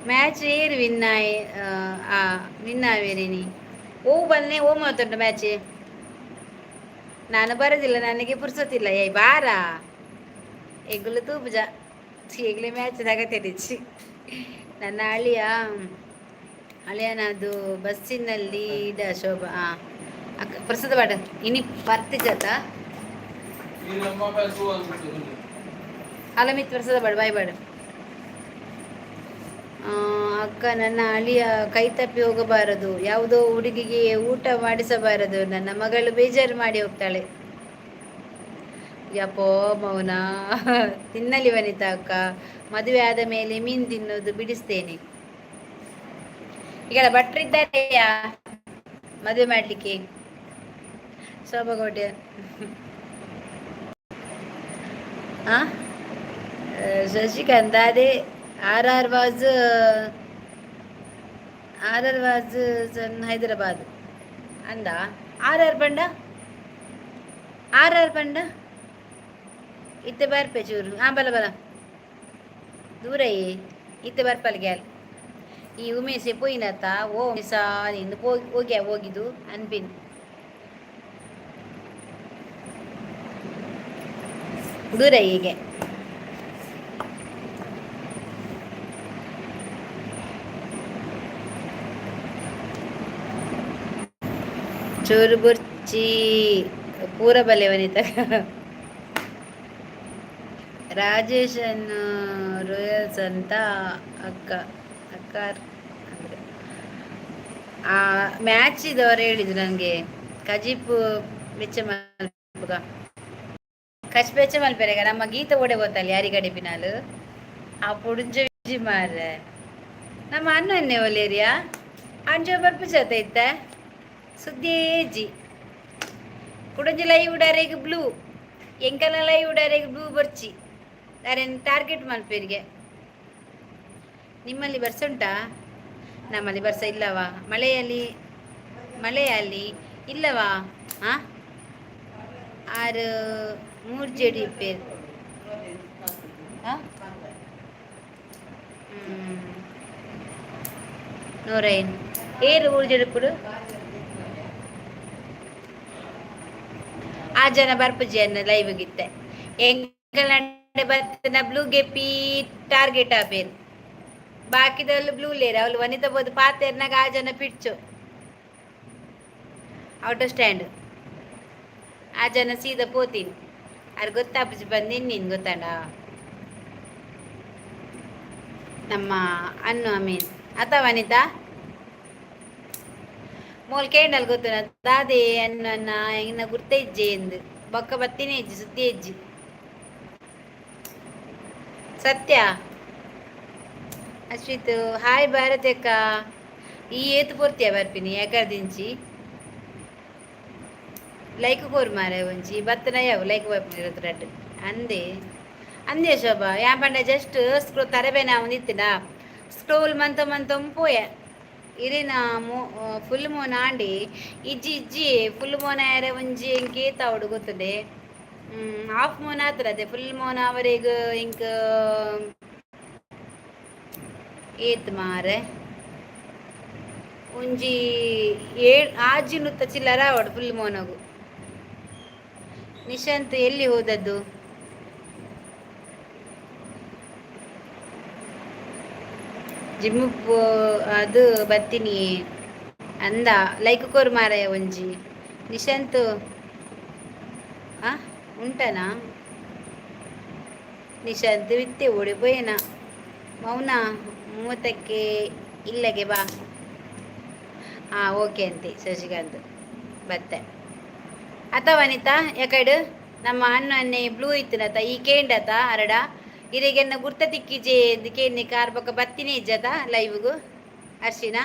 ಮ್ಯಾಚ್ ಏರು ವಿನ್ ವಿನ್ ಆವೇರಿನಿ? ಓ ಬನ್ನಿ, ಓ ಮಾತುಂಟು ಮ್ಯಾಚ್. ನಾನು ಬರೋದಿಲ್ಲ, ನನಗೆ ಪುರ್ಸೊತ್ತಿಲ್ಲ. ಏಯ್ ಬಾರ, ಎಗುಲು ತೂಪುಜ ಈಗಲೇ ಮ್ಯಾಚ್ ತಗತೇನೆ. ನನ್ನ ಅಳಿಯ ಅಳಿಯನದು ಬಸ್ಸಿನಲ್ಲಿ ಇದ ಶೋಭಾ. ಹಾಂ ಅಕ್ಕ, ಪ್ರಸಾದ ಬಾಡ ಇನಿ ಬರ್ತಿಜತ. ಅಲಮಿತ್ ಪ್ರಸಾದ ಬಾಡ ಬಾಯ್ ಬಾಡ. ಅಕ್ಕ, ನನ್ನ ಅಳಿಯ ಕೈ ತಪ್ಪಿ ಹೋಗಬಾರದು. ಯಾವುದೋ ಹುಡುಗಿಗೆ ಊಟ ಮಾಡಿಸಬಾರದು. ನನ್ನ ಮಗಳು ಬೇಜಾರು ಮಾಡಿ ಹೋಗ್ತಾಳೆ. ಯಪ್ಪೋ ಮೌನ. ತಿನ್ನಲಿ ವನಿತಾ ಅಕ್ಕ, ಮದುವೆ ಆದ ಮೇಲೆ ಮೀನು ತಿನ್ನೋದು ಬಿಡಿಸ್ತೇನೆ. ಈಗ ಭಟ್ರಿದ್ದಾರೆಯಾ ಮದುವೆ ಮಾಡ್ಲಿಕ್ಕೆ? ಶೋಭಾಗೋಟೆ. ಆ ಶಶಿಕಾಂತ್ ಅದೇ. ಆರ್ ಆರ್ ವಾಸ್ ಹೈದರಾಬಾದ್ ಅಂದ. ಆರ್ ಆರ್ ಪಂಡ, ಆರ್ ಆರ್ ಪಂಡ ಇತ್ತೆ ಬರ್ಪೆ ಚೂರು. ಹಾಂ, ಬಲ ಬಲ ದೂರ ಇತ್ತೆ ಬರ್ಪಲ್ ಗ್ಯಾಲ್. ಈ ಉಮೇಶ್ ಪೋಯಿನತ್ತ? ಓ ಸಾ ಇಂದು ಹೋಗ್ಯಾ ಹೋಗಿದ್ದು ಅನ್ಪಿನ್. ದೂರ ಹೀಗೆ. ಚೂರು ಬುರ್ಚಿ ಪೂರ ಬಲೆ ವನಿತ. ರಾಜೇಶನ್ ರೋಯಲ್ಸ್ ಅಂತ ಅಕ್ಕ. ಅಕ್ಕ ಅಂದರೆ ಆ ಮ್ಯಾಚ್ ಇದವರು ಹೇಳಿದ್ರು ನನಗೆ. ಕಜಿಪು ಬೆಚ್ಚ ಮಲ್ಪುಗ, ಕಚ್ ಬೆಚ್ಚ ಮಲ್ಪೆರೆಗ. ನಮ್ಮ ಗೀತ ಓಡೆ ಗೊತ್ತಲ್ಲ ಯಾರಿಗಡೆ ಪಿನಾಲು ಆ ಪುಡುಂಜ ಮಾರ್ರೆ. ನಮ್ಮ ಅಣ್ಣನ್ನೇ ಒಲೇರಿಯಾ ಅಂಜೋ ಬರ್ಪು ಜೊತೆ ಇತ್ತ ಸುದ್ದೇಜಿ. ಕುಡಂಜಿ ಲೈವ್ ಉಡಾರೆಗ್ ಬ್ಲೂ, ಎಂಕಲ ಲೈವ್ ಉಡಾರೆಗ್ ಬ್ಲೂ ಬರ್ಚಿ. ಅರೆನ್ ಟಾರ್ಗೆಟ್ ಮಲ್ಪೇರಿಗೆ. ನಿಮ್ಮಲ್ಲಿ ಬರ್ಸ ಉಂಟಾ? ನಮ್ಮಲ್ಲಿ ಬರ್ಸ ಇಲ್ಲವಾ. ಮಳೆಯಲ್ಲಿ ಮಳೆಯಲ್ಲಿ ಇಲ್ಲವಾ? ಹಾಂ, ಆರು. ಮೂರ್ಜೆಡಿ ಪೇರ್. ಆ ನೂರೈನ್ ಏರು ಊರ್ಜೆಡುಪ್ಪುಡು. ಆ ಜನ ಬರ್ಪುಜಿ ಅನ್ನ ಲೈವ್ ಗಿತ್ತೆ. ಎಂಕಲ್ನ ಬತ್ತಿನ ಬ್ಲೂ ಗೆಪ್ಪಿ ಟಾರ್ಗೆಟ್ ಆಪೇರು. ಬಾಕಿದವ್ಲು ಬ್ಲೂ ಲೇರ್ ಅವಳು ವನಿತಾ ಬೋದು ಪಾತೆರ್ನಾಗ ಆ ಜನ ಪಿಡ್ಚು ಆಟೋ ಸ್ಟ್ಯಾಂಡ್. ಆ ಜನ ಸೀದಾ ಪೋತೀನಿ ಅರ್ ಗೊತ್ತಾಪುಜಿ ಬಂದಿನಿ ನೀನು ಗೊತ್ತಾಂಡ. ನಮ್ಮ ಅನ್ನು ಅಮೀನ್ ಅತ ವನಿತಾ ಮೋಲ್ ಕೇಂಡಲ್ ಗೊತ್ತುನ ದಾದೆ ಅನ್ನ ಇನ್ನ ಗುರ್ತ ಇಜ್ಜೆ ಎಂದು ಬೊಕ್ಕ ಬತ್ತಿನೇ ಇಜ್ಜಿ ಸುದ್ದಿ ಇಜ್ಜಿ. ಸತ್ಯ ಅಶ್ವಿತ್ ಹಾಯ್ ಭಾರತಕ್ಕ. ಈ ಏತು ಪೊರ್ತಿಯ ಬರ್ಪಿನಿ ಎಕರ್ದಿಂಚಿ ಲೈಕ್ ಕೋರ್ ಮಾರೆ ಒಂಜಿ ಬತ್ತನ ಯಾವು ಲೈಕ್ ಬರ್ಪಿನಿ ರಡ್ಡ್ ಅಂದೆ ಅಂದೆ ಶೋಭಾ. ಯಾ ಪಂಡ ಜಸ್ಟ್ ಸ್ಕ್ರೋ ತರಬೇನ ಒಂದಿತ್ತಿನ ಸ್ಕ್ರೋಲ್ ಮಂತ ಮಂತೊಂದು ಪೋಯೆ. ಇರಿನ ಮೋ ಫುಲ್ ಮೋನ ಆಂಡಿ ಇಜ್ಜಿ ಇಜ್ಜಿ ಫುಲ್ ಮೋನ ಯಾರ ಒಂಜಿ ಎಂಕ್ ಏತ್ ಆವೊಡು ಗೊತ್ತುಂಡೆ. ಹಾಫ್ ಮೋನ ಆತರದೆ ಫುಲ್ ಮೋನ ಅವರೆಗ್ ಇಂಕ್ ಏತ್ ಮಾರೆ ಒಂಜಿ ಏಳ್ ಆಜಿ ನುತ್ತ ಚಿಲ್ಲರ ಆವಡ್ ಫುಲ್ ಮೋನಗು. ನಿಶಾಂತ್ ಎಲ್ಲಿ ಹೋದದ್ದು? ಜಿಮ್ ಅದು ಬತ್ತೀನಿ ಅಂದ ಲೈಕ್ ಕೊರು ಮಾರಾಯ ಒಂಜಿ ನಿಶಾಂತ್. ಆ ಉಂಟನಾ ನಿಶಾಂತ್? ವಿತ್ತೆ ಓಡಿ ಪೋಯೆನಾ? ಮೌನ 30ಕ್ಕೆ ಇಲ್ಲಗೆ ಬಾ. ಹಾಂ ಓಕೆ ಅಂತೆ ಶಶಿಕಾಂತ್ ಬತ್ತೆ. ಅತ ವನಿತಾ ಎಕಡ್ ನಮ್ಮ ಅನ್ನ ಅನ್ನೆ ಬ್ಲೂ ಇತ್ತಿನತ ಈ ಕೇಂಡತ ಅರಡ ಇರೆಗೆನ್ನ ಗುರ್ತ ತಿಕ್ಕಿಜೆ ಕೇನ್ನಿ ಕಾರ್ ಬೊಕ್ಕ ಬತ್ತಿನೇ ಇಜ್ಜತ ಲೈವ್ಗು. ಅರ್ಶಿನ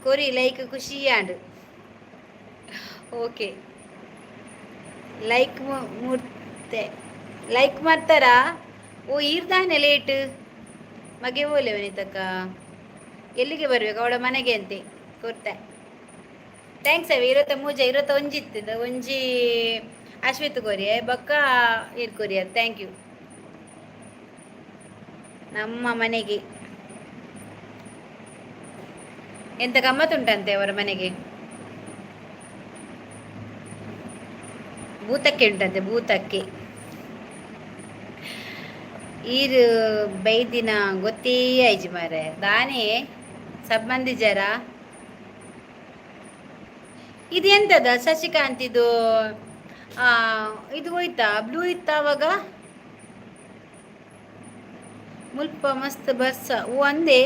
ಕೊರಿ ಲೈಕ್ ಖುಷಿ ಆಂಡ್. ಓಕೆ ಲೈಕ್ ಮೂರ್ತೆ ಲೈಕ್ ಮಾಡ್ತಾರಾ? ಓ ಈರ್ದಾನೆ ಲೇಟ್ ಮಗೆ ಓಲೆ ವನಿತಕ್ಕ ಎಲ್ಲಿಗೆ ಬರಬೇಕು? ಅವಳ ಮನೆಗೆ ಅಂತೆ ಕೊರ್ತೆ. Thanks ಅವೆ ಇರತ್ತ ಮೂಜ ಇರತ್ತ ಒಂಜಿ ಇತ್ತಿದ ಒಂಜಿ ಅಶ್ವಿತ್ ಕೊರಿಯೆ ಬೊಕ್ಕ ಇರ್ ಕೊರಿಯ. Thank you. ನಮ್ಮ ಮನೆಗೆ ಎಂತ ಗಮ್ಮತ್ತುಂಟಂತೆ ಅವರ ಮನೆಗೆ? ಭೂತಕ್ಕೆ ಉಂಟಂತೆ ಭೂತಕ್ಕೆ. ಈರು ಬೈದಿನ ಗೊತ್ತೇ ಆಯ್ಜಿ ಮಾರೆ ದಾನೆ ಸಂಬಂಧಿಜರ. ಇದು ಎಂತದ ಶಶಿಕಾಂತ್ ಇದು? ಇದು ಹೋಯ್ತಾ ಬ್ಲೂ ಇತ್ತ ಅವಾಗ? ಮುಲ್ಪ ಮಸ್ತ್ ಬರ್ಸ. ಓ ಅಂದೆ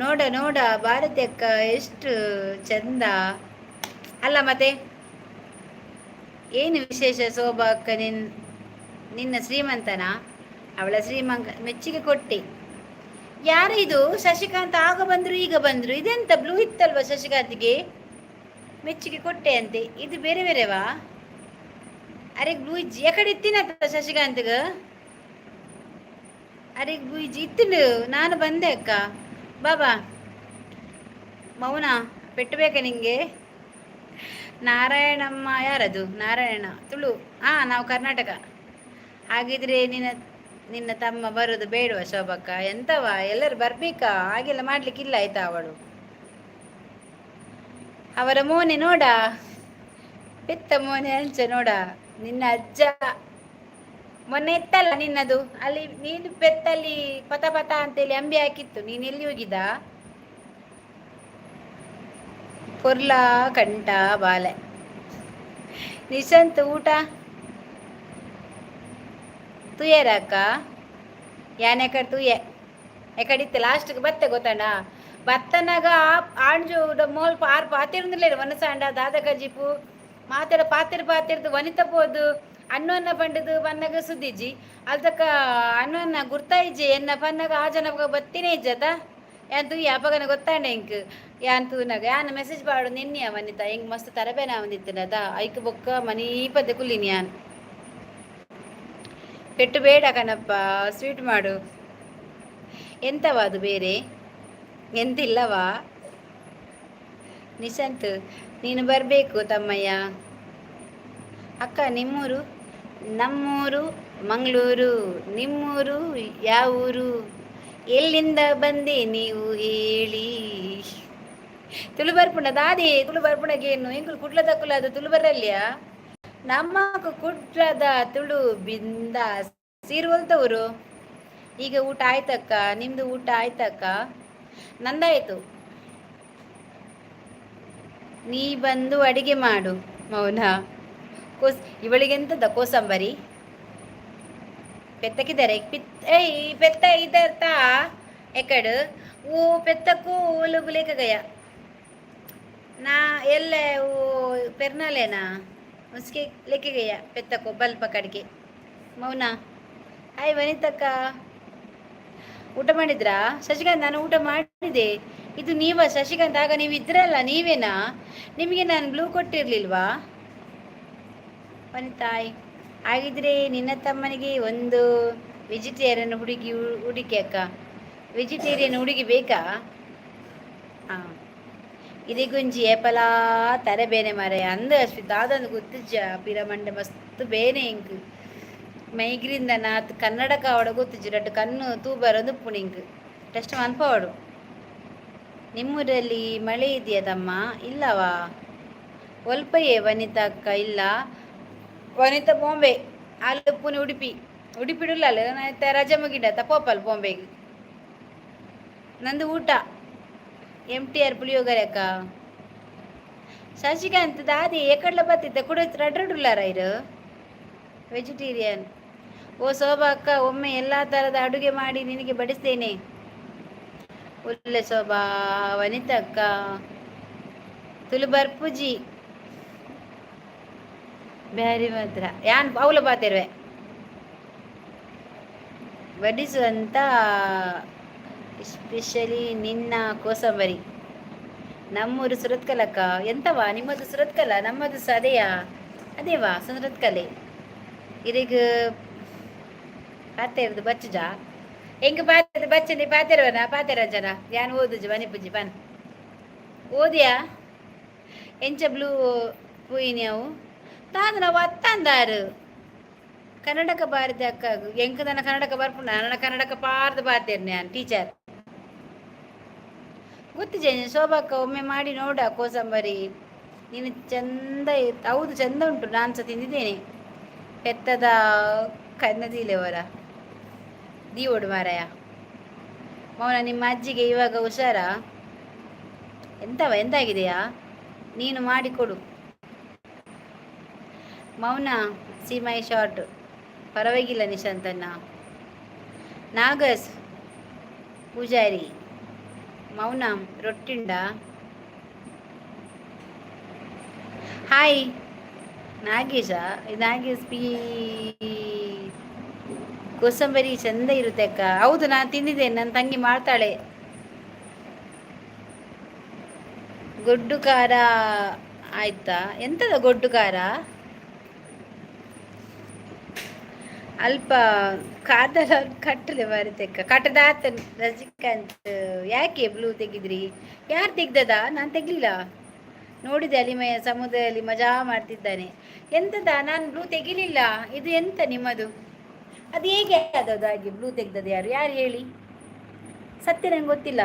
ನೋಡ ನೋಡ ಭಾರತಿ ಅಕ್ಕ ಎಷ್ಟು ಚಂದ ಅಲ್ಲ. ಮತ್ತೆ ಏನು ವಿಶೇಷ ಶೋಭಾ ಅಕ್ಕ? ನಿನ್ನ ಶ್ರೀಮಂತನ? ಅವಳ ಶ್ರೀಮಂತ ಮೆಚ್ಚುಗೆ ಕೊಟ್ಟೆ. ಯಾರು ಇದು ಶಶಿಕಾಂತ್? ಆಗ ಬಂದ್ರು ಈಗ ಬಂದ್ರು. ಇದೆಂತ ಬ್ಲೂ ಇತ್ತಲ್ವಾ ಶಶಿಕಾಂತ್ಗೆ? ಮೆಚ್ಚುಗೆ ಕೊಟ್ಟೆ ಅಂತೆ. ಇದು ಬೇರೆ ಬೇರೆವಾ? ಅರೆ ಬ್ಲೂ ಇಜ್ಜಿ ಎಕಡೆ ಇತ್ತಿನತ್ತ ಶಶಿಕಾಂತ್ಗ? ಅರೆ ಬ್ಲೂ ಇಜ್ಜಿ ಇತ್ತಿಂಡು. ನಾನು ಬಂದೆ ಅಕ್ಕ ಬಾಬಾ. ಮೌನ ಪೆಟ್ಟು ಬೇಕಾ ನಿಂಗೆ? ನಾರಾಯಣಮ್ಮ ಯಾರದು? ನಾರಾಯಣ ತುಳು. ಹಾಂ ನಾವು ಕರ್ನಾಟಕ. ಹಾಗಿದ್ರೆ ನಿನ್ನ ನಿನ್ನ ತಮ್ಮ ಬರೋದು ಬೇಡವಾ ಶೋಭಕ್ಕ? ಎಂತವ ಎಲ್ಲರೂ ಬರ್ಬೇಕಾ? ಹಾಗೆಲ್ಲ ಮಾಡ್ಲಿಕ್ಕಿಲ್ಲ ಆಯ್ತಾ. ಅವಳು ಅವರ ಮೋನೆ ನೋಡ, ಪೆತ್ತ ಮೋನೆ ಅಂಚ ನೋಡ. ನಿನ್ನ ಅಜ್ಜ ಮೊನ್ನೆ ಇತ್ತಲ್ಲ ನಿನ್ನದು ಅಲ್ಲಿ, ನೀನು ಪೆತ್ತಲ್ಲಿ ಪತ ಪತ ಅಂತೇಳಿ ಅಂಬಿ ಹಾಕಿತ್ತು. ನೀನು ಎಲ್ಲಿ ಹೋಗಿದ್ದ? ಪೊರ್ಲಾ ಕಂಠ ಬಾಲೆ. ನಿಶಾಂತ್ ಊಟ ತುಯೇರಕ್ಕ? ಯಾನ್ ಎಕಡೆ ತೂಯೆ ಎಕಡಿತ್ತು ಲಾಸ್ಟ್ಗೆ ಬತ್ತೆ ಗೊತ್ತಂಡ. ಬತ್ತನಾಗ ಆಂಜು ಮೋಲ್ ಆರ್ ಪಾತಿರ್ಂದಿಲ್ಲೇರು ವನಸಾಂಡ ದಾದ ಕಜಿಪು ಮಾತೆರ ಪಾತಿರ್ ಪಾತಿರ್ದು ವನಿತ ಪೋದು ಅಣ್ಣವನ್ನ ಪಂಡದು ಬನ್ನಗ ಸುದ್ದಿಜ್ಜಿ ಅಲ್ತಕ್ಕ ಅಣ್ಣವನ್ನ ಗುರ್ತಾಯಿಜ್ಜಿ ಎನ್ನ ಪನ್ನಗ ಆ ಜನ ಬತ್ತಿನೇ ಇಜ್ಜತ. ಯಾನ್ ತೂಯ ಅಪಗನ ಗೊತ್ತಾಂಡ ಎಂಕ್. ಯಾನ್ ತೂನಗ ಯಾನ್ ಮೆಸೇಜ್ ಪಾಡು ನಿನ್ನೆ ವನಿತಾ ಎಂಕ್ ಮಸ್ತ್ ತರಬೇನ ಬಂದಿತ್ತಿನದ ಐಕ್ ಬೊಕ್ಕ ಮನೀ ಪದ್ದೆ ಕುಲ್ಲಿನಿ ಯಾನ್. ಪೆಟ್ಟು ಬೇಡ ಕಣಪ್ಪ, ಸ್ವೀಟ್ ಮಾಡು. ಎಂತವ ಅದು ಬೇರೆ ಎಂತಿಲ್ಲವಾ? ನಿಶಾಂತ್ ನೀನು ಬರಬೇಕು ತಮ್ಮಯ್ಯ. ಅಕ್ಕ, ನಿಮ್ಮೂರು? ನಮ್ಮೂರು ಮಂಗಳೂರು. ನಿಮ್ಮೂರು ಯಾವ ಊರು? ಎಲ್ಲಿಂದ ಬಂದೆ ನೀವು ಹೇಳಿ. ತುಳು ಬರ್ಪುಂಡ ದಾದಿ? ತುಳು ಬರ್ಪುಂಡಗೇನು? ಎಂಕುಲು ಕುಡ್ಲದಕ್ಕುಲ ಅದು ತುಳು ಬರಲ್ಯಾ? ನಮ್ಮ ಕುಡ್ಲದ ತುಳು ಬಿಂದಾಸ್. ಸೀರ್ವಲ್ತವರು. ಈಗ ಊಟ ಆಯ್ತಕ್ಕ? ನಿಮ್ದು ಊಟ ಆಯ್ತಕ್ಕ? ನಂದಾಯ್ತು. ನೀ ಬಂದು ಅಡಿಗೆ ಮಾಡು ಮೌನ. ಕೋಸ್ ಇವಳಿಗೆ ಎಂತದ? ಕೋಸಂಬರಿ. ಪೆತ್ತಕಿದ್ದಾರೆ ಪಿತ್ ಏಯ್ ಪೆತ್ತ इधर था ఎక్కడు? वो पेत्ता को वो लोग लेके गया ना. एल्ले वो पेरना लेना उसके लेके गया पेत्ता को बल पकड़ के. ಮೌನ, ಹಾಯ್ ವನಿತಕ್ಕ. ಊಟ ಮಾಡಿದ್ರಾ ಶಶಿಕಾಂತ್? ನಾನು ಊಟ ಮಾಡಿದೆ. ಇದು ನೀವ ಶಶಿಕಾಂತ್? ಆಗ ನೀವು ಇದ್ರಲ್ಲ, ನೀವೇನಾ? ನಿಮಗೆ ನಾನು ಬ್ಲೂ ಕೊಟ್ಟಿರ್ಲಿಲ್ವಾ? ವನಿತಾಯ್, ಹಾಗಿದ್ರೆ ನಿನ್ನ ತಮ್ಮನಿಗೆ ಒಂದು ವೆಜಿಟೇರಿಯನ್ ಹುಡುಗಿ ಹುಡುಕಿ ಅಕ್ಕ. ವೆಜಿಟೇರಿಯನ್ ಹುಡುಗಿ ಬೇಕಾ? ಹಾಂ, ಇರೆಗೊಂಜಿ ಏಪಲಾ ತರೆ ಬೇನೆ ಮಾರೆ. ಅಂದ ಅಶ್ವಿತ್, ದಾದಂದು ಗೊತ್ತಿಜ್ಜ? ಪಿರ ಮಂಡೆ ಮಸ್ತ್ ಬೇನೆ ಎಂಕ್. ಮೈಗ್ರಿಂದ ನಾತ್ ಕನ್ನಡಕ ಆವಡ ಗೊತ್ತಿಜ್ಜಿ. ರಡ್ಡ್ ಕಣ್ಣು ತೂಬರೊಂದು ಉಪ್ಪುಂಡು ಎಂಕ್. ಟೆಸ್ಟ್ ಮನ್ಪವಡು. ನಿಮ್ಮೂರಲ್ಲಿ ಮಳೆ ಇದೆಯಾ ತಮ್ಮ? ಇಲ್ಲವಾ? ಒಲ್ಪಯೇ ವನಿತಾ ಅಕ್ಕ? ಇಲ್ಲ, ವನಿತಾ ಬಾಂಬೆ. ಆಲ್ ಉಪ್ಪುನಿ ಉಡುಪಿ. ಉಡುಪಿ ಅಲ್ಲ, ರಜೆ ಮುಗಿಡ ಪೋಪಲ್ ಬಾಂಬೆಗೆ. ನಂದು ಊಟ ಎಮ್ ಟಿ ಆರ್ ಪುಳಿಯೋಗರೆ ಅಕ್ಕ. ಶಶಿಕಾಂತ್ ದಾದಿ ಎಕಡ್ಲ ಬತ್ತಿದ್ದ ಕುಡ ರಡ್ರಡುಲ್ಲಾರ ಇರು. ವೆಜಿಟೇರಿಯನ್. ಓ ಶೋಭಾ ಅಕ್ಕ, ಒಮ್ಮೆ ಎಲ್ಲ ಥರದ ಅಡುಗೆ ಮಾಡಿ ನಿನಗೆ ಬಡಿಸ್ತೇನೆ. ಒಳ್ಳೆ ಶೋಭಾ. ವನಿತಾ ಅಕ್ಕ, ತುಳು ಬರ್ಪುಜಿ. ಬ್ಯಾರಿ ಮಾತ್ರ ಯಾನ್ ಅವಲ ಪಾತಿರುವೆ. ಬಡಿಸುವಂತ, ಎಸ್ಪೆಷಲಿ ನಿನ್ನ ಕೋಸಂಬರಿ. ನಮ್ಮೂರು ಸುರತ್ಕಲಕ್ಕ. ಎಂತವಾ, ನಿಮ್ಮದು ಸುರತ್ಕಲ? ನಮ್ಮದು ಸಹ ಅದೇಯಾ? ಅದೇವಾ, ಸುರತ್ಕಲೆ. ಇರೆಗ್ ಪಾತೆರ್ದು ಬಚ್ಚುಜಾ? ಎಂಕ್ ಪಾತೆರ್ದು ಬಚ್ಚನಿ. ಪಾತೆರ್ವನ? ಪಾತೆರ ಜನ ಯಾನ್ ಓದುಜು ಮನಿಪುಜಿ ಪನ್ ಓದಿಯಾ. ಎಂಚ ಬ್ಲೂ ಪೂಯಿನಿ ಅವು ದಾದ ನಾವು ಅತ್ತಂದಾರು. ಕನ್ನಡಕ ಬಾರಿದ ಅಕ್ಕ. ಎಂಕ್ ನನ್ನ ಕನ್ನಡಕ ಬರ್ಪುಂಡ? ನನ್ನ ಕನ್ನಡಕ ಪಾರ್ದು ಪಾತೆರ್ನೆ ಯಾನ್ ಟೀಚರ್. ಗೊತ್ತಿಜೆ. ಶೋಭಾಕ್ಕ, ಒಮ್ಮೆ ಮಾಡಿ ನೋಡ ಕೋಸಂಬರಿ ನೀನು. ಚಂದ. ಹೌದು, ಚಂದ ಉಂಟು. ನಾನು ಸಹ ತಿಂದಿದ್ದೇನೆ. ಪೆತ್ತದ ಕನ್ನದಿಲೆವರ ದೀವೋಡು ಮಾರಾಯ. ಮೌನ, ನಿಮ್ಮ ಅಜ್ಜಿಗೆ ಇವಾಗ ಹುಷಾರಾ? ಎಂತವ, ಎಂತಾಗಿದೆಯಾ? ನೀನು ಮಾಡಿಕೊಡು ಮೌನ. See my short. ಪರವಾಗಿಲ್ಲ ನಿಶಾಂತಣ್ಣ. ನಾಗಸ್ ಪೂಜಾರಿ, ಮೌನ ರೊಟ್ಟಿಂಡ. ಹಾಯ್ ನಾಗೇಶ. ನಾಗೇಶ್ ಪಿ. ಕೋಸಂಬರಿ ಚಂದ ಇರುತ್ತೆ ಅಕ್ಕ. ಹೌದು, ನಾನು ತಿಂದಿದ್ದೇನೆ. ನನ್ನ ತಂಗಿ ಮಾಡ್ತಾಳೆ. ಗೊಡ್ಡು ಖಾರ ಆಯ್ತಾ? ಎಂತದ ಗೊಡ್ಡು ಖಾರ? ಅಲ್ಪ ಕಾದಲ ಕಟ್ಟಲೆ ಬರುತ್ತೆ. ಕಟ್ಟದಾತ. ರಜಿಕಾಂತ್, ಯಾಕೆ ಬ್ಲೂ ತೆಗಿದ್ರಿ? ಯಾರು ತೆಗ್ದದ? ನಾನು ತೆಗ್ಲಿಲ್ಲ. ನೋಡಿದೆ, ಅಲಿಮಯ ಸಮುದ್ರದಲ್ಲಿ ಮಜಾ ಮಾಡ್ತಿದ್ದಾನೆ. ಎಂತದ? ನಾನು ಬ್ಲೂ ತೆಗಿಲಿಲ್ಲ. ಇದು ಎಂತ ನಿಮ್ಮದು? ಅದು ಹೇಗೆ ಆದದ್ದು ಹಾಗೆ? ಬ್ಲೂ ತೆಗ್ದದ್ದು ಯಾರು? ಯಾರು ಹೇಳಿ? ಸತ್ಯ ನಂಗೆ ಗೊತ್ತಿಲ್ಲ.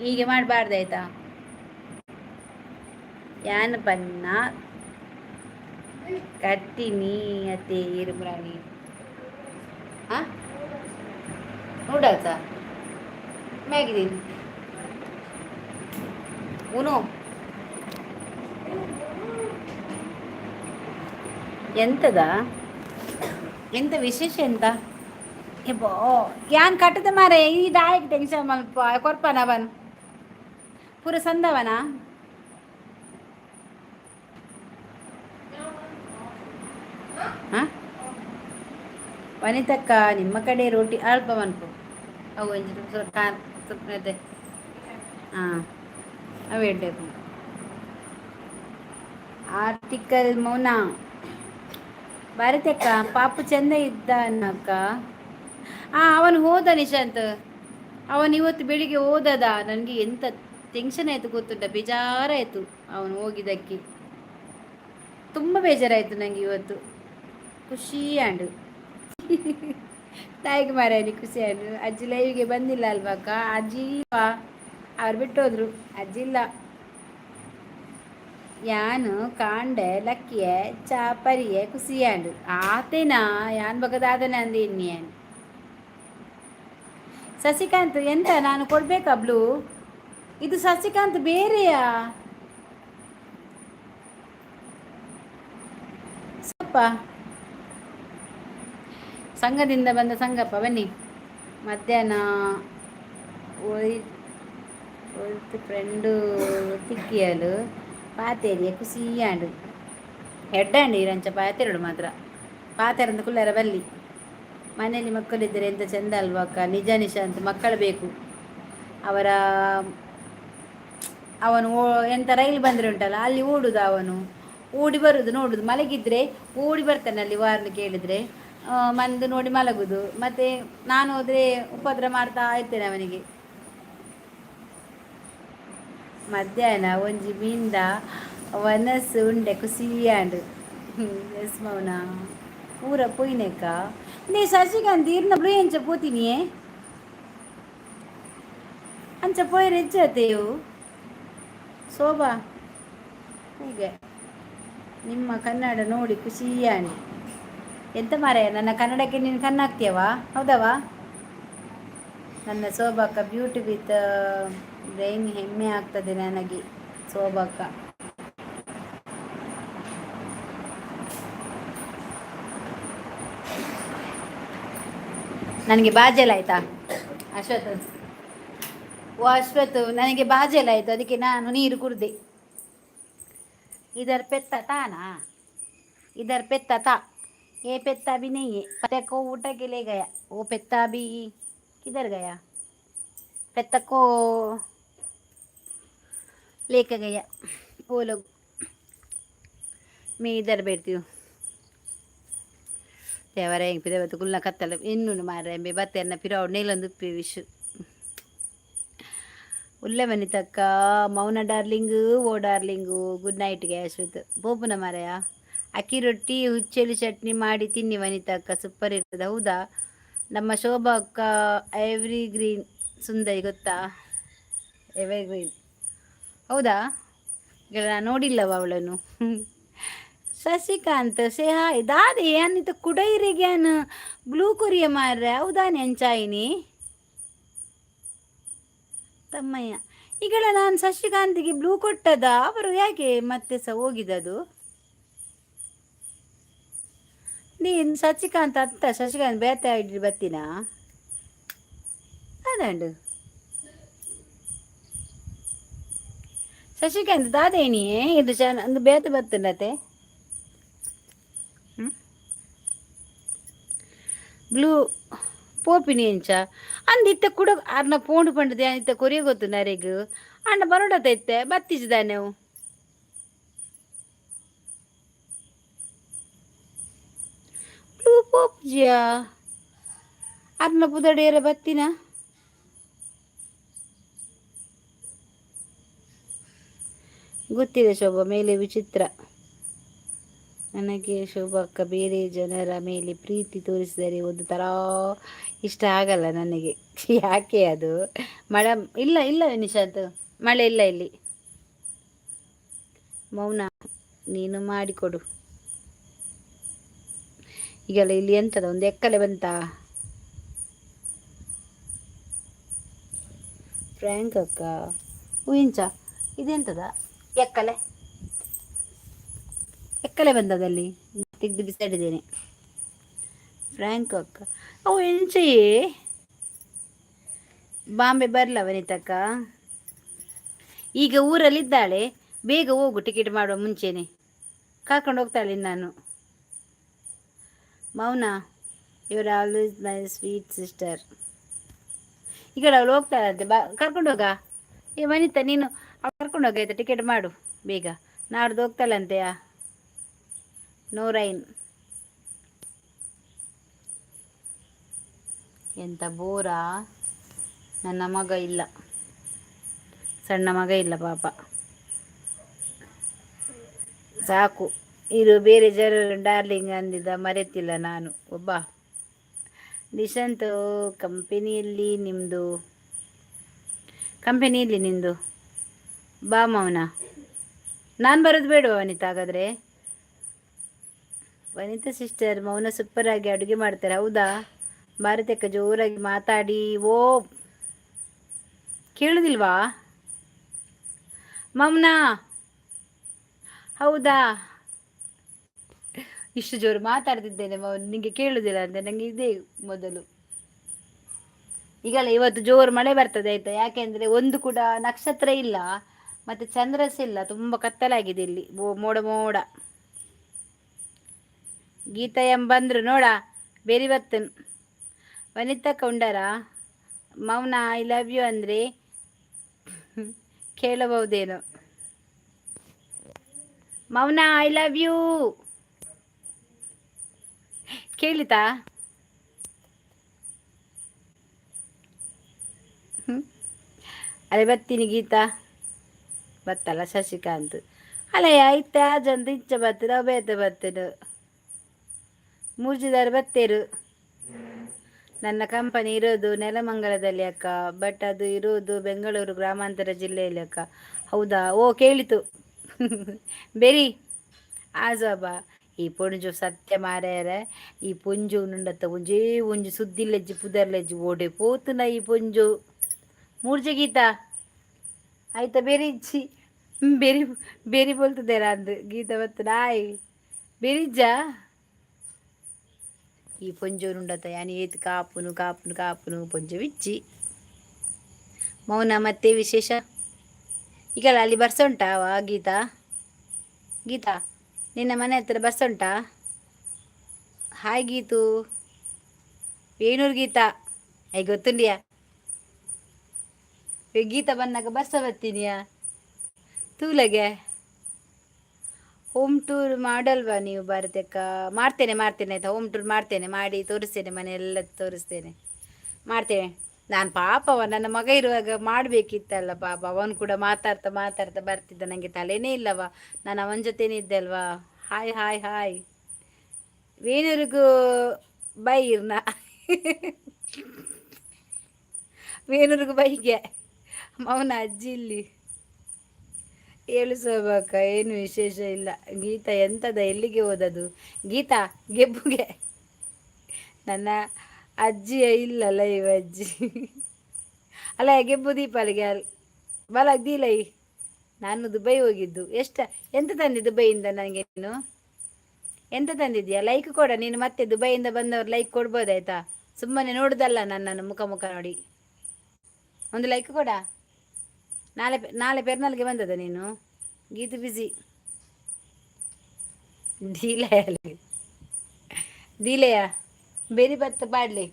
ಹೀಗೆ ಮಾಡಬಾರ್ದಾಯ್ತಾ? ಯಾನ್ ಪನ್ನ ಕಟ್ಟಿನಿ ಅತ್ತೆ ಇರುಮ್ರಾಣಿ. ಹಾಂ, ನೂಡಲ್ಸಾ? ಮ್ಯಾಗಿ ಉನು. ಎಂತದ? ಎಂತ ವಿಶೇಷ? ಎಂತ? ಎಬ್ಬೋ, ಯಾನ್ ಕಟ್ಟದ ಮಾರೆ. ಈ ದಾಯಕ್ ಟೆನ್ಷನ್ ಮಲ್ಪ ಕೊರ್ಪನ ಅವನ್ ಪೂರ ಸಂದವನ. ಹಾಂ ವನಿತಕ್ಕ, ನಿಮ್ಮ ಕಡೆ ರೋಟಿ ಅಲ್ಪ ಮನ್ಪು. ಅವು ಒಂಜಿ ಹಾಂ, ಅವು ಎಡ್ಡೆ. ಆರ್ಟಿಕಲ್ ಮೌನ. ಭಾರತಕ್ಕ, ಪಾಪು ಚಂದ ಇದ್ದಾನಕ್ಕ. ಆ ಅವನು ಹೋದ ನಿಶಾಂತ್. ಅವನು ಇವತ್ತು ಬೆಳಿಗ್ಗೆ ಹೋದದ. ನನಗೆ ಎಂತ ಟೆನ್ಷನ್ ಆಯಿತು ಗೊತ್ತುಂಟ? ಬೇಜಾರಾಯಿತು ಅವನು ಹೋಗಿದ್ದಕ್ಕೆ. ತುಂಬ ಬೇಜಾರಾಯಿತು ನನಗೆ ಇವತ್ತು. ಖುಷಿ ಆಂಡು ತಾಯಿಗೆ ಮಾರಾಯಣಿ, ಖುಷಿ ಆಂಡು. ಅಜ್ಜಿ ಲೈವ್ಗೆ ಬಂದಿಲ್ಲ ಅಲ್ವಾಕ್ಕ? ಅಜ್ಜಿ ಅವ್ರು ಬಿಟ್ಟೋದ್ರು, ಅಜ್ಜಿ ಇಲ್ಲ. ಯಾನು ಕಾಂಡೆ ಲಕ್ಕಿಯ ಚಾ ಪರಿಯೆ ಖುಷಿಯಾಂಡು ಆತೇನಾ ಯಾನ್ ಬಗದಾದನೆ ಅಂದೆ ಇನ್ನೇನು. ಶಶಿಕಾಂತ್, ಎಂತ ನಾನು ಕೊಡ್ಬೇಕಾ ಬ್ಲೂ? ಇದು ಶಶಿಕಾಂತ್ ಬೇರೆಯಾ? ಸಪ್ಪ ಸಂಘದಿಂದ ಬಂದ ಸಂಗಪ್ಪ, ಬನ್ನಿ. ಮಧ್ಯಾಹ್ನ ಒಯ್ತು ಫ್ರೆಂಡು ತಿಕ್ಕಿಯಲು ಪಾತೇರಿಯ ಖುಷಿಯಾಂಡು ಎಡ್ಡಂಡು ಇರಂಚ ಪಾತೆರಡು ಮಾತ್ರ ಪಾತೆರಂದ ಕುಲ್ಲರ ಬಲ್ಲಿ. ಮನೆಯಲ್ಲಿ ಮಕ್ಕಳಿದ್ದರೆ ಎಂತ ಚೆಂದ ಅಲ್ವಾ ಅಕ್ಕ? ನಿಜ ನಿಶಾಂತ್, ಮಕ್ಕಳು ಬೇಕು. ಅವರ ಅವನು ಎಂತ ರೈಲು ಬಂದರೆ ಉಂಟಲ್ಲ, ಅಲ್ಲಿ ಓಡುದು ಅವನು, ಓಡಿ ಬರುದು, ನೋಡುದು. ಮಲಗಿದ್ರೆ ಓಡಿ ಬರ್ತಾನೆ ಅಲ್ಲಿ. ವಾರ್ನ್ ಕೇಳಿದರೆ ಮಂದು ನೋಡಿ ಮಲಗುದು. ಮತ್ತೆ ನಾನು ಹೋದರೆ ಉಪದ್ರ ಮಾಡ್ತಾ ಇರ್ತೇನೆ ಅವನಿಗೆ. ಮಧ್ಯಾಹ್ನ ಒಂಜಿ ಮೀಂದ ವನಸ್ಸು ಉಂಡೆ ಖುಷಿಯಾಂಡು. ಎಸ್ ಮೌನ ಪೂರ ಪೋಯಿನೆಕ್ಕ ನೀ. ಶಶಿಕಾಂತ್, ಇರ್ನ ಬ್ಲೂ ಎಂಚ ಪೋತಿನಿಯೇ? ಅಂಚ ಪೋಯರೆ ಹೆಚ್ಚಾತೆಯು. ಶೋಭಾ, ಹೀಗೆ ನಿಮ್ಮ ಕನ್ನಡ ನೋಡಿ ಖುಷಿಯಾಣಿ. ಎಂತ ಮಾರಾಯ, ನನ್ನ ಕನ್ನಡಕ್ಕೆ ನೀನು ಕಣ್ಣಾಕ್ತೀಯವಾ? ಹೌದವಾ? ನನ್ನ ಶೋಭಾಕ್ಕ ಬ್ಯೂಟಿ ವಿತ್ ಬ್ರೈನ್, ಹೆಮ್ಮೆ ಆಗ್ತದೆ ನನಗೆ ಶೋಭಾಕ್ಕ. ನನಗೆ ಬಾಜೆಲ್ ಆಯ್ತಾ ಅಶ್ವಥ್? ಓ ಅಶ್ವಥ್, ನನಗೆ ಬಾಜೆಲ್ ಆಯಿತು, ಅದಕ್ಕೆ ನಾನು ನೀರು ಕುಡ್ದೆ. ಇದರ ಪೆತ್ತ ತಾನಾ? ಇದರ ಪೆತ್ತ ತಾ ये पेत्ता भी नहीं है। पत्ते को उठा के ले गया वो पेत्ता भी, किधर गया? पेत्ता को लेके गया वो लोग। मैं इधर बैठती हूँ. ದೇವರ ಹೆಂಗ್ ಪಿದವತ್ತು ಕುಲ್ನ ಕತ್ತಲ ಇನ್ನೂ ಮಾರ್ರೆ ಎಂಬೆ ಬತ್ತೆನ್ನ ಪಿರಾವ್ ನೇಲೊಂದು ವಿಶು ಉಲ್ಲೆ ಮನಿತಕ್ಕ. ಮೌನ ಡಾರ್ಲಿಂಗು, ಓ ಡಾರ್ಲಿಂಗು, ಗುಡ್ ನೈಟ್ಗೆ. ಅಶ್ವಿತ್ ಬೋಪುನ ಮಾರಾಯ. ಅಕ್ಕಿ ರೊಟ್ಟಿ ಹುಚ್ಚೆಳ್ಳು ಚಟ್ನಿ ಮಾಡಿ ತಿನ್ನಿ ವನಿತಕ್ಕ, ಸೂಪರ್ ಇರ್ತದೆ. ಹೌದಾ? ನಮ್ಮ ಶೋಭಾ ಅಕ್ಕ ಎವ್ರಿ ಗ್ರೀನ್ ಸುಂದರಿ ಗೊತ್ತಾ? ಎವರ್ ಗ್ರೀನ್, ಹೌದಾ? ಈಗ ನಾನು ನೋಡಿಲ್ಲವ ಅವಳನ್ನು. Shashikanth, say hi. ದಾದೆ ಅನ್ನಿತ ಕುಡೈರಿಗೆ ಬ್ಲೂ ಕೊರಿಯ ಮಾರ್ರೆ, ಹೌದಾನೆ ಅಂಚಾಯಿನಿ ತಮ್ಮಯ್ಯ. ಈಗಲ ನಾನು ಶಶಿಕಾಂತಿಗೆ ಬ್ಲೂ ಕೊಟ್ಟದ, ಅವರು ಯಾಕೆ ಮತ್ತೆ ಸಹ ಹೋಗಿದ್ದದು? ನೀನು ಶಶಿಕಾಂತ್ ಅತ್ತ ಶಶಿಕಾಂತ್ ಬೇತೆ ಐಡಿ ಬತ್ತಿನ ಅದಂಡು. ಶಶಿಕಾಂತ್ ದಾದೇನಿ ಇದು ಚ ಅಂದು ಬೇತೆ ಬತ್ತುಂಡತೆ ಬ್ಲೂ ಪೋಪಿನಿ ಎಂಚ ಅಂದ್ ಇತ್ತೆ ಕುಡ ಅರ್ನ ಪೋಂಡು ಪಂಡದೆ ಇತ್ತೆ ಕೊರಿಯ ಗೊತ್ತು ನರೆಗ್ ಅಣ್ಣ ಬರೋಡತ ಇತ್ತೆ ಬತ್ತಿಸಿದಾನೆ ಅವು. ಬ್ಲೂ ಪೋಪ್ಜಿಯಾ ಅರ್ನ ಪುದಡೇರ ಬತ್ತಿನ ಗೊತ್ತಿದೆ. ಶೋಭಾ ಮೇಲೆ ವಿಚಿತ್ರ ನನಗೆ ಶೋಭಕ್ಕ. ಬೇರೆ ಜನರ ಮೇಲೆ ಪ್ರೀತಿ ತೋರಿಸಿದರೆ ಒಂದು ಥರ ಇಷ್ಟ ಆಗಲ್ಲ ನನಗೆ, ಯಾಕೆ ಅದು? ಮಳೆ ಇಲ್ಲ, ಇಲ್ಲ ನಿಶಾಂತ್, ಮಳೆ ಇಲ್ಲ ಇಲ್ಲಿ. ಮೌನ, ನೀನು ಮಾಡಿಕೊಡು. ಈಗೆಲ್ಲ ಇಲ್ಲಿ ಎಂತದ ಒಂದು ಎಕ್ಕಲೆ ಬಂತಾ? ಫ್ರ್ಯಾಂಕ್ ಅಕ್ಕ, ಹೂವಿಂಚ ಇದೆಂತದ? ಎಕ್ಕಲೆ, ಎಕ್ಕಲೆ ಬಂದದಲ್ಲಿ ತೆಗೆದು ಬಿಸಾಡಿದ್ದೇನೆ. ಫ್ರ್ಯಾಂಕ್ ಅಕ್ಕ, ಅವು ಎಂಚೆಯೇ ಬಾಂಬೆ ಬರಲ್ಲ ವನಿತಕ್ಕ? ಈಗ ಊರಲ್ಲಿದ್ದಾಳೆ. ಬೇಗ ಹೋಗು, ಟಿಕೆಟ್ ಮಾಡುವ ಮುಂಚೆನೆ ಕರ್ಕೊಂಡು ಹೋಗ್ತಾಳೆ ನಾನು. ಮೌನ, your always my sweet sister. ಈ ಕಡೆ ಅವಳು ಹೋಗ್ತಾಳಂತೆ, ಬಾ ಕರ್ಕೊಂಡು ಹೋಗ. ಏ ವನಿತಾ, ನೀನು ಅವಳು ಕರ್ಕೊಂಡು ಹೋಗಾಯ್ತಾ? ಟಿಕೆಟ್ ಮಾಡು ಬೇಗ, ನಾಡ್ದು ಹೋಗ್ತಾಳಂತೆಯಾ. No rain. ಎಂತ ಬೋರಾ? ನನ್ನ ಮಗ ಇಲ್ಲ, ಸಣ್ಣ ಮಗ ಇಲ್ಲ ಪಾಪ. ಸಾಕು. ಇರು ಬೇರೆ ಜನರು ಡಾರ್ಲಿಂಗ್ ಅಂದಿದ್ದ ಮರೆತಿಲ್ಲ ನಾನು ಒಬ್ಬ. ನಿಶಾಂತ್, ಕಂಪನಿಯಲ್ಲಿ ನಿಮ್ಮದು? ಕಂಪನಿಯಲ್ಲಿ ನಿಂದು? ಬಾ ಮೌನ. ನಾನು ಬರೋದು ಬೇಡವಾ ವನಿತಾ? ಹಾಗಾದರೆ ವನಿತಾ ಸಿಸ್ಟರ್, ಮೌನ ಸೂಪರ್ ಆಗಿ ಅಡುಗೆ ಮಾಡ್ತಾರೆ. ಹೌದಾ? ಭಾರತಕ್ಕ ಜೋರಾಗಿ ಮಾತಾಡಿ. ಓ, ಕೇಳುದಿಲ್ವಾ ಮೌನ? ಹೌದಾ? ಇಷ್ಟು ಜೋರು ಮಾತಾಡ್ತಿದ್ದೇನೆ ಮೌನ, ನಿಂಗೆ ಕೇಳುದಿಲ್ಲ ಅಂತ ನಂಗೆ ಇದೇ ಮೊದಲು. ಈಗಲ್ಲ, ಇವತ್ತು ಜೋರು ಮಳೆ ಬರ್ತದೆ ಆಯ್ತಾ? ಯಾಕೆಂದ್ರೆ ಒಂದು ಕೂಡ ನಕ್ಷತ್ರ ಇಲ್ಲ, ಮತ್ತೆ ಚಂದ್ರಸ ಇಲ್ಲ. ತುಂಬ ಕತ್ತಲಾಗಿದೆ ಇಲ್ಲಿ. ಮೋಡ ಮೋಡ. ಗೀತಾ ಎಂ ಬಂದ್ರು ನೋಡ, ಬೇರೆ ಬತ್ತನ್. ವನಿತಾ ಕೊಂಡರ ಮೌನ, I love you ಅಂದರೆ ಕೇಳಬಹುದೇನೋ? ಮೌನ, I love you ಕೇಳಿತಾ? ಅರೆ ಬತ್ತೀನಿ ಗೀತಾ. ಬತ್ತಲ್ಲ ಶಶಿಕಾಂತ್. ಅಲ್ಲ, ಐತೆ ಆಜಂದು ಇಚ್ಚ ಬತ್ತದ ಬೇತೆ ಬತ್ತದು. ಮೂರ್ಜಿದಾರು ಬತ್ತೇರು. ನನ್ನ ಕಂಪನಿ ಇರೋದು ನೆಲಮಂಗಲದಲ್ಲಿ ಅಕ್ಕ, ಬಟ್ ಅದು ಇರೋದು ಬೆಂಗಳೂರು ಗ್ರಾಮಾಂತರ ಜಿಲ್ಲೆಯಲ್ಲಿ ಅಕ್ಕ. ಹೌದಾ? ಓ, ಕೇಳಿತು. ಬೆರಿ ಆಜಾಬ. ಈ ಪೊಂಜು ಸತ್ಯ ಮಾರ್ಯಾರ. ಈ ಪೊಂಜು ನುಂಡತ್ತ ಒಂಜೇ ಒಂಜಿ ಸುದ್ದಿಲ್ಲೆಜ್ಜಿ, ಪುದರ್ಲೆಜ್ಜಿ. ಓಡೆ ಪೋತುನ ಈ ಪೊಂಜು? ಮೂರ್ಜೆ ಗೀತಾ ಆಯ್ತಾ? ಬೇರೆ ಇಜ್ಜಿ. ಬೇರೆ ಬೇರೆ ಬೋಲ್ತದೇರ ಅಂದು ಗೀತಾ ಬತ್ತು ನಾಯ್ ಬೇರಿಜ್ಜ. ಈ ಪೊಂಜು ನುಂಡತ್ತ ಯಾನ್ ಏತ್ ಕಾಪುನು ಕಾಪುನು ಕಾಪುನು, ಪೊಂಜು ವಿಚ್ಚಿ. ಮೌನ, ಮತ್ತೆ ವಿಶೇಷ? ಈಗ ಅಲ್ಲಿ ಬರ್ಸ ಉಂಟಾ? ವಾ ಗೀತಾ, ಗೀತಾ, ನಿನ್ನ ಮನೆ ಹತ್ರ ಬಸ್ ಉಂಟಾ? ಹಾಯ್ ಗೀತು. ವೇಣೂರು ಗೀತಾ, I ಗೊತ್ತುಂಡಿಯಾ? ಗೀತಾ ಬಂದಾಗ ಬರ್ಸ ಬರ್ತೀನಿಯಾ ತೂಲಗೆ. ಹೋಮ್ ಟೂರ್ ಮಾಡಲ್ವಾ ನೀವು ಭಾರತಕ್ಕ? ಮಾಡ್ತೇನೆ, ಮಾಡ್ತೇನೆ, ಆಯ್ತಾ? ಹೋಮ್ ಟೂರ್ ಮಾಡ್ತೇನೆ, ಮಾಡಿ ತೋರಿಸ್ತೇನೆ, ಮನೆಯೆಲ್ಲ ತೋರಿಸ್ತೇನೆ, ಮಾಡ್ತೇನೆ ನಾನು. ಪಾಪವ, ನನ್ನ ಮಗ ಇರುವಾಗ ಮಾಡಬೇಕಿತ್ತಲ್ಲ. ಪಾಪ, ಅವನು ಕೂಡ ಮಾತಾಡ್ತಾ ಮಾತಾಡ್ತಾ ಬರ್ತಿದ್ದ. ನನಗೆ ತಲೆನೇ ಇಲ್ಲವ, ನಾನು ಅವನ ಜೊತೆನೇ ಇದ್ದೆ ಅಲ್ವಾ? ಹಾಯ್ ಹಾಯ್ ಹಾಯ್ ವೇಣೂರಿಗೂ ಬೈ ಇರ್ನ. ವೇಣೂರಿಗೂ ಬೈಗೆ. ಮೌನ, ಅಜ್ಜಿ ಇಲ್ಲಿ. ಹೇಳು ಸೋಬಕ್ಕ. ಏನು ವಿಶೇಷ ಇಲ್ಲ ಗೀತಾ. ಎಂತದ, ಎಲ್ಲಿಗೆ ಹೋದದು ಗೀತಾ? ಗೆಬ್ಬುಗೆ. ನನ್ನ ಅಜ್ಜಿಯ ಇಲ್ಲಲ್ಲ ಇವ ಅಜ್ಜಿ ಅಲ್ಲ. ಗೆಬ್ಬು ದೀಪಾಲಿಗೆ ಬಲ ದೀಲೈ. ನಾನು ದುಬೈ ಹೋಗಿದ್ದು. ಎಷ್ಟ ಎಂತ ತಂದೆ ದುಬೈಯಿಂದ ನನಗೆ ನೀನು? ಎಂತ ತಂದಿದ್ಯಾ? ಲೈಕ್ ಕೊಡ ನೀನು. ಮತ್ತೆ ದುಬೈಯಿಂದ ಬಂದವರು ಲೈಕ್ ಕೊಡ್ಬೋದಾಯ್ತಾ? ಸುಮ್ಮನೆ ನೋಡುದಲ್ಲ ನನ್ನನ್ನು ಮುಖ ಮುಖ ನೋಡಿ. ಒಂದು ಲೈಕ್ ಕೊಡ. ನಾಳೆ ನಾಳೆ ಪೆರ್ನಾಲ್ಗೆ ಬಂದದ ನೀನು? ಗೀತು ಬಿಸಿ. ದೀಲೆಯಲ್ಲಿ ದೀಲೆಯ ಬೇರಿ ಬತ್ತ ಪಾಡ್ಲಿ.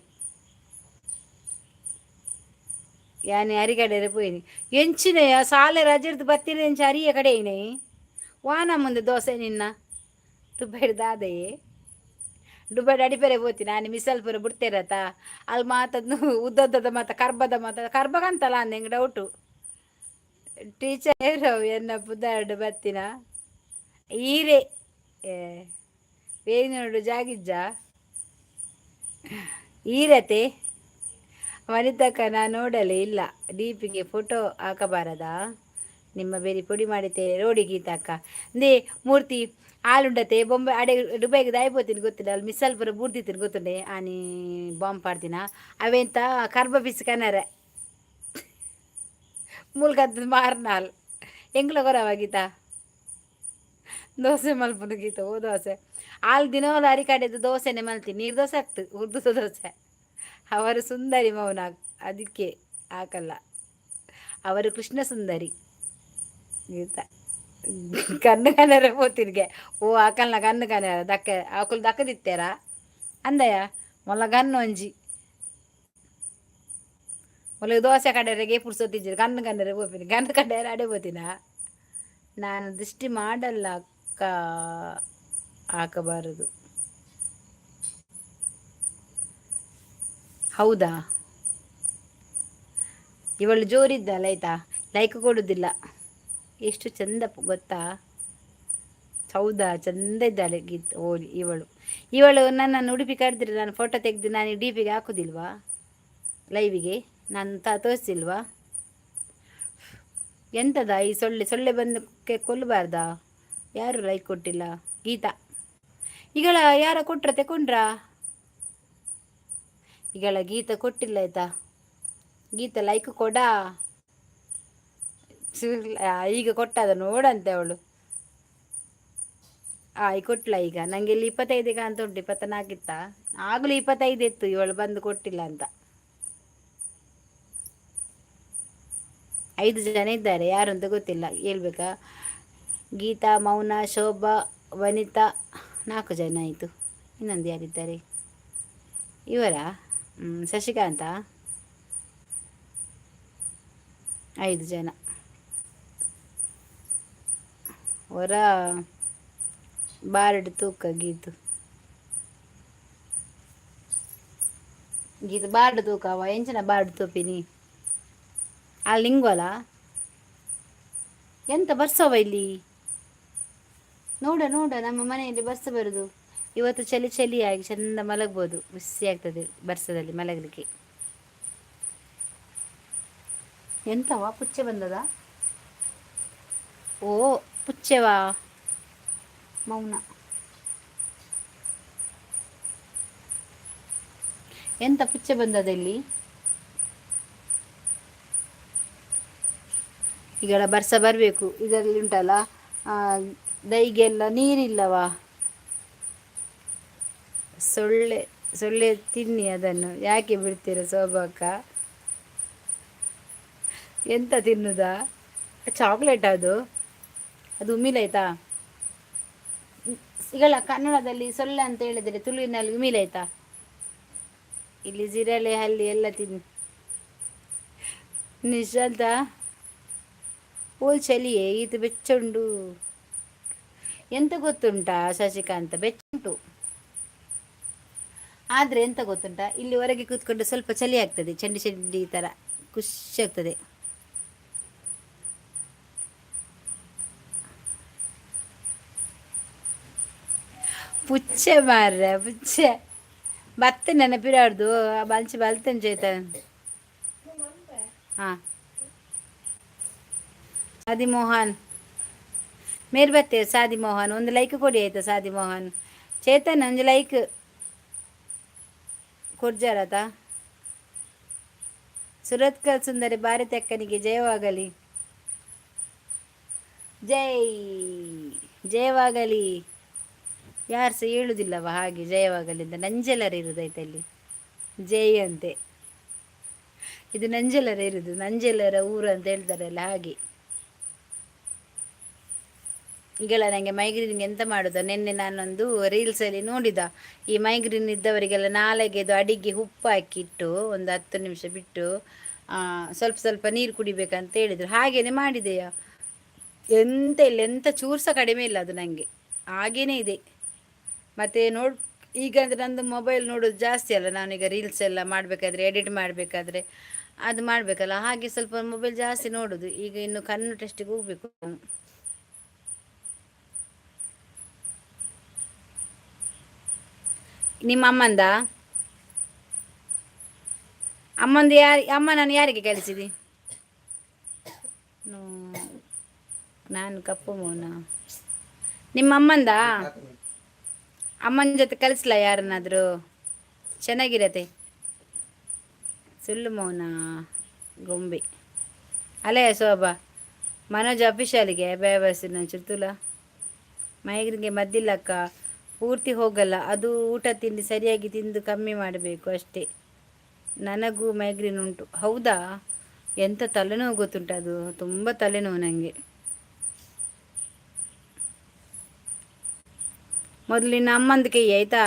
ಯಾನೆ ಅರಿಗಡೆರೆ ಪೋಯಿನಿ ಎಂಚಿನೆಯ ಸಾಲೆ ರಜೆರ್ದು ಬತ್ತಿನ ಎಂಚ ಅರಿಯ ಕಡೆ ಇನೇ ವಾನ ಮುಂದೆ ದೋಸೆ ನಿನ್ನ ದುಬೈಡ್ ದಾದೆಯೇ? ದುಬೈಡ್ ಅಡಿಪೆರೆ ಪೋತಿ ನಾನು. ಮಿಸಲ್ ಪೂರ ಬಿಡ್ತೇರತ ಅಲ್ಲಿ ಮಾತದ್ನು ಉದ್ದದ್ದದ ಮಾತ ಕರ್ಬದ ಮಾತ ಕರ್ಬಗಂತಲ್ಲ ಅಂದ ಹೆಂಗೆ ಡೌಟು. ಟೀಚರ್ ಎನ್ನ ಪುದಾರ್ಡ್ ಬತ್ತಿನ ಈರೆ ವೇಣುಡು ಜಾಗಿಜ್ಜ ಈರತೆ. ವನಿತಕ್ಕ, ನಾ ನೋಡಲೇ ಇಲ್ಲ. ಡಿಪಿಗೆ ಫೋಟೋ ಹಾಕಬಾರದಾ? ನಿಮ್ಮ ಬೇರೆ ಪೊಡಿ ಮಾಡಿತೇನೆ ರೋಡಿ ಗೀತಕ್ಕ. ಅಂದೇ ಮೂರ್ತಿ ಹಾಲುಂಡತೆ ಬೊಂಬೆ ಅಡೆ ದುಬೈಗೆ ದಾಯ್ಪೋತೀನಿ ಗೊತ್ತಿಲ್ಲ. ಅಲ್ಲಿ ಮಿಸಲ್ ಪೂರ ಬೂರ್ದಿತ್ತೀನಿ ಗೊತ್ತುಂಡೆ. ಆನಿ ಬಾಂಬ್ ಪಾಡ್ದಿನ ಅವೆಂತ ಕರ್ಬ ಪಿಸ್ ಕನರೆ ಮುಲ್ಕತ್ತದ ಮಾರ್ನಾಲ್ ಎಂಗ್ಲ ಕೊರವ ಗೀತಾ. ದೋಸೆ ಮಲ್ಪುನು ಗೀತ. ಓ ದೋಸೆ ಆಲ್ ದಿನವಲ್ಲ ಅರಿ ಕಡೆದು ದೋಸೆನೆ ಮಲ್ತೀನಿ. ನೀರು ದೋಸೆ ಆಗ್ತು, ಉದ್ದುದ ದೋಸೆ. ಅವರು ಸುಂದರಿ ಮೌನ, ಅದಕ್ಕೆ ಹಾಕಲ್ಲ. ಅವರು ಕೃಷ್ಣ ಸುಂದರಿ ಗೀತಾ. ಕಣ್ಣು ಕನರೆ ಪೋತಿರ್ಗೆ. ಓ, ಆಕಲ್ನ ಕಣ್ಣು ಕನರ ದಕ್ಕ ಆಕುಲು ದಕ್ಕದಿತ್ತೇರ ಅಂದಯ್ಯ. ಮೊಲ್ಲ ಗನ್ನು ಒಂಜಿ ಮೊಲ ದೋಸೆ ಕಡೆಗೆ ಪುರ್ಸೊತ್ತಿಜ್ಜಿ. ಕಣ್ಣು ಕನ್ನರೆ ಪೋಪಿನಿ, ಕಣ್ಣು ಕಡೆಯರ ಅಡೆ ಪೋತಿನ. ನಾನು ದೃಷ್ಟಿ ಮಾಡಲ್ಲ ಅಕ್ಕ, ಹಾಕಬಾರದು. ಹೌದಾ? ಇವಳು ಜೋರಿದ್ದಲ್ಲ ಆಯ್ತಾ? ಲೈಕ್ ಕೊಡುವುದಿಲ್ಲ. ಎಷ್ಟು ಚಂದ ಗೊತ್ತಾ? ಹೌದಾ, ಚಂದ ಇದ್ದಾಳೆ ಗೀತ. ಓ, ಇವಳು ಇವಳು ನನ್ನನ್ನು ಉಡುಪಿ ಕರೆದಿದ್ರೆ ನಾನು ಫೋಟೋ ತೆಗೆದು ನಾನು ಡಿ ಪಿಗೆ ಹಾಕುದಿಲ್ವಾ? ಲೈವಿಗೆ ನಾನು ತೋರಿಸಿಲ್ವಾ? ಎಂತದ ಈ ಸೊಳ್ಳೆ? ಸೊಳ್ಳೆ ಬಂದು ಕೊಲ್ಲಬಾರ್ದಾ? ಯಾರು ಲೈಕ್ ಕೊಟ್ಟಿಲ್ಲ? ಗೀತಾ ಈಗಳ ಯಾರ ಕೊಟ್ರ, ತೆಕೊಂಡ್ರಾ? ಈಗಳ ಗೀತ ಕೊಟ್ಟಿಲ್ಲ ಆಯ್ತಾ? ಗೀತ ಲೈಕ್ ಕೊಡಾ. ಈಗ ಕೊಟ್ಟದ ನೋಡಂತೆ ಅವಳು. ಈಗ ಕೊಟ್ಲ ಈಗ. ನಂಗೆ ಇಲ್ಲಿ 25 ಅಂತ ಉಂಟು, 24 ಇತ್ತ? ಆಗಲೂ 25 ಇತ್ತು, ಇವಳು ಬಂದು ಕೊಟ್ಟಿಲ್ಲ ಅಂತ. ಐದು ಜನ ಇದ್ದಾರೆ, ಯಾರು ಅಂತ ಗೊತ್ತಿಲ್ಲ. ಹೇಳ್ಬೇಕಾ? ಗೀತಾ, ಮೌನ, ಶೋಭಾ, ವನಿತಾ, ನಾಲ್ಕು ಜನ ಆಯಿತು. ಇನ್ನೊಂದು ಯಾರಿದ್ದಾರೆ? ಇವರ ಶಶಿಕಾಂತ. ಐದು ಜನ. ಹೊರ ಬಾರ್ಡ್ ತೂಕ ಗೀತು. ಗೀತು ಬಾರ್ಡ್ ತೂಕವ ಎಂಚಿನ ಬಾರ್ಡ್ ತೂಪಿನಿ ಅಲ್ಲಿ ಲಿಂಗ್ವಲ. ಎಂತ ಬರ್ಸವ ಇಲ್ಲಿ? ನೋಡ ನೋಡ, ನಮ್ಮ ಮನೆಯಲ್ಲಿ ಬರ್ಸ ಬರುದು. ಇವತ್ತು ಚಳಿ ಚಳಿಯಾಗಿ ಚಂದ ಮಲಗ್ಬೋದು. ಬಿಸಿ ಆಗ್ತದೆ ಬರ್ಸದಲ್ಲಿ ಮಲಗಲಿಕ್ಕೆ. ಎಂತವಾ, ಪುಚ್ಚೆ ಬಂದದ? ಓ, ಪುಚ್ಚೆವಾ? ಮೌನ, ಎಂತ ಪುಚ್ಚೆ ಬಂದದ ಇಲ್ಲಿ? ಈಗ ಬರ್ಸ ಬರಬೇಕು. ಇದರಲ್ಲಿ ಉಂಟಲ್ಲ, ದೈಗೆಲ್ಲ ನೀರಿಲ್ಲವಾ? ಸೊಳ್ಳೆ ಸೊಳ್ಳೆ ತಿನ್ನಿ, ಅದನ್ನು ಯಾಕೆ ಬಿಡ್ತೀರ ಶೋಭಕ್ಕ? ಎಂತ ತಿನ್ನುದಾ? ಚಾಕ್ಲೇಟ್ ಅದು. ಅದು ಉಮಿಲ್ ಆಯ್ತಾ? ಈಗಲ್ಲ, ಕನ್ನಡದಲ್ಲಿ ಸೊಳ್ಳೆ ಅಂತ ಹೇಳಿದರೆ ತುಳುವಿನಲ್ಲಿ ಉಮಿಲ್ ಆಯ್ತಾ? ಇಲ್ಲಿ ಜಿರಳೆ, ಹಲ್ಲಿ ಎಲ್ಲ ತಿನ್ನಿ. ನಿಶಾಂತ ಓಲ್ ಚಳಿಯೇ ಇದು? ಬೆಚ್ಚುಂಡು. ಎಂತ ಗೊತ್ತುಂಟಾ ಶಶಿಕಾಂತ, ಬೆಚ್ಚುಂಟು, ಆದರೆ ಎಂತ ಗೊತ್ತುಂಟಾ, ಇಲ್ಲಿ ಹೊರಗೆ ಕೂತ್ಕೊಂಡು ಸ್ವಲ್ಪ ಚಳಿ ಆಗ್ತದೆ. ಚಂಡಿ ಚಂಡಿ ಥರ ಖುಷಿ ಆಗ್ತದೆ. ಪುಚ್ಚೆ ಮಾರ್ರೆ, ಪುಚ್ಚೆ ಬತ್ತೆ ನೆನಪಿರಾರ್ದು. ಬಲ್ಚಿ ಬಲ್ತೇನೆ ಚೇತನ್. ಹಾಂ, ಸಾದಿ ಮೋಹನ್ ಮೇಲ್ ಬರ್ತೇವೆ. ಸಾದಿ ಮೋಹನ್, ಒಂದು ಲೈಕ್ ಕೊಡಿ ಆಯ್ತಾ? ಸಾದಿ ಮೋಹನ್, ಚೇತನ್, ಒಂದು ಲೈಕ್ ಕೊಡ್ಜಾರತ. ಸುರತ್ಕಲ್ ಸುಂದರಿ ಭಾರತಿ ಅಕ್ಕನಿಗೆ ಜಯವಾಗಲಿ. ಜೈ, ಜಯವಾಗಲಿ. ಯಾರು ಸಹ ಹೇಳುದಿಲ್ಲವ ಹಾಗೆ ಜಯವಾಗಲಿ ಅಂತ. ನಂಜಲರ ಇರುದಾಯ್ತು ಅಲ್ಲಿ. ಜೈ ಅಂತೆ. ಇದು ನಂಜಲರ ಇರುದು, ನಂಜಲರ ಊರು ಅಂತ ಹೇಳ್ತಾರಲ್ಲ ಹಾಗೆ. ಈಗೆಲ್ಲ ನನಗೆ ಮೈಗ್ರೇನ್ಗೆ ಎಂತ ಮಾಡೋದು? ನಿನ್ನೆ ನಾನೊಂದು ರೀಲ್ಸಲ್ಲಿ ನೋಡಿದ, ಈ ಮೈಗ್ರೇನ್ ಇದ್ದವರಿಗೆಲ್ಲ ನಾಲಿಗೆದು ಅಡಿಗೆ ಉಪ್ಪು ಹಾಕಿಟ್ಟು ಒಂದು 10 ನಿಮಿಷ ಬಿಟ್ಟು ಸ್ವಲ್ಪ ಸ್ವಲ್ಪ ನೀರು ಕುಡಿಬೇಕಂತ ಹೇಳಿದರು. ಹಾಗೇನೆ ಮಾಡಿದೆಯಾ. ಎಂತ ಇಲ್ಲ, ಎಂತ ಚೂರು ಸಹ ಕಡಿಮೆ ಇಲ್ಲ. ಅದು ನನಗೆ ಹಾಗೇನೇ ಇದೆ. ಮತ್ತು ನೋಡಿ, ಈಗ ಅಂದರೆ ನಂದು ಮೊಬೈಲ್ ನೋಡೋದು ಜಾಸ್ತಿ ಅಲ್ಲ. ನಾನೀಗ ರೀಲ್ಸ್ ಎಲ್ಲ ಮಾಡಬೇಕಾದ್ರೆ, ಎಡಿಟ್ ಮಾಡಬೇಕಾದ್ರೆ ಅದು ಮಾಡಬೇಕಲ್ಲ, ಹಾಗೆ ಸ್ವಲ್ಪ ಮೊಬೈಲ್ ಜಾಸ್ತಿ ನೋಡೋದು. ಈಗ ಇನ್ನು ಕಣ್ಣು ಟೆಸ್ಟಿಗೆ ಹೋಗಬೇಕು. ನಿಮ್ಮ ಅಮ್ಮಂದ? ಅಮ್ಮಂದು ಯಾರು? ಅಮ್ಮ, ನಾನು ಯಾರಿಗೆ ಕಳಿಸಿದಿ? ನಾನು ಕಪ್ಪು ಮೌನ. ನಿಮ್ಮ ಅಮ್ಮಂದ? ಅಮ್ಮನ ಜೊತೆ ಕಳಿಸ್ಲಾ ಯಾರನ್ನಾದರೂ? ಚೆನ್ನಾಗಿರತ್ತೆ. ಸುಳ್ಳು ಮೌನ ಗೊಂಬೆ ಅಲ್ಲೇ. ಶೋಭಾ ಮನೋಜ್ ಅಫಿಷಿಯಲ್ಗೆ ಬೇಬಸ್ ಚುರ್ತುಲ. ಮೈಗ್ರಿಗೆ ಮದ್ದಿಲ್ಲಕ್ಕ, ಪೂರ್ತಿ ಹೋಗಲ್ಲ ಅದು. ಊಟ ತಿಂಡಿ ಸರಿಯಾಗಿ ತಿಂದು ಕಮ್ಮಿ ಮಾಡಬೇಕು ಅಷ್ಟೇ. ನನಗೂ ಮೈಗ್ರೇನ್ ಉಂಟು. ಹೌದಾ? ಎಂಥ ತಲೆನೋವು ಗೊತ್ತುಂಟು ಅದು? ತುಂಬ ತಲೆನೋವು ನನಗೆ. ಮೊದಲು ನಿನ್ನ ಅಮ್ಮಂದು ಕೈ ಆಯ್ತಾ?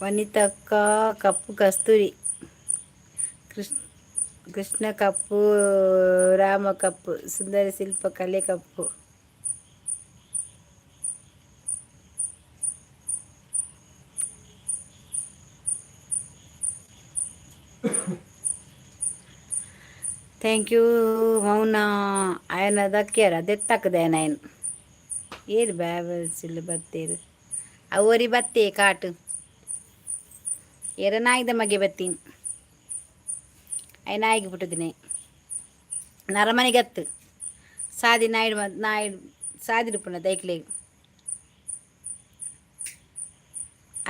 ವನಿತಕ್ಕ ಕಪ್ಪು ಕಸ್ತೂರಿ, ಕೃಷ್ಣ ಕೃಷ್ಣ ಕಪ್ಪು, ರಾಮ ಕಪ್ಪು, ಸುಂದರ ಶಿಲ್ಪ ಕಲೆ ಕಪ್ಪು. Thank you ಮೌನ. ಆಯನ ದಕ್ಕಿಯರ ದೆತ್ತಕ್ಕದೆ ಆಯನ ಏರು ಬ್ಯಾವಸಿಲ್ಲ ಬತ್ತೇರು ಅವರಿ ಬತ್ತೆ ಕಾಟು ಏರ ನಾಯಿದ ಮಗೆ ಬತ್ತೀನಿ. ಅಯ್ಯ ನಾಯಿಗೆ ಬಿಟ್ಟಿದ್ದೀನಿ ನರಮನಿಗತ್ತು ಸಾದಿ ನಾಯ್ಡು ನಾಯ್ಡು ಸಾದಿಡುಪುನ ದೈಕ್ಲೆ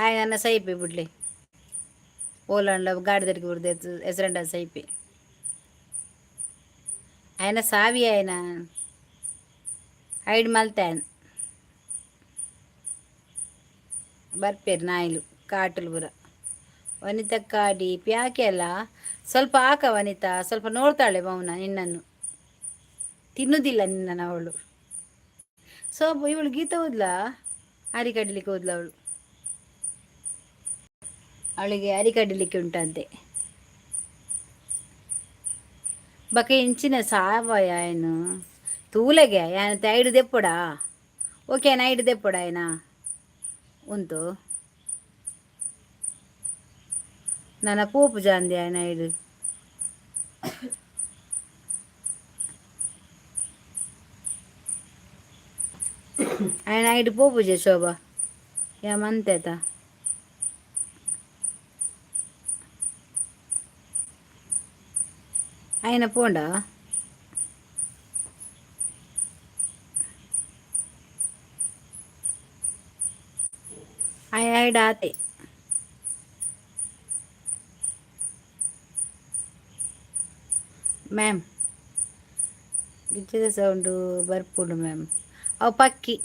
ಆಯ್ ನನ್ನ ಸೈಪೆ ಬಿಡ್ಲಿ ಓಲಂಡ ಗಾಡಿದರಿಗೆ ಬಿಡ್ದೆ ಹೆಸರಂಡ ಸೈಪೆ ఆయన ಸಾವಿ ఆయన ಐಡ್ ಮಲ್ತಾನ್ ಬರ್ಪೇರು ನಾಯಿಲು ಕಾಟುಲು ಪೂರ. ವನಿತಾ ಕಾಡಿ ಪ್ಯಾಕೆಲ್ಲ ಸ್ವಲ್ಪ ಹಾಕ ವನಿತಾ, ಸ್ವಲ್ಪ ನೋಡ್ತಾಳೆ ಮೌನ ನಿನ್ನನ್ನು, ತಿನ್ನುವುದಿಲ್ಲ ನಿನ್ನನ್ನು ಅವಳು. ಸೊ ಇವಳು ಗೀತ ಹೋದ್ಲಾ? ಅರಿ ಕಡಿಲಿಕ್ಕೆ ಹೋದ್ಲ ಅವಳು. ಅವಳಿಗೆ ಅರಿ ಕಡಿಲಿಕ್ಕೆ ಉಂಟಂತೆ. ಬಕ ಇಂಚಿನ ಸಾವಯ ಏನು ತೂಲೆಗೆ ಯಾನ್ ಐಡು ದೆಪ್ಪೊಡಾ? ಓಕೆ ಐಡು ದೆಪ್ಪೊಡ ಏನ ಉಂಟು ನನ್ನ ಪೋಪು ಜಾಂದಿ ಆಯ್ನ ಐಡು. ఆయన ಐಡು ಪೋಪುಜೆ ಶೋಭಾ ಯಾ ಮಂತೇತ. ఆయన పోండా? ಐಡ್ ಆತೆ. ಮ್ಯಾಮ್ ಗಿಚ್ಚದ ಸೌಂಡು ಬರ್ಪುಂಡು ಮ್ಯಾಮ್. ಅವು ಪಕ್ಕಿ.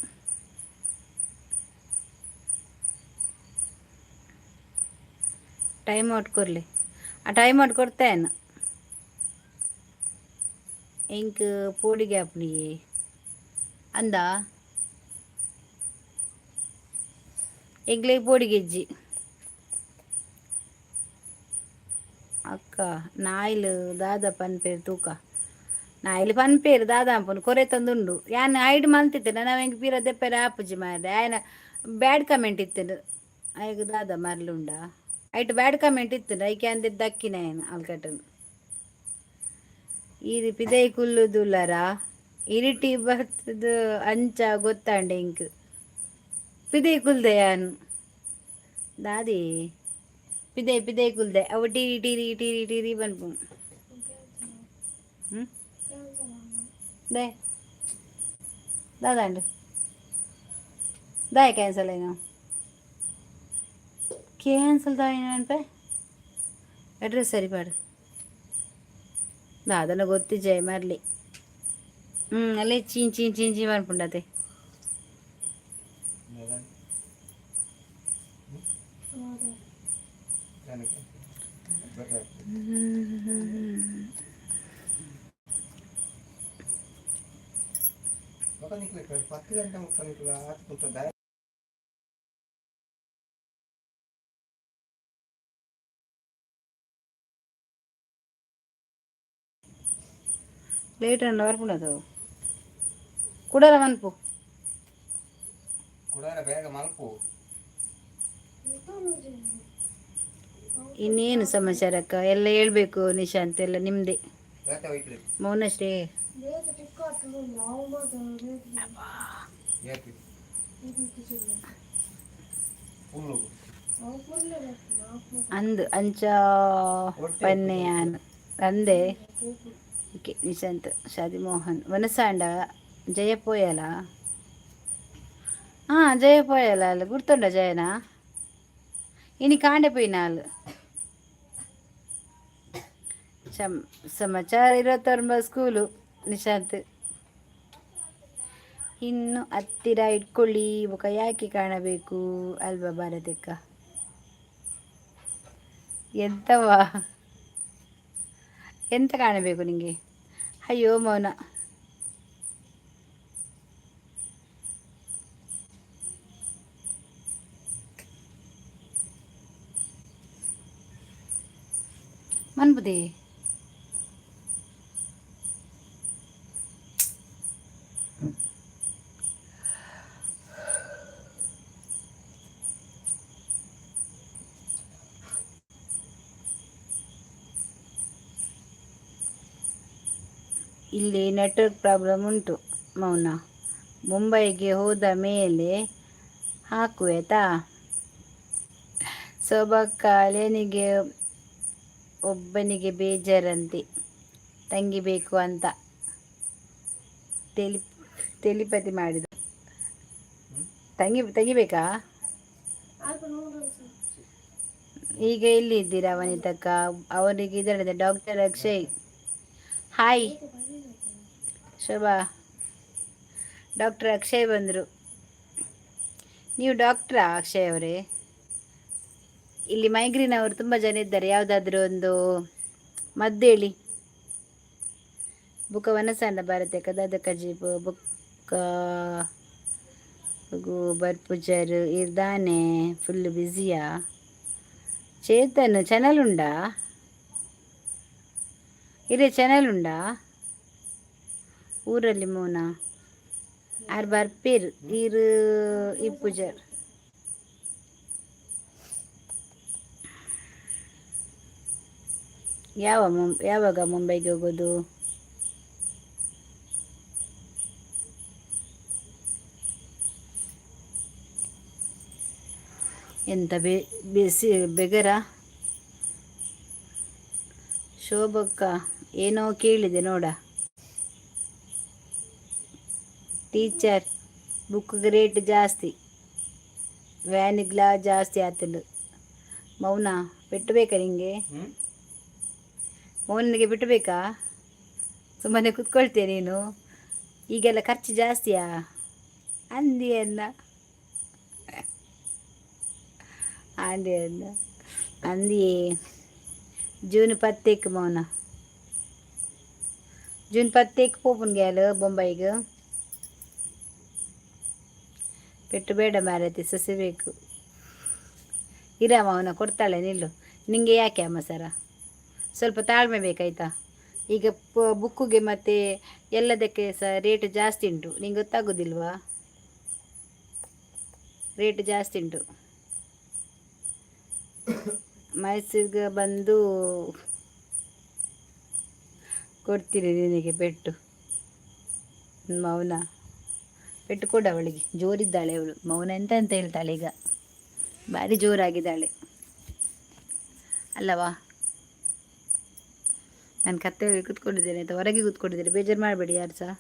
ಟೈಮ್ ಔಟ್ ಕೊರ್ಲಿ. ಆ ಟೈಮ್ ಔಟ್ ಕೊಡ್ತೇನೆ. ಎಂಕ್ ಪೋಡಿಗೆ ಆಪುಂಡು ಅಂದ ಎಂಕ್ಲೆಗ್ ಪೋಡಿಗೆ ಇಜ್ಜಿ. ಅಕ್ಕ ನಾಯಿಲು ದಾದ ಪನ್ಪೇರು ತೂಕ. ನಾಯಿಲು ಪನ್ಪೇರು ದಾದ ಅಂಪುನು ಕೊರೆ ತಂದುಂಡು. ಯಾನ್ ಐಡ್ ಮಲ್ತಿತ್ತೆ ನಾವು ಎಂಕ್ ಪೀರ ದೆಪ್ಪೆರೆ ಆಪುಜಿ ಮಾರ್ರೆ. ಆಯನ ಬ್ಯಾಡ್ ಕಮೆಂಟ್ ಇತ್ತುಂಡು ಆಯ್ಗ್ ದಾದ ಮರ್ಲುಂಡ ಐಟ್ ಬ್ಯಾಡ್ ಕಮೆಂಟ್ ಇತ್ತುಂಡು ಐಕೆ ಅಂದಿದ್ದು ದಕ್ಕಿನ ಏನು ಅಲ್ಕಟ್ಟನು. ಈರ್ ಪಿದೈ ಕುಲ್ಲುದುಲ್ಲರ ಇರಿಟಿ ಬರ್ತದ ಅಂಚ ಗೊತ್ತಾಂಡೆ ಎಂಕ್ ಪಿದೈ ಕುಲ್ದೆ ಯಾನ್ ದಾದಿ ಪಿದೈ ಪಿದೈ ಕುಲ್ದೆ ಅವು ಟೀರಿ ಟೀರಿ ಟೀರಿ ಟೀರಿ ಪನ್ಪುಂಡು. ಹ್ಞೂ ದೇ ದಾದಾಂಡ್ ದಾಯೆ ಕ್ಯಾನ್ಸಲ್ ಆಯ್ನ? ಕ್ಯಾನ್ಸಲ್ ದಾಯೆ ಅನ್ಪೆ. ಅಡ್ರೆಸ್ ಸರಿ ಪಾಡು ದಾದನ ಗೊತ್ತಿಜೆ ಮರ್ಲಿ. ಹ್ಞೂ ಅಲ್ಲೇ ಚೀನ್ ಚೀನ್ ಚೀನ್ ಚೀನ್ ಪನ್ಪುಂಡತೆ. 10 ಗಂಟೆ ಮುಟ್ಟ ನಿಕ್ಲ ಆತ್ಮುಟ್ಟ. ಲೇಟ್ ಅಂಡ ಬರ್ಪುಂಡದು ಕುಡರ ಮನ್ಪು. ಕುಡಾರ ಬೇಗ ಮಲ್ಪು. ಇನ್ನೇನು ಸಮಾಚಾರಕ್ಕ? ಎಲ್ಲ ಹೇಳ್ಬೇಕು ನಿಶಾಂತ್, ಎಲ್ಲ ನಿಮ್ಮದೇ. ಬೇತೆ ಒಯ್ಕ್ಲಿ. ಮೌನಶ್ರೀ. ಏತಿ ಫುಲ್ಲು. ಅಂದು ಅಂಚ ಪನ್ನೆಯಾನ್ ಅಂದೆ. ಓಕೆ ನಿಶಾಂತ್ ಶಾದಿ ಮೋಹನ್ ವನಸಾಂಡ ಜಯ ಪೋಯಲ. ಹಾಂ ಜಯ ಪೋಯಲ ಅಲ್ಲ ಗುರ್ತುಂಡ ಜಯನ? ಇನಿ ಕಾಂಡೆ ಪೋಯಿನಾಲ್. ಸಮಾಚಾರ 29 ಸ್ಕೂಲು ನಿಶಾಂತ್. ಇನ್ನು ಹತ್ತಿರ ಇಟ್ಕೊಳ್ಳಿ ಮುಖ ಯಾಕೆ ಕಾಣಬೇಕು ಅಲ್ವಾ ಭಾರತಕ್ಕ? ಎಂತವಾ ಎಂತ ಕಾಣಬೇಕು ನಿಂಗೆ? ಅಯ್ಯೋ ಮೌನ. ಮನ್ಪುದೆ. ಇಲ್ಲಿ ನೆಟ್ವರ್ಕ್ ಪ್ರಾಬ್ಲಮ್ ಉಂಟು ಮೌನ. ಮುಂಬೈಗೆ ಹೋದ ಮೇಲೆ ಹಾಕುವೆ ಆಯ್ತಾ? ಶೋಭಕ್ಕ, ಅಳಿಯನಿಗೆ ಒಬ್ಬನಿಗೆ ಬೇಜಾರಂತೆ, ತಂಗಿ ಬೇಕು ಅಂತ ಟೆಲಿಪತಿ ಮಾಡಿದ. ತಂಗಿ ತೆಗಿಬೇಕಾ? ಈಗ ಎಲ್ಲಿ ಇದ್ದೀರಾ ವನಿತಕ್ಕ? ಅವರಿಗೆ ಇದರಲ್ಲಿ ಡಾಕ್ಟರ್ ಅಕ್ಷಯ್. ಹಾಯ್ ಶೋಭಾ, ಡಾಕ್ಟರ್ ಅಕ್ಷಯ್ ಬಂದರು. ನೀವು ಡಾಕ್ಟ್ರಾ ಅಕ್ಷಯ್ ಅವರೇ? ಇಲ್ಲಿ ಮೈಗ್ರೇನ್ ಅವರು ತುಂಬ ಜನ ಇದ್ದಾರೆ. ಯಾವುದಾದ್ರೂ ಒಂದು ಮದ್ದು ಹೇಳಿ. ಬುಕ್ಕ ವನಸಣ್ಣ ಭಾರತ ಕದಾದ ಕಜೀಬ್ ಬುಕ್ಕ ಬರ್ಪುಜರ್ ಇರ್ದಾನೆ ಫುಲ್ ಬ್ಯುಸಿಯಾ? ಚೇತನ್, ಚಾನಲ್ ಉಂಡಾ? ಇರೇ ಚಾನಲ್ ಉಂಡಾ? ಊರಲ್ಲಿ ಮೋನ ಆರ್ ಬರ್ಪೇರು ಈರು ಇಪ್ಪುಜರ್. ಯಾವಾಗ ಮುಂಬೈಗೆ ಹೋಗೋದು? ಎಂತ ಬಿಸಿ ಬೆಗರ. ಶೋಭಕ್ಕ, ಏನೋ ಕೇಳಿದೆ ನೋಡ. ಟೀಚರ್, ಬುಕ್ ರೇಟ್ ಜಾಸ್ತಿ, ವ್ಯಾನಿಗ್ಲಾ ಜಾಸ್ತಿ ಆತಂಡು. ಮೌನ, ಪೆಟ್ಟು ಬೇಕಾ ನಿಂಗೆ? ಹ್ಮ್. ಮೌನನಿಗೆ ಬಿಟ್ಟು ಬೇಕಾ? ಸುಮ್ಮನೆ ಕುತ್ಕೊಳ್ತೀಯ ನೀನು. ಈಗೆಲ್ಲ ಖರ್ಚು ಜಾಸ್ತಿಯಾ ಅಂದಿಯನ್ನ ಅಂದಿಯನ್ನ ಅಂದಿಯೇ. ಜೂನ್ ಪತ್ತೇಕ್ ಮೌನ, ಜೂನ್ ಪತ್ತೇಕ್ ಪೋಪುನ್ ಗ್ಯಾಲ್ ಬೊಂಬೈಗೆ. ಪೆಟ್ಟು ಬೇಡ ಮಾರೈತಿ, ಸಸಿ ಬೇಕು. ಇರಮ್ಮ, ಅವನ ಕೊಡ್ತಾಳೆ ನಿಲ್ಲು. ನಿಂಗೆ ಯಾಕೆ ಅಮ್ಮ ಸರ? ಸ್ವಲ್ಪ ತಾಳ್ಮೆ ಬೇಕಾಯ್ತಾ? ಈಗ ಬುಕ್ಕುಗೆ ಮತ್ತು ಎಲ್ಲದಕ್ಕೆ ಸಹ ರೇಟ್ ಜಾಸ್ತಿ ಉಂಟು. ನಿಂಗೆ ಗೊತ್ತಾಗೋದಿಲ್ವಾ? ರೇಟ್ ಜಾಸ್ತಿ ಉಂಟು. ಮೈಸೂರಿಗೆ ಬಂದು ಕೊಡ್ತೀನಿ ನಿನಗೆ ಪೆಟ್ಟು. ಮೌನ, ಪೆಟ್ಟು ಕೊಡು ಅವಳಿಗೆ. ಜೋರಿದ್ದಾಳೆ ಅವಳು. ಮೌನ ಎಂತ ಅಂತ ಹೇಳ್ತಾಳೆ ಈಗ. ಭಾರಿ ಜೋರಾಗಿದ್ದಾಳೆ ಅಲ್ಲವಾ? ನಾನು ಕತ್ತೆ ಕೂತ್ಕೊಂಡಿದ್ದೇನೆ ಆಯ್ತಾ? ಹೊರಗೆ ಕೂತ್ಕೊಂಡಿದ್ದೇನೆ. ಬೇಜಾರು ಮಾಡಬೇಡಿ ಯಾರು ಸಹ.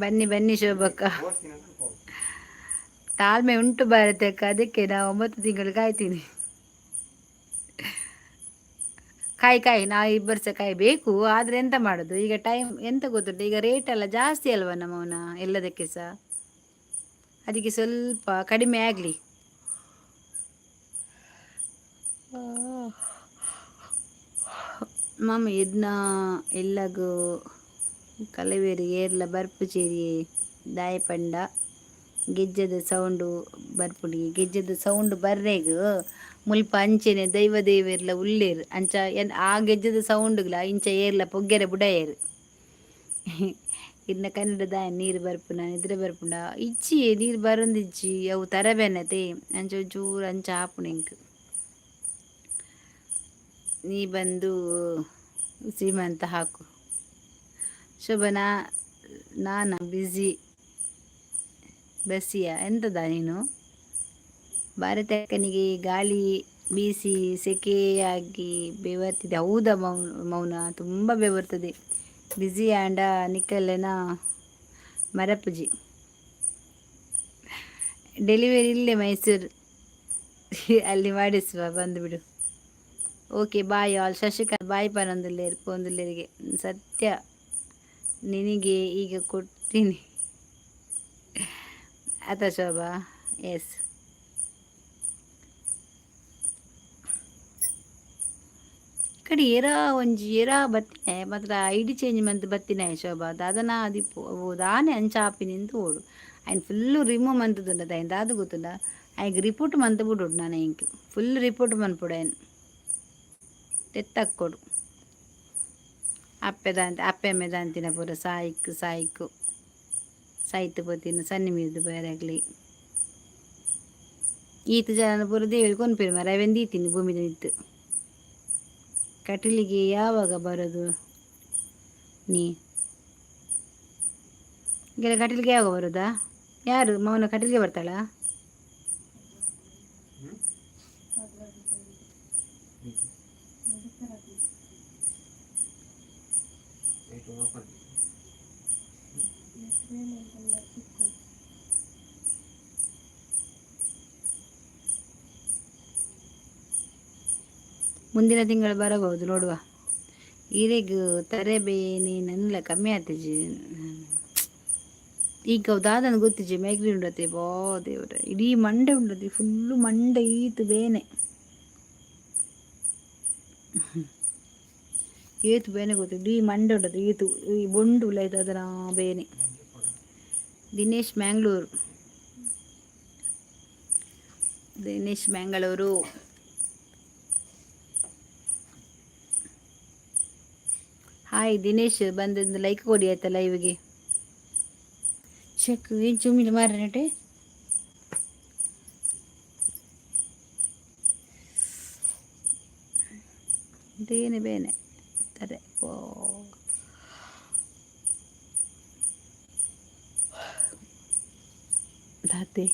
ಬನ್ನಿ ಬನ್ನಿ ಶೋಭಕ್ಕ. ಓಡ್ತೀನಿ ಅಂತ ಹೋಗು. ತಾಳ್ಮೆ ಉಂಟು ಭಾರತಕ್ಕೆ, ಅದಕ್ಕೆ ನಾವು 9 ತಿಂಗಳು ಕಾಯ್ತೀನಿ. ಕಾಯಿ ಕಾಯಿ ನಾವು ಇಬ್ಬರು ಸಹ ಕಾಯಬೇಕು. ಆದರೆ ಎಂತ ಮಾಡೋದು, ಈಗ ಟೈಮ್ ಎಂತ ಗೊತ್ತುಂಟು, ಈಗ ರೇಟ್ ಎಲ್ಲ ಜಾಸ್ತಿ ಅಲ್ವಾ ನಮ್ಮವನ ಎಲ್ಲದಕ್ಕೆ ಸಹ. ಅದಕ್ಕೆ ಸ್ವಲ್ಪ ಕಡಿಮೆ ಆಗಲಿ. ಮಾಮ, ಇದನ್ನ ಎಲ್ಲಗೂ ಕಲವೇರಿ ಏರ್ಲ ಬರ್ಪುಚೇರಿ ದಾಯಪಂಡ ಗೆಜ್ಜದ ಸೌಂಡು ಬರ್ಪುಡಿ. ಗೆಜ್ಜದ ಸೌಂಡ್ ಬರ್ರೆಗ್ ಮುಲ್ಪ ಅಂಚೆನೆ ದೈವ ದೇವೆರ್ಲ ಉಲ್ಲೇರ್. ಅಂಚ ಎನ್ ಆ ಗೆಜ್ಜದ ಸೌಂಡ್ಗ್ಲ ಇಂಚ ಏರ್ಲ ಪೊಗ್ಗೆರೆ ಬುಡಯೆರ್. ಇರ್ನ ಕನ್ನಡದ ನೀರು ಬರ್ಪುನ ನಿದ್ರೆ ಬರ್ಪುಂಡ? ಇಜ್ಜಿ, ನೀರು ಬರೊಂದಿಜ್ಜಿ. ಅವು ತರಬೇನತೆ, ಅಂಚ ಒಂಚೂರು ಅಂಚ ಆಪುಂಡು ಎಂಕ್. ನೀ ಬಂದು ಸೀಮಂತ ಹಾಕು. ಶೋಭನಾ, ನಾನಾ ಬ್ಯುಸಿ ಬಸ್ಸಿಯ ಎಂತದ ನೀನು? ಭಾರತಕ್ಕನಿಗೆ ಗಾಳಿ ಬೀಸಿ ಸೆಕೆಯಾಗಿ ಬೆವರ್ತಿದೆ. ಹೌದಾ ಮೌನ? ತುಂಬ ಬೆವರ್ತದೆ. ಬ್ಯುಸಿ ಆಂಡ ನಿಕಲೆನ ಮರಪುಜಿ. ಡೆಲಿವರಿ ಇಲ್ಲೇ ಮೈಸೂರು ಅಲ್ಲಿ ಮಾಡಿಸುವ, ಬಂದುಬಿಡು. Okay, bye all. Shashikanth bye ಪನೊಂದುಲ್ಲೇರು ಪೋಂದುಲ್ಲೇರಿಗೆ. ಸತ್ಯ, ನಿನಗೆ ಈಗ ಕೊಡ್ತೀನಿ ಆತ ಶೋಭಾ. ಎಸ್, ಕಡೆ ಏರಾ ಒಂಜಿ ಏರಾ ಬತ್ತಿನ ಮಾತ್ರ ಐಡಿ ಚೇಂಜ್ ಮಂತ್ ಬತ್ತಿನ ಶೋಭಾ. ದಾದನ ಆದಿಪ್ಪು ಅವು ದಾನೆ ಅಂಚ ಆಪಿನಿಂದು ಓಡು. ಅಯ್ನ್ ಫುಲ್ಲು ರಿಮೂವ್ ಮಂತುದುಂಡದ. ಅಯ್ನ್ ದಾದ ಗೊತ್ತುಂಡ, ಅಯ್ಗ್ ರಿಪೋರ್ಟ್ ಮಂತ್ ಬುಡೊಡು ನಾನ ಎಂಕ್. ಫುಲ್ ರಿಪೋರ್ಟ್ ಮನ್ಪೊಡು ಅಯ್ನ್. ತೆತ್ತಕ್ಕೊಡು. ಅಪ್ಪೆ ದಾಂತೆ, ಅಪ್ಪೆ ಅಮ್ಮೆ ದಾಂತಿನ ಪೂರ ಸಾಯ್ಕ್ ಸಾಯ್ಕು ಸಾಯ್ತು ಪೋತಿನ ಸನ್ನಿ ಮೀರ್ದು ಬೇರೆಗ್ಲಿ. ಈತ್ ಜನ ಪೂರ ದೇವರು ಕೊನ್ಪೆರ್ ಮಾರ್ರೆ, ಅವೆನ್ ದೀತೀನಿ ಭೂಮಿದ ಮಿತ್ತ್. ಕಟೀಲಿಗೆ ಯಾವಾಗ ಬರೋದು ನೀ? ಗೆಳ ಕಟೀಲಿಗೆ ಯಾವಾಗ ಬರೋದಾ? ಯಾರು ಮೌನ ಕಟೀಲಿಗೆ ಬರ್ತಾಳಾ? ಹ್ಮ್. Eight open. ಮುಂದಿನ ತಿಂಗಳು ಬರಬಹುದು, ನೋಡುವ. ಈರೆಗ್ ತರೆಬೇನೆ ನನ್ಲ ಕಮ್ಮಿ ಆತಿಜಿ ಈಗ. ದಾದನ ಗೊತ್ತಿಜಿ, ಮೈಗ್ರೇನ್ ಉಂಡತೆ. ಬಾ ದೇವ್ರೆ, ಇಡೀ ಮಂಡೆ ಉಂಡತಿ, ಫುಲ್ಲು ಮಂಡೆ ಈತು ಬೇನೆ. ಏತು ಬೇನೆ ಗೊತ್ತು, ಇಡೀ ಮಂಡೆ ಉಂಡತಿ ಈತು. ಈ ಬೊಂಡು ಉಲ್ಲ ಅದರ ಬೇನೆ. ದಿನೇಶ್ ಮ್ಯಾಂಗ್ಳೂರು, ದಿನೇಶ್ ಮ್ಯಾಂಗಳೂರು. ಹಾಯ್ ದಿನೇಶ್, ಬಂದಿದ್ದು ಲೈಕ್ ಕೊಡಿ ಆಯ್ತಾ ಲೈವ್ಗೆ. ಚೆಕ್ ಏನು ಚುಮ್ಮಿಲ್ಲ ಮಾರ್ರೆ. ಬೇನೆ ಬೇನೆ ತಾರೆ ಪೋ. ದಾತೆ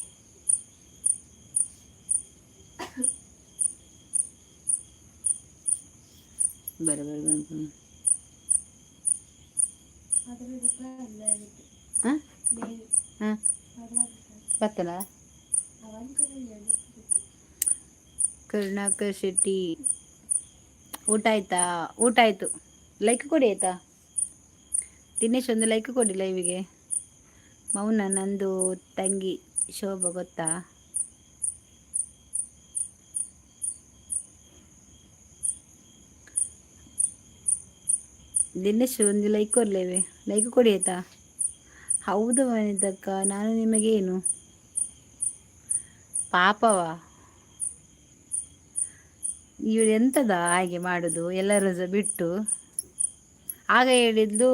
ಬರಬರ ಬಂತು. ಹಾಂ ಹಾಂ, ಬತ್ತಲ. ಕರುಣಾಕರ್ ಶೆಟ್ಟಿ, ಊಟ ಆಯ್ತಾ? ಊಟ ಆಯ್ತು. ಲೈಕ್ ಕೊಡಿ ಆಯ್ತಾ. ದಿನೇಶ್, ಒಂದು ಲೈಕ್ ಕೊಡಿ ಲೈವಿಗೆ. ಮೌನ, ನಂದು ತಂಗಿ ಶೋಭಾ ಗೊತ್ತಾ? ದಿನೇಶ್, ಒಂದು ಲೈಕ್ ಕೊಡ್ಲೇವೆ, ಲೈಕ್ ಕೊಡಿ ಆಯ್ತಾ. ಹೌದು ವನಿತಕ್ಕ, ನಾನು ನಿಮಗೇನು ಪಾಪವಾ? ಇವರು ಎಂತದ ಹಾಗೆ ಮಾಡುದು? ಎಲ್ಲರೂ ಸಹ ಬಿಟ್ಟು. ಆಗ ಹೇಳಿದ್ಲು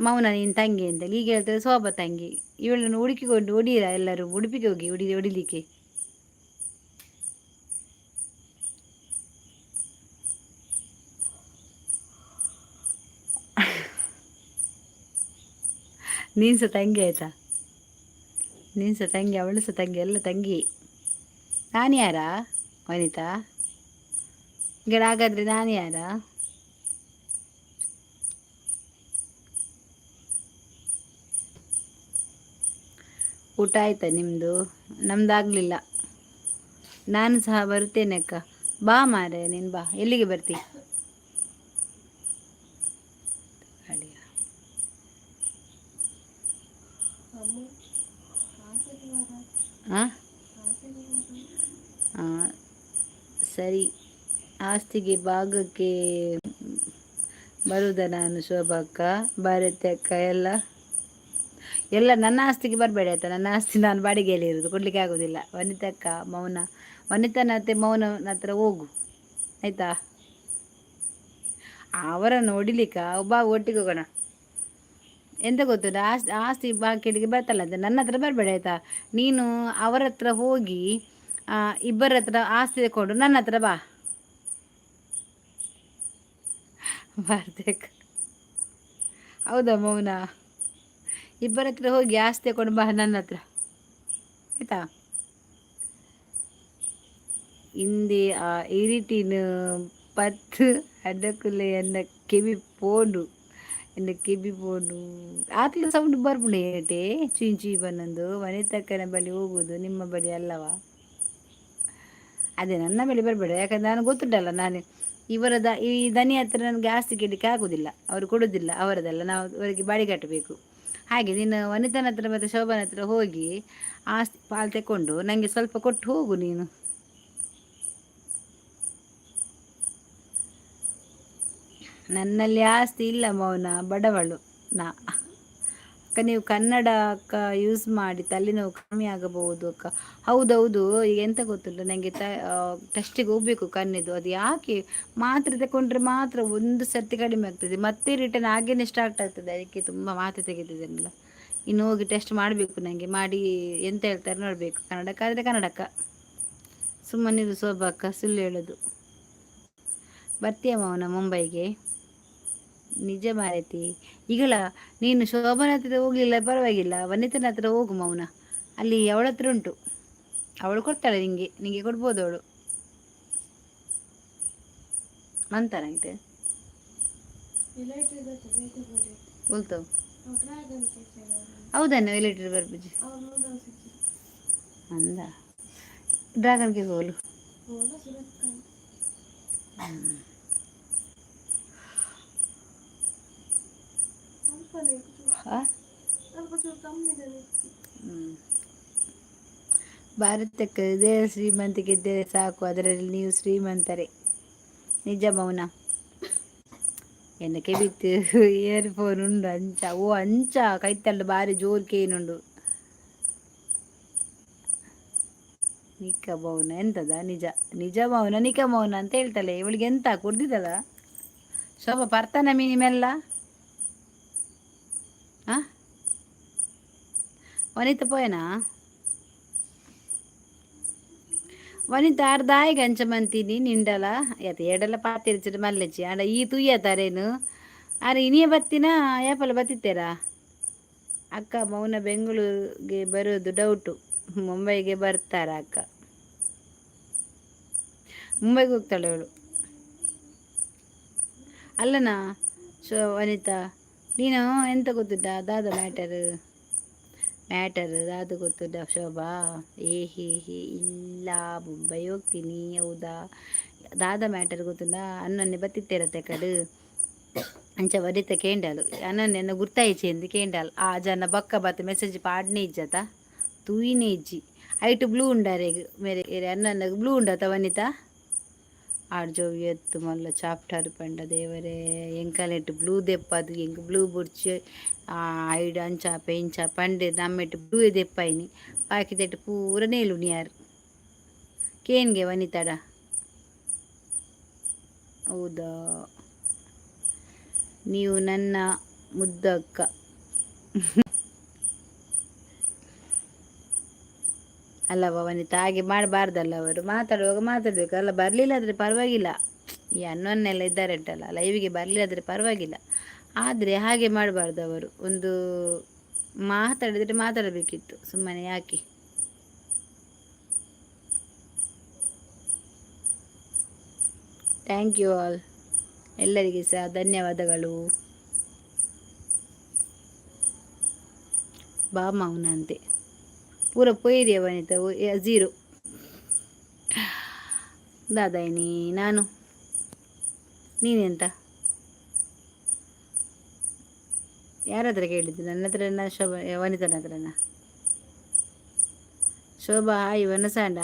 ಮೌನ ನೀನು ತಂಗಿ ಅಂತ, ಈಗ ಹೇಳ್ತಾರೆ ಶೋಭಾ ತಂಗಿ. ಇವಳನ್ನು ಹುಡುಕಿಕೊಂಡು ಹೊಡೀರ ಎಲ್ಲರೂ, ಉಡುಪಿಗೆ ಹೋಗಿ ಹೊಡಿ ಹೊಡಿಲಿಕ್ಕೆ. ನೀನು ಸಹ ತಂಗಿ ಆಯ್ತಾ? ನೀನು ಸಹ ತಂಗಿ, ಅವಳು ಸಹ ತಂಗಿ, ಎಲ್ಲ ತಂಗಿ. ನಾನು ಯಾರಾ ವನಿತಾ ಗಿಡ? ಹಾಗಾದ್ರೆ ನಾನು ಯಾರಾ? ಊಟ ಆಯ್ತಾ ನಿಮ್ಮದು? ನಮ್ದಾಗಲಿಲ್ಲ. ನಾನು ಸಹ ಬರುತ್ತೇನೆ ಅಕ್ಕ. ಬಾ ಮಾರೆ, ನೀನು ಬಾ. ಎಲ್ಲಿಗೆ ಬರ್ತಿ? ಅಡಿಯ. ಹಾಂ ಹಾಂ, ಸರಿ. ಆಸ್ತಿಗೆ ಭಾಗಕ್ಕೆ ಬರುವುದ ನಾನು? ಶೋಭಾ ಅಕ್ಕ, ಭಾರತಿ ಅಕ್ಕ, ಎಲ್ಲ ಎಲ್ಲ ನನ್ನ ಆಸ್ತಿಗೆ ಬರಬೇಡ ಆಯ್ತಾ. ನನ್ನ ಆಸ್ತಿ ನಾನು ಬಾಡಿಗೆಯಲ್ಲಿ ಇರೋದು, ಕೊಡಲಿಕ್ಕೆ ಆಗೋದಿಲ್ಲ. ವನಿತಕ್ಕ, ಮೌನ, ವನಿತನ ಹತ್ರ, ಮೌನನ ಹತ್ರ ಹೋಗು ಆಯ್ತಾ. ಅವರನ್ನು ಹೊಡಿಲಿಕ್ಕ? ಬಾ, ಒಟ್ಟಿಗೆ ಹೋಗೋಣ. ಎಂತ ಗೊತ್ತುಂಟ? ಆಸ್ತಿ ಆಸ್ತಿ ಬಾಕಿಗೆ ಬರ್ತಲ್ಲ ಅಂತ ನನ್ನ ಹತ್ರ ಬರಬೇಡ ಆಯ್ತಾ. ನೀನು ಅವರ ಹತ್ರ ಹೋಗಿ ಇಬ್ಬರ ಹತ್ರ ಆಸ್ತಿ ತಗೊಂಡು ನನ್ನ ಹತ್ರ ಬಾ. ಭಾರತಿ ಅಕ್ಕ, ಹೌದಾ ಮೌನ? ಇಬ್ಬರ ಹತ್ರ ಹೋಗಿ ಆಸ್ತಿ ತಗೊಂಡು ಬಾ ನನ್ನ ಹತ್ರ ಆಯ್ತಾ. ಹಿಂದೆ ಆ ಇರಿಟಿನ ಪತ್ತು ಅಡಕುಲೆ ಎನ್ನ ಕೆವಿ ಪೋಂಡು, ಎನ್ನ ಕೆಬಿ ಪೋಂಡು. ಆತ್ಲ ಸೌಂಡ್ ಬರ್ಪುಂಡು ಏಟೆ ಚುಯ್ ಚುಯ್ ಬನ್ನೊಂದು. ವನಿತಕ್ಕನ ಬಳಿ ಹೋಗುದು, ನಿಮ್ಮ ಬಳಿ ಅಲ್ಲವಾ? ಅದೇ, ನನ್ನ ಬಳಿ ಬರಬೇಡ. ಯಾಕಂದ್ರೆ ನಾನು ಗೊತ್ತುಂಟಲ್ಲ, ನಾನು ಇವರದ ಈ ದನಿ ಹತ್ರ ನನಗೆ ಆಸ್ತಿ ಕೇಳಲಿಕ್ಕೆ ಆಗುದಿಲ್ಲ. ಅವರು ಕೊಡೋದಿಲ್ಲ, ಅವರದೆಲ್ಲ ನಾವು ಅವರಿಗೆ ಬಾಡಿಗೆ ಕಟ್ಟಬೇಕು. ಹಾಗೆ ನೀನು ವನಿತನ ಹತ್ರ ಮತ್ತು ಶೋಭನ ಹತ್ರ ಹೋಗಿ ಆಸ್ತಿ ಪಾಲು ತಗೊಂಡು ನನಗೆ ಸ್ವಲ್ಪ ಕೊಟ್ಟು ಹೋಗು ನೀನು. ನನ್ನಲ್ಲಿ ಆಸ್ತಿ ಇಲ್ಲ ಮೌನ, ಬಡವಳು ನಾ. ಅಕ್ಕ, ನೀವು ಕನ್ನಡ ಅಕ್ಕ ಯೂಸ್ ಮಾಡಿ, ತಲೆನೋವು ಕಮ್ಮಿ ಆಗಬಹುದು ಅಕ್ಕ. ಹೌದೌದು. ಈಗ ಎಂತ ಗೊತ್ತುಂಟು ನನಗೆ? ತ ಟೆಸ್ಟಿಗೆ ಹೋಗ್ಬೇಕು ಕಣ್ಣಿದು. ಅದು ಯಾಕೆ ಮಾತ್ರೆ ತಗೊಂಡ್ರೆ ಮಾತ್ರ ಒಂದು ಸರ್ತಿ ಕಡಿಮೆ ಆಗ್ತದೆ, ಮತ್ತೆ ರಿಟರ್ನ್ ಹಾಗೇನೆ ಸ್ಟಾರ್ಟ್ ಆಗ್ತದೆ. ಅದಕ್ಕೆ ತುಂಬ ಮಾತ್ರೆ ತೆಗೆದಿದ್ದೇನಲ್ಲ. ಇನ್ನು ಹೋಗಿ ಟೆಸ್ಟ್ ಮಾಡಬೇಕು ನನಗೆ. ಮಾಡಿ ಎಂತ ಹೇಳ್ತಾರೆ ನೋಡಬೇಕು. ಕನ್ನಡಕ್ಕಾದರೆ ಕನ್ನಡಕ್ಕ. ಸುಮ್ಮನಿರು ಶೋಭಕ್ಕ, ಸುಳ್ಳು ಹೇಳೋದು. ಬರ್ತೀಯ ಮೌನ ಮುಂಬೈಗೆ? ನಿಜ ಮಾರೈತಿ. ಈಗಲ ನೀನು ಶೋಭನ ಹತ್ರ ಹೋಗ್ಲಿಲ್ಲ ಪರವಾಗಿಲ್ಲ, ವನಿತನ ಹತ್ರ ಹೋಗು ಮೌನ. ಅಲ್ಲಿ ಅವಳ ಹತ್ರ ಉಂಟು, ಅವಳು ಕೊಡ್ತಾಳೆ ನಿಂಗೆ. ನಿಂಗೆ ಕೊಡ್ಬೋದು ಅವಳು. ಮಂತಾನಾಯ್ತು. बोलतो. ಹೌದನ್ನ ಎಲೆಕ್ಟ್ರಿಕ್ ಬರ್ಬುಜಿ ಅಂದ ಡ್ರಾಗನ್ಗೆ ಹೋಲು. ಹ್ಮ್. ಭಾರತಕ್ಕೆ ಇದೇ ಶ್ರೀಮಂತಿಕೆ ಇದ್ದರೆ ಸಾಕು, ಅದರಲ್ಲಿ ನೀವು ಶ್ರೀಮಂತರೇ. ನಿಜ ಮೌನ. ಎನ್ನ ಬಿತ್ತು ಇಯರ್ಫೋನ್ ಉಂಡು ಅಂಚ. ಓ ಅಂಚ ಕೈತಲ್ಲು ಬಾರಿ ಜೋರ್ಕೆ ಏನುಂಡು. ನಿಕ್ಕ ಮೌನ ಎಂತದ? ನಿಜ ನಿಜ ಮೌನ, ನಿಕ ಮೌನ ಅಂತ ಹೇಳ್ತಾಳೆ. ಇವಳಿಗೆ ಎಂತ ಕುಡ್ದಿದ್ದಲ್ಲ ಶೋಭಾ ಪರ್ತಾನ ಮೀನಿ ಮೆಲ್ಲ. ಆ ವನಿತ ಪೋಯನಾ? ವನಿತ ಅರ್ಧ ಅಂಚ ಮಂತೀನಿ ನಿಂಡಲ ಯಾತ ಎಡಲ ಪಾತಿರ್ಚಿಡು ಮಲ್ಲೆಚ್ಚಿ ಆಂಡ ಈ ತುಯ್ಯತಾರೇನು ಆರೆ ಇನಿಯ ಬತ್ತಿನ ಯಾಪಲ ಬತ್ತಿತ್ತೇರಾ? ಅಕ್ಕ, ಮೌನ ಬೆಂಗಳೂರಿಗೆ ಬರೋದು ಡೌಟು, ಮುಂಬೈಗೆ ಬರ್ತಾರ ಅಕ್ಕ? ಮುಂಬೈಗೆ ಹೋಗ್ತಾಳೆ ಅವಳು. ಅಲ್ಲನಾ ಸೊ ವನಿತಾ, ನೀನು ಎಂತ ಗೊತ್ತುಂಟಾ ದಾದ ಮ್ಯಾಟರ್? ಮ್ಯಾಟರ್ ದಾದ ಗೊತ್ತುಂಟಾ ಶೋಭಾ? ಏ ಹೇ ಹೇ, ಇಲ್ಲ, ಮುಂಬೈ ಹೋಗ್ತೀನಿ. ಹೌದಾ? ದಾದ ಮ್ಯಾಟರ್ ಗೊತ್ತುಂಟಾ? ಅನ್ನೊನ್ನೆ ಬತ್ತಿತ್ತೇರತ್ತೆ ಕಡು ಅಂಚ ವನಿತ ಕೇಂಡಾಲು, ಅನ್ನೊನ್ನೆನ್ನ ಗುರ್ತಾಯಿಚೆ ಎಂದು ಕೇಂಡಾಲು. ಆ ಜನ ಬಕ್ಕ ಬತ್ತ ಮೆಸೇಜ್ ಪಾಡ್ನೆ ಇಜ್ಜತ, ತೂಯಿನೇ ಇಜ್ಜಿ. ಐಟು ಬ್ಲೂ ಉಂಡಾರೆಗ್ ಮೇರೆ ಅನ್ನನ್ನಗ್ ಬ್ಲೂ ಉಂಡತ ವನಿತಾ? ಆಡ್ಜೋ ಎತ್ತು ಮಲ್ಲ ಚಾಪ್ಟರ್ ಪಂಡ ದೇವರೇ, ಎಂಕಲೆಟ್ ಬ್ಲೂ ದೆಪ್ಪದು, ಎಂಕ್ ಬ್ಲೂ ಬುಡ್ಚಿ ಐಡ್ ಅಂಚ ಪೆಂಚ ಪಂಡೆ ನಮ್ಮೆಟ್ ಬ್ಲೂ ದೆಪ್ಪಾಯಿನಿ, ಬಾಕಿದೆಟ್ ಪೂರ ನೇಲುನಿಯಾರ್. ಕೇನ್ಗೆ ವನಿತಾಡ. ಹೌದಾ? ನೀವು ನನ್ನ ಮುದ್ದಕ್ಕ ಅಲ್ಲವ ವನಿತಾ? ಹಾಗೆ ಮಾಡಬಾರ್ದಲ್ಲ ಅವರು. ಮಾತಾಡುವಾಗ ಮಾತಾಡಬೇಕು ಅಲ್ಲ. ಬರಲಿಲ್ಲ ಆದರೆ ಪರವಾಗಿಲ್ಲ. ಈ ಅನ್ನೊನ್ನೆಲ್ಲ ಇದ್ದಾರೆ ಉಂಟಲ್ಲ, ಲೈವಿಗೆ ಬರಲಿಲ್ಲ ಆದರೆ ಪರವಾಗಿಲ್ಲ, ಆದರೆ ಹಾಗೆ ಮಾಡಬಾರ್ದು ಅವರು. ಒಂದು ಮಾತಾಡಿದರೆ ಮಾತಾಡಬೇಕಿತ್ತು, ಸುಮ್ಮನೆ ಯಾಕೆ? Thank you all. ಎಲ್ಲರಿಗೆ ಸಹ ಧನ್ಯವಾದಗಳು. ಬಾ ಮೌನಂತೆ ಪೂರ ಪೋಯಿರಿಯ ವನಿತ ಝೀರೋ ದಾದಾಯಿನಿ ನಾನು. ನೀನೆಂತ ಯಾರ ಹತ್ರ ಕೇಳಿದ್ದು? ನನ್ನ ಹತ್ರನ, ಶೋಭಾ ವನಿತನ ಹತ್ರನ? ಶೋಭಾ ಹಾಯ್. ವನಸಾಂಡ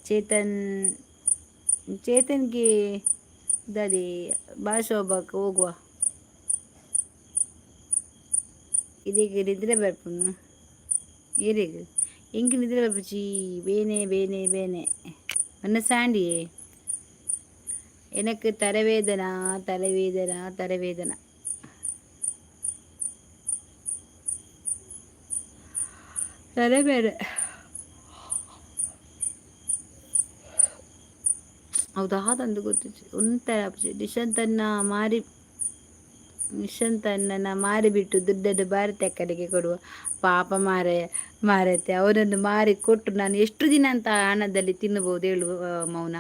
ಚೇತನ್, ಚೇತನ್ಗೆ ದಾದಿ ಬಾ. ಶೋಭಾಕ್ ಹೋಗುವ. ಇದೀಗ ನಿದ್ರೆ ಬರ್ಪುನು ಏರಿಗ್ ಎಂಕ್ ನಿದ್ರೆ ಬರ್ಪುಚಿ. ಬೇನೆ ಬೇನೆ ಬೇನೆ ಮನಸಾಂಡಿಯೇ. எனக்கு தரவேதனா தரவேதனா தரவேதனா ತಲೆಬೇರೆ. ಹೌದಾ? ತಂದು ಗೊತ್ತಿತ್ತು ಒಂಥರ ನಿಶಾಂತನ್ನ ಮಾರಿ, ನಿಶಾಂತನ್ನ ಮಾರಿಬಿಟ್ಟು ದುಡ್ಡನ್ನು ಭಾರತ ಕಡೆಗೆ ಕೊಡುವ. ಪಾಪ ಮಾರೆ ಮಾರೈತೆ. ಅವನನ್ನು ಮಾರಿ ಕೊಟ್ಟು ನಾನು ಎಷ್ಟು ದಿನ ಅಂತ ಹಣದಲ್ಲಿ ತಿನ್ನಬಹುದು ಹೇಳು ಮೌನ?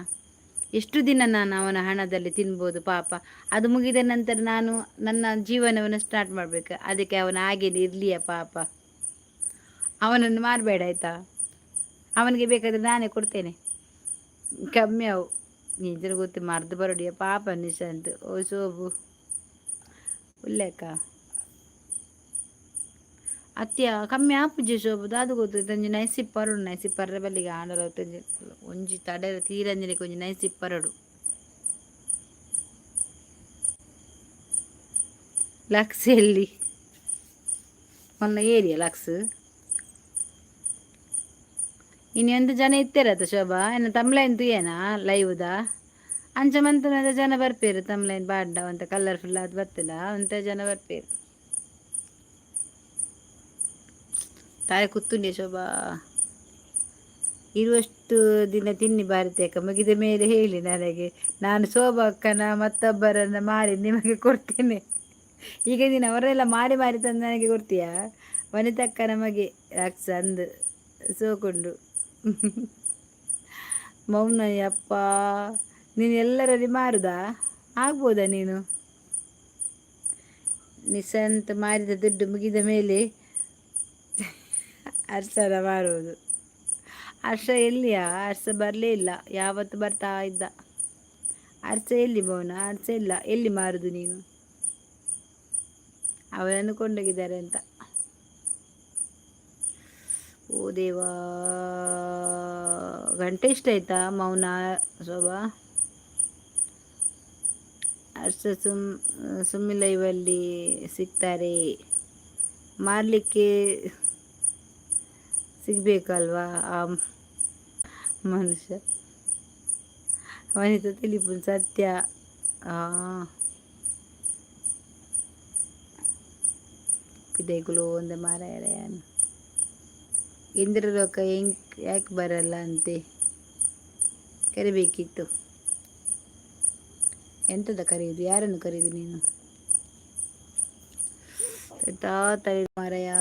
ಎಷ್ಟು ದಿನ ನಾನು ಅವನ ಹಣದಲ್ಲಿ ತಿನ್ಬೋದು ಪಾಪ? ಅದು ಮುಗಿದ ನಂತರ ನಾನು ನನ್ನ ಜೀವನವನ್ನು ಸ್ಟಾರ್ಟ್ ಮಾಡಬೇಕು. ಅದಕ್ಕೆ ಅವನ ಹಾಗೇನೆ ಇರಲಿಯ ಪಾಪ. ಅವನನ್ನು ಮಾರಬೇಡ ಆಯಿತಾ? ಅವನಿಗೆ ಬೇಕಾದರೆ ನಾನೇ ಕೊಡ್ತೇನೆ, ಕಮ್ಮಿ ಅವು. ನಿಜ ಗೊತ್ತು ಮರ್ದು ಬರೋಡಿಯ ಪಾಪ ನಿಶಾಂತ್. ಓ ಸೋಬು ಉಲ್ಲೇಖ ಅತ್ಯ ಕಮ್ಮಿ ಆಪುಜಿ ಶೋಭು. ದಾದ ಗೊತ್ತು ಒಂಜಿ ನೈಸಿ ಪರಡು, ನೈಸಿ ಪರ್ರೆ ಬಲ್ಲಿಗೆ ಆಂಡಲ ಒಂಜಿ ಒಂಜಿ ತಡೆ ತೀರಂಜನೆಗೆ ಒಂಜಿ ನೈಸಿ ಪರಡು. ಲಕ್ಸ್ ಎಲ್ಲಿ? ಮೊನ್ನೆ ಏರಿಯಾ ಲಕ್ಸ್ ಇನ್ನು ಎಂತ ಜನ ಇತ್ತೇರತ್ತ ಶೋಭಾ? ಎನ್ನ ತಮ್ಲೈನ್ ತುಯೇನಾ ಲೈವ್ದ? ಅಂಚ ಮಂತುನದ ಜನ ಬರ್ಪೇರು. ತಮ್ಲೈನ್ ಪಾಡ್ಡ ಒಂತ ಕಲರ್ಫುಲ್ ಆದ್ ಬರ್ತದ, ಒಂತೆ ಜನ ಬರ್ಪೇರು. ತಾರೆ ಕುತ್ತುಂಡೆ ಶೋಭಾ. ಇರುವಷ್ಟು ದಿನ ತಿನ್ನಿ ಭಾರತಿ ಅಕ್ಕ, ಮುಗಿದ ಮೇಲೆ ಹೇಳಿ ನನಗೆ. ನಾನು ಶೋಭಾ ಅಕ್ಕನ ಮತ್ತೊಬ್ಬರನ್ನ ಮಾಡಿ ನಿಮಗೆ ಕೊಡ್ತೇನೆ. ಈಗ ನೀನು ಅವರೆಲ್ಲ ಮಾಡಿ ಮಾಡಿ ತಂದು ನನಗೆ ಕೊಡ್ತೀಯಾ? ವನಿತಕ್ಕ ನಮಗೆ ರಕ್ಸ ಅಂದು ಸೋಕೊಂಡು ಮೌನಯ್ಯಪ್ಪ, ನೀನು ಎಲ್ಲರಲ್ಲಿ ಮಾರುದಾ? ಆಗ್ಬೋದಾ ನೀನು? ನಿಶಾಂತ್ ಮಾರಿದ ದುಡ್ಡು ಮುಗಿದ ಮೇಲೆ ಹರ್ಷನ ಮಾರುವುದು. ಹರ್ಷ ಎಲ್ಲಿಯಾ? ಹರ್ಷ ಬರಲೇ ಇಲ್ಲ. ಯಾವತ್ತು ಬರ್ತಾ ಇದ್ದ. ಹರ್ಷ ಎಲ್ಲಿ ಮೌನ? ಹರ್ಷ ಇಲ್ಲ. ಎಲ್ಲಿ ಮಾರುದು ನೀನು? ಅವರನ್ನು ಕೊಂಡೋಗಿದ್ದಾರೆ ಅಂತ. ಓ ದೇವಾ, ಗಂಟೆ ಎಷ್ಟಾಯ್ತಾ ಮೌನ? ಶೋಭಾ, ಹರ್ಷ ಸುಮ್ಮಿ ಲೈವಲ್ಲಿ ಸಿಗ್ತಾರೆ. ಮಾರಲಿಕ್ಕೆ ಸಿಗಬೇಕಲ್ವಾ ಆ ಮನುಷ್ಯ? ವನಿತಾ ತಿಳಿಪುನ್ ಸತ್ಯ. ಪಿದೈಕುಲು ಒಂದ ಮಾರಾಯರ. ಇಂದ್ರಲೋಕ ಹೆಂಗ್ ಯಾಕೆ ಬರಲ್ಲ ಅಂತೆ? ಕರಿಬೇಕಿತ್ತು. ಎಂತದ ಕರೆಯುವುದು? ಯಾರನ್ನು ಕರೆಯುವುದು ನೀನು? ಆಯ್ತಾ ತಲೆ ಮಾರಾಯ.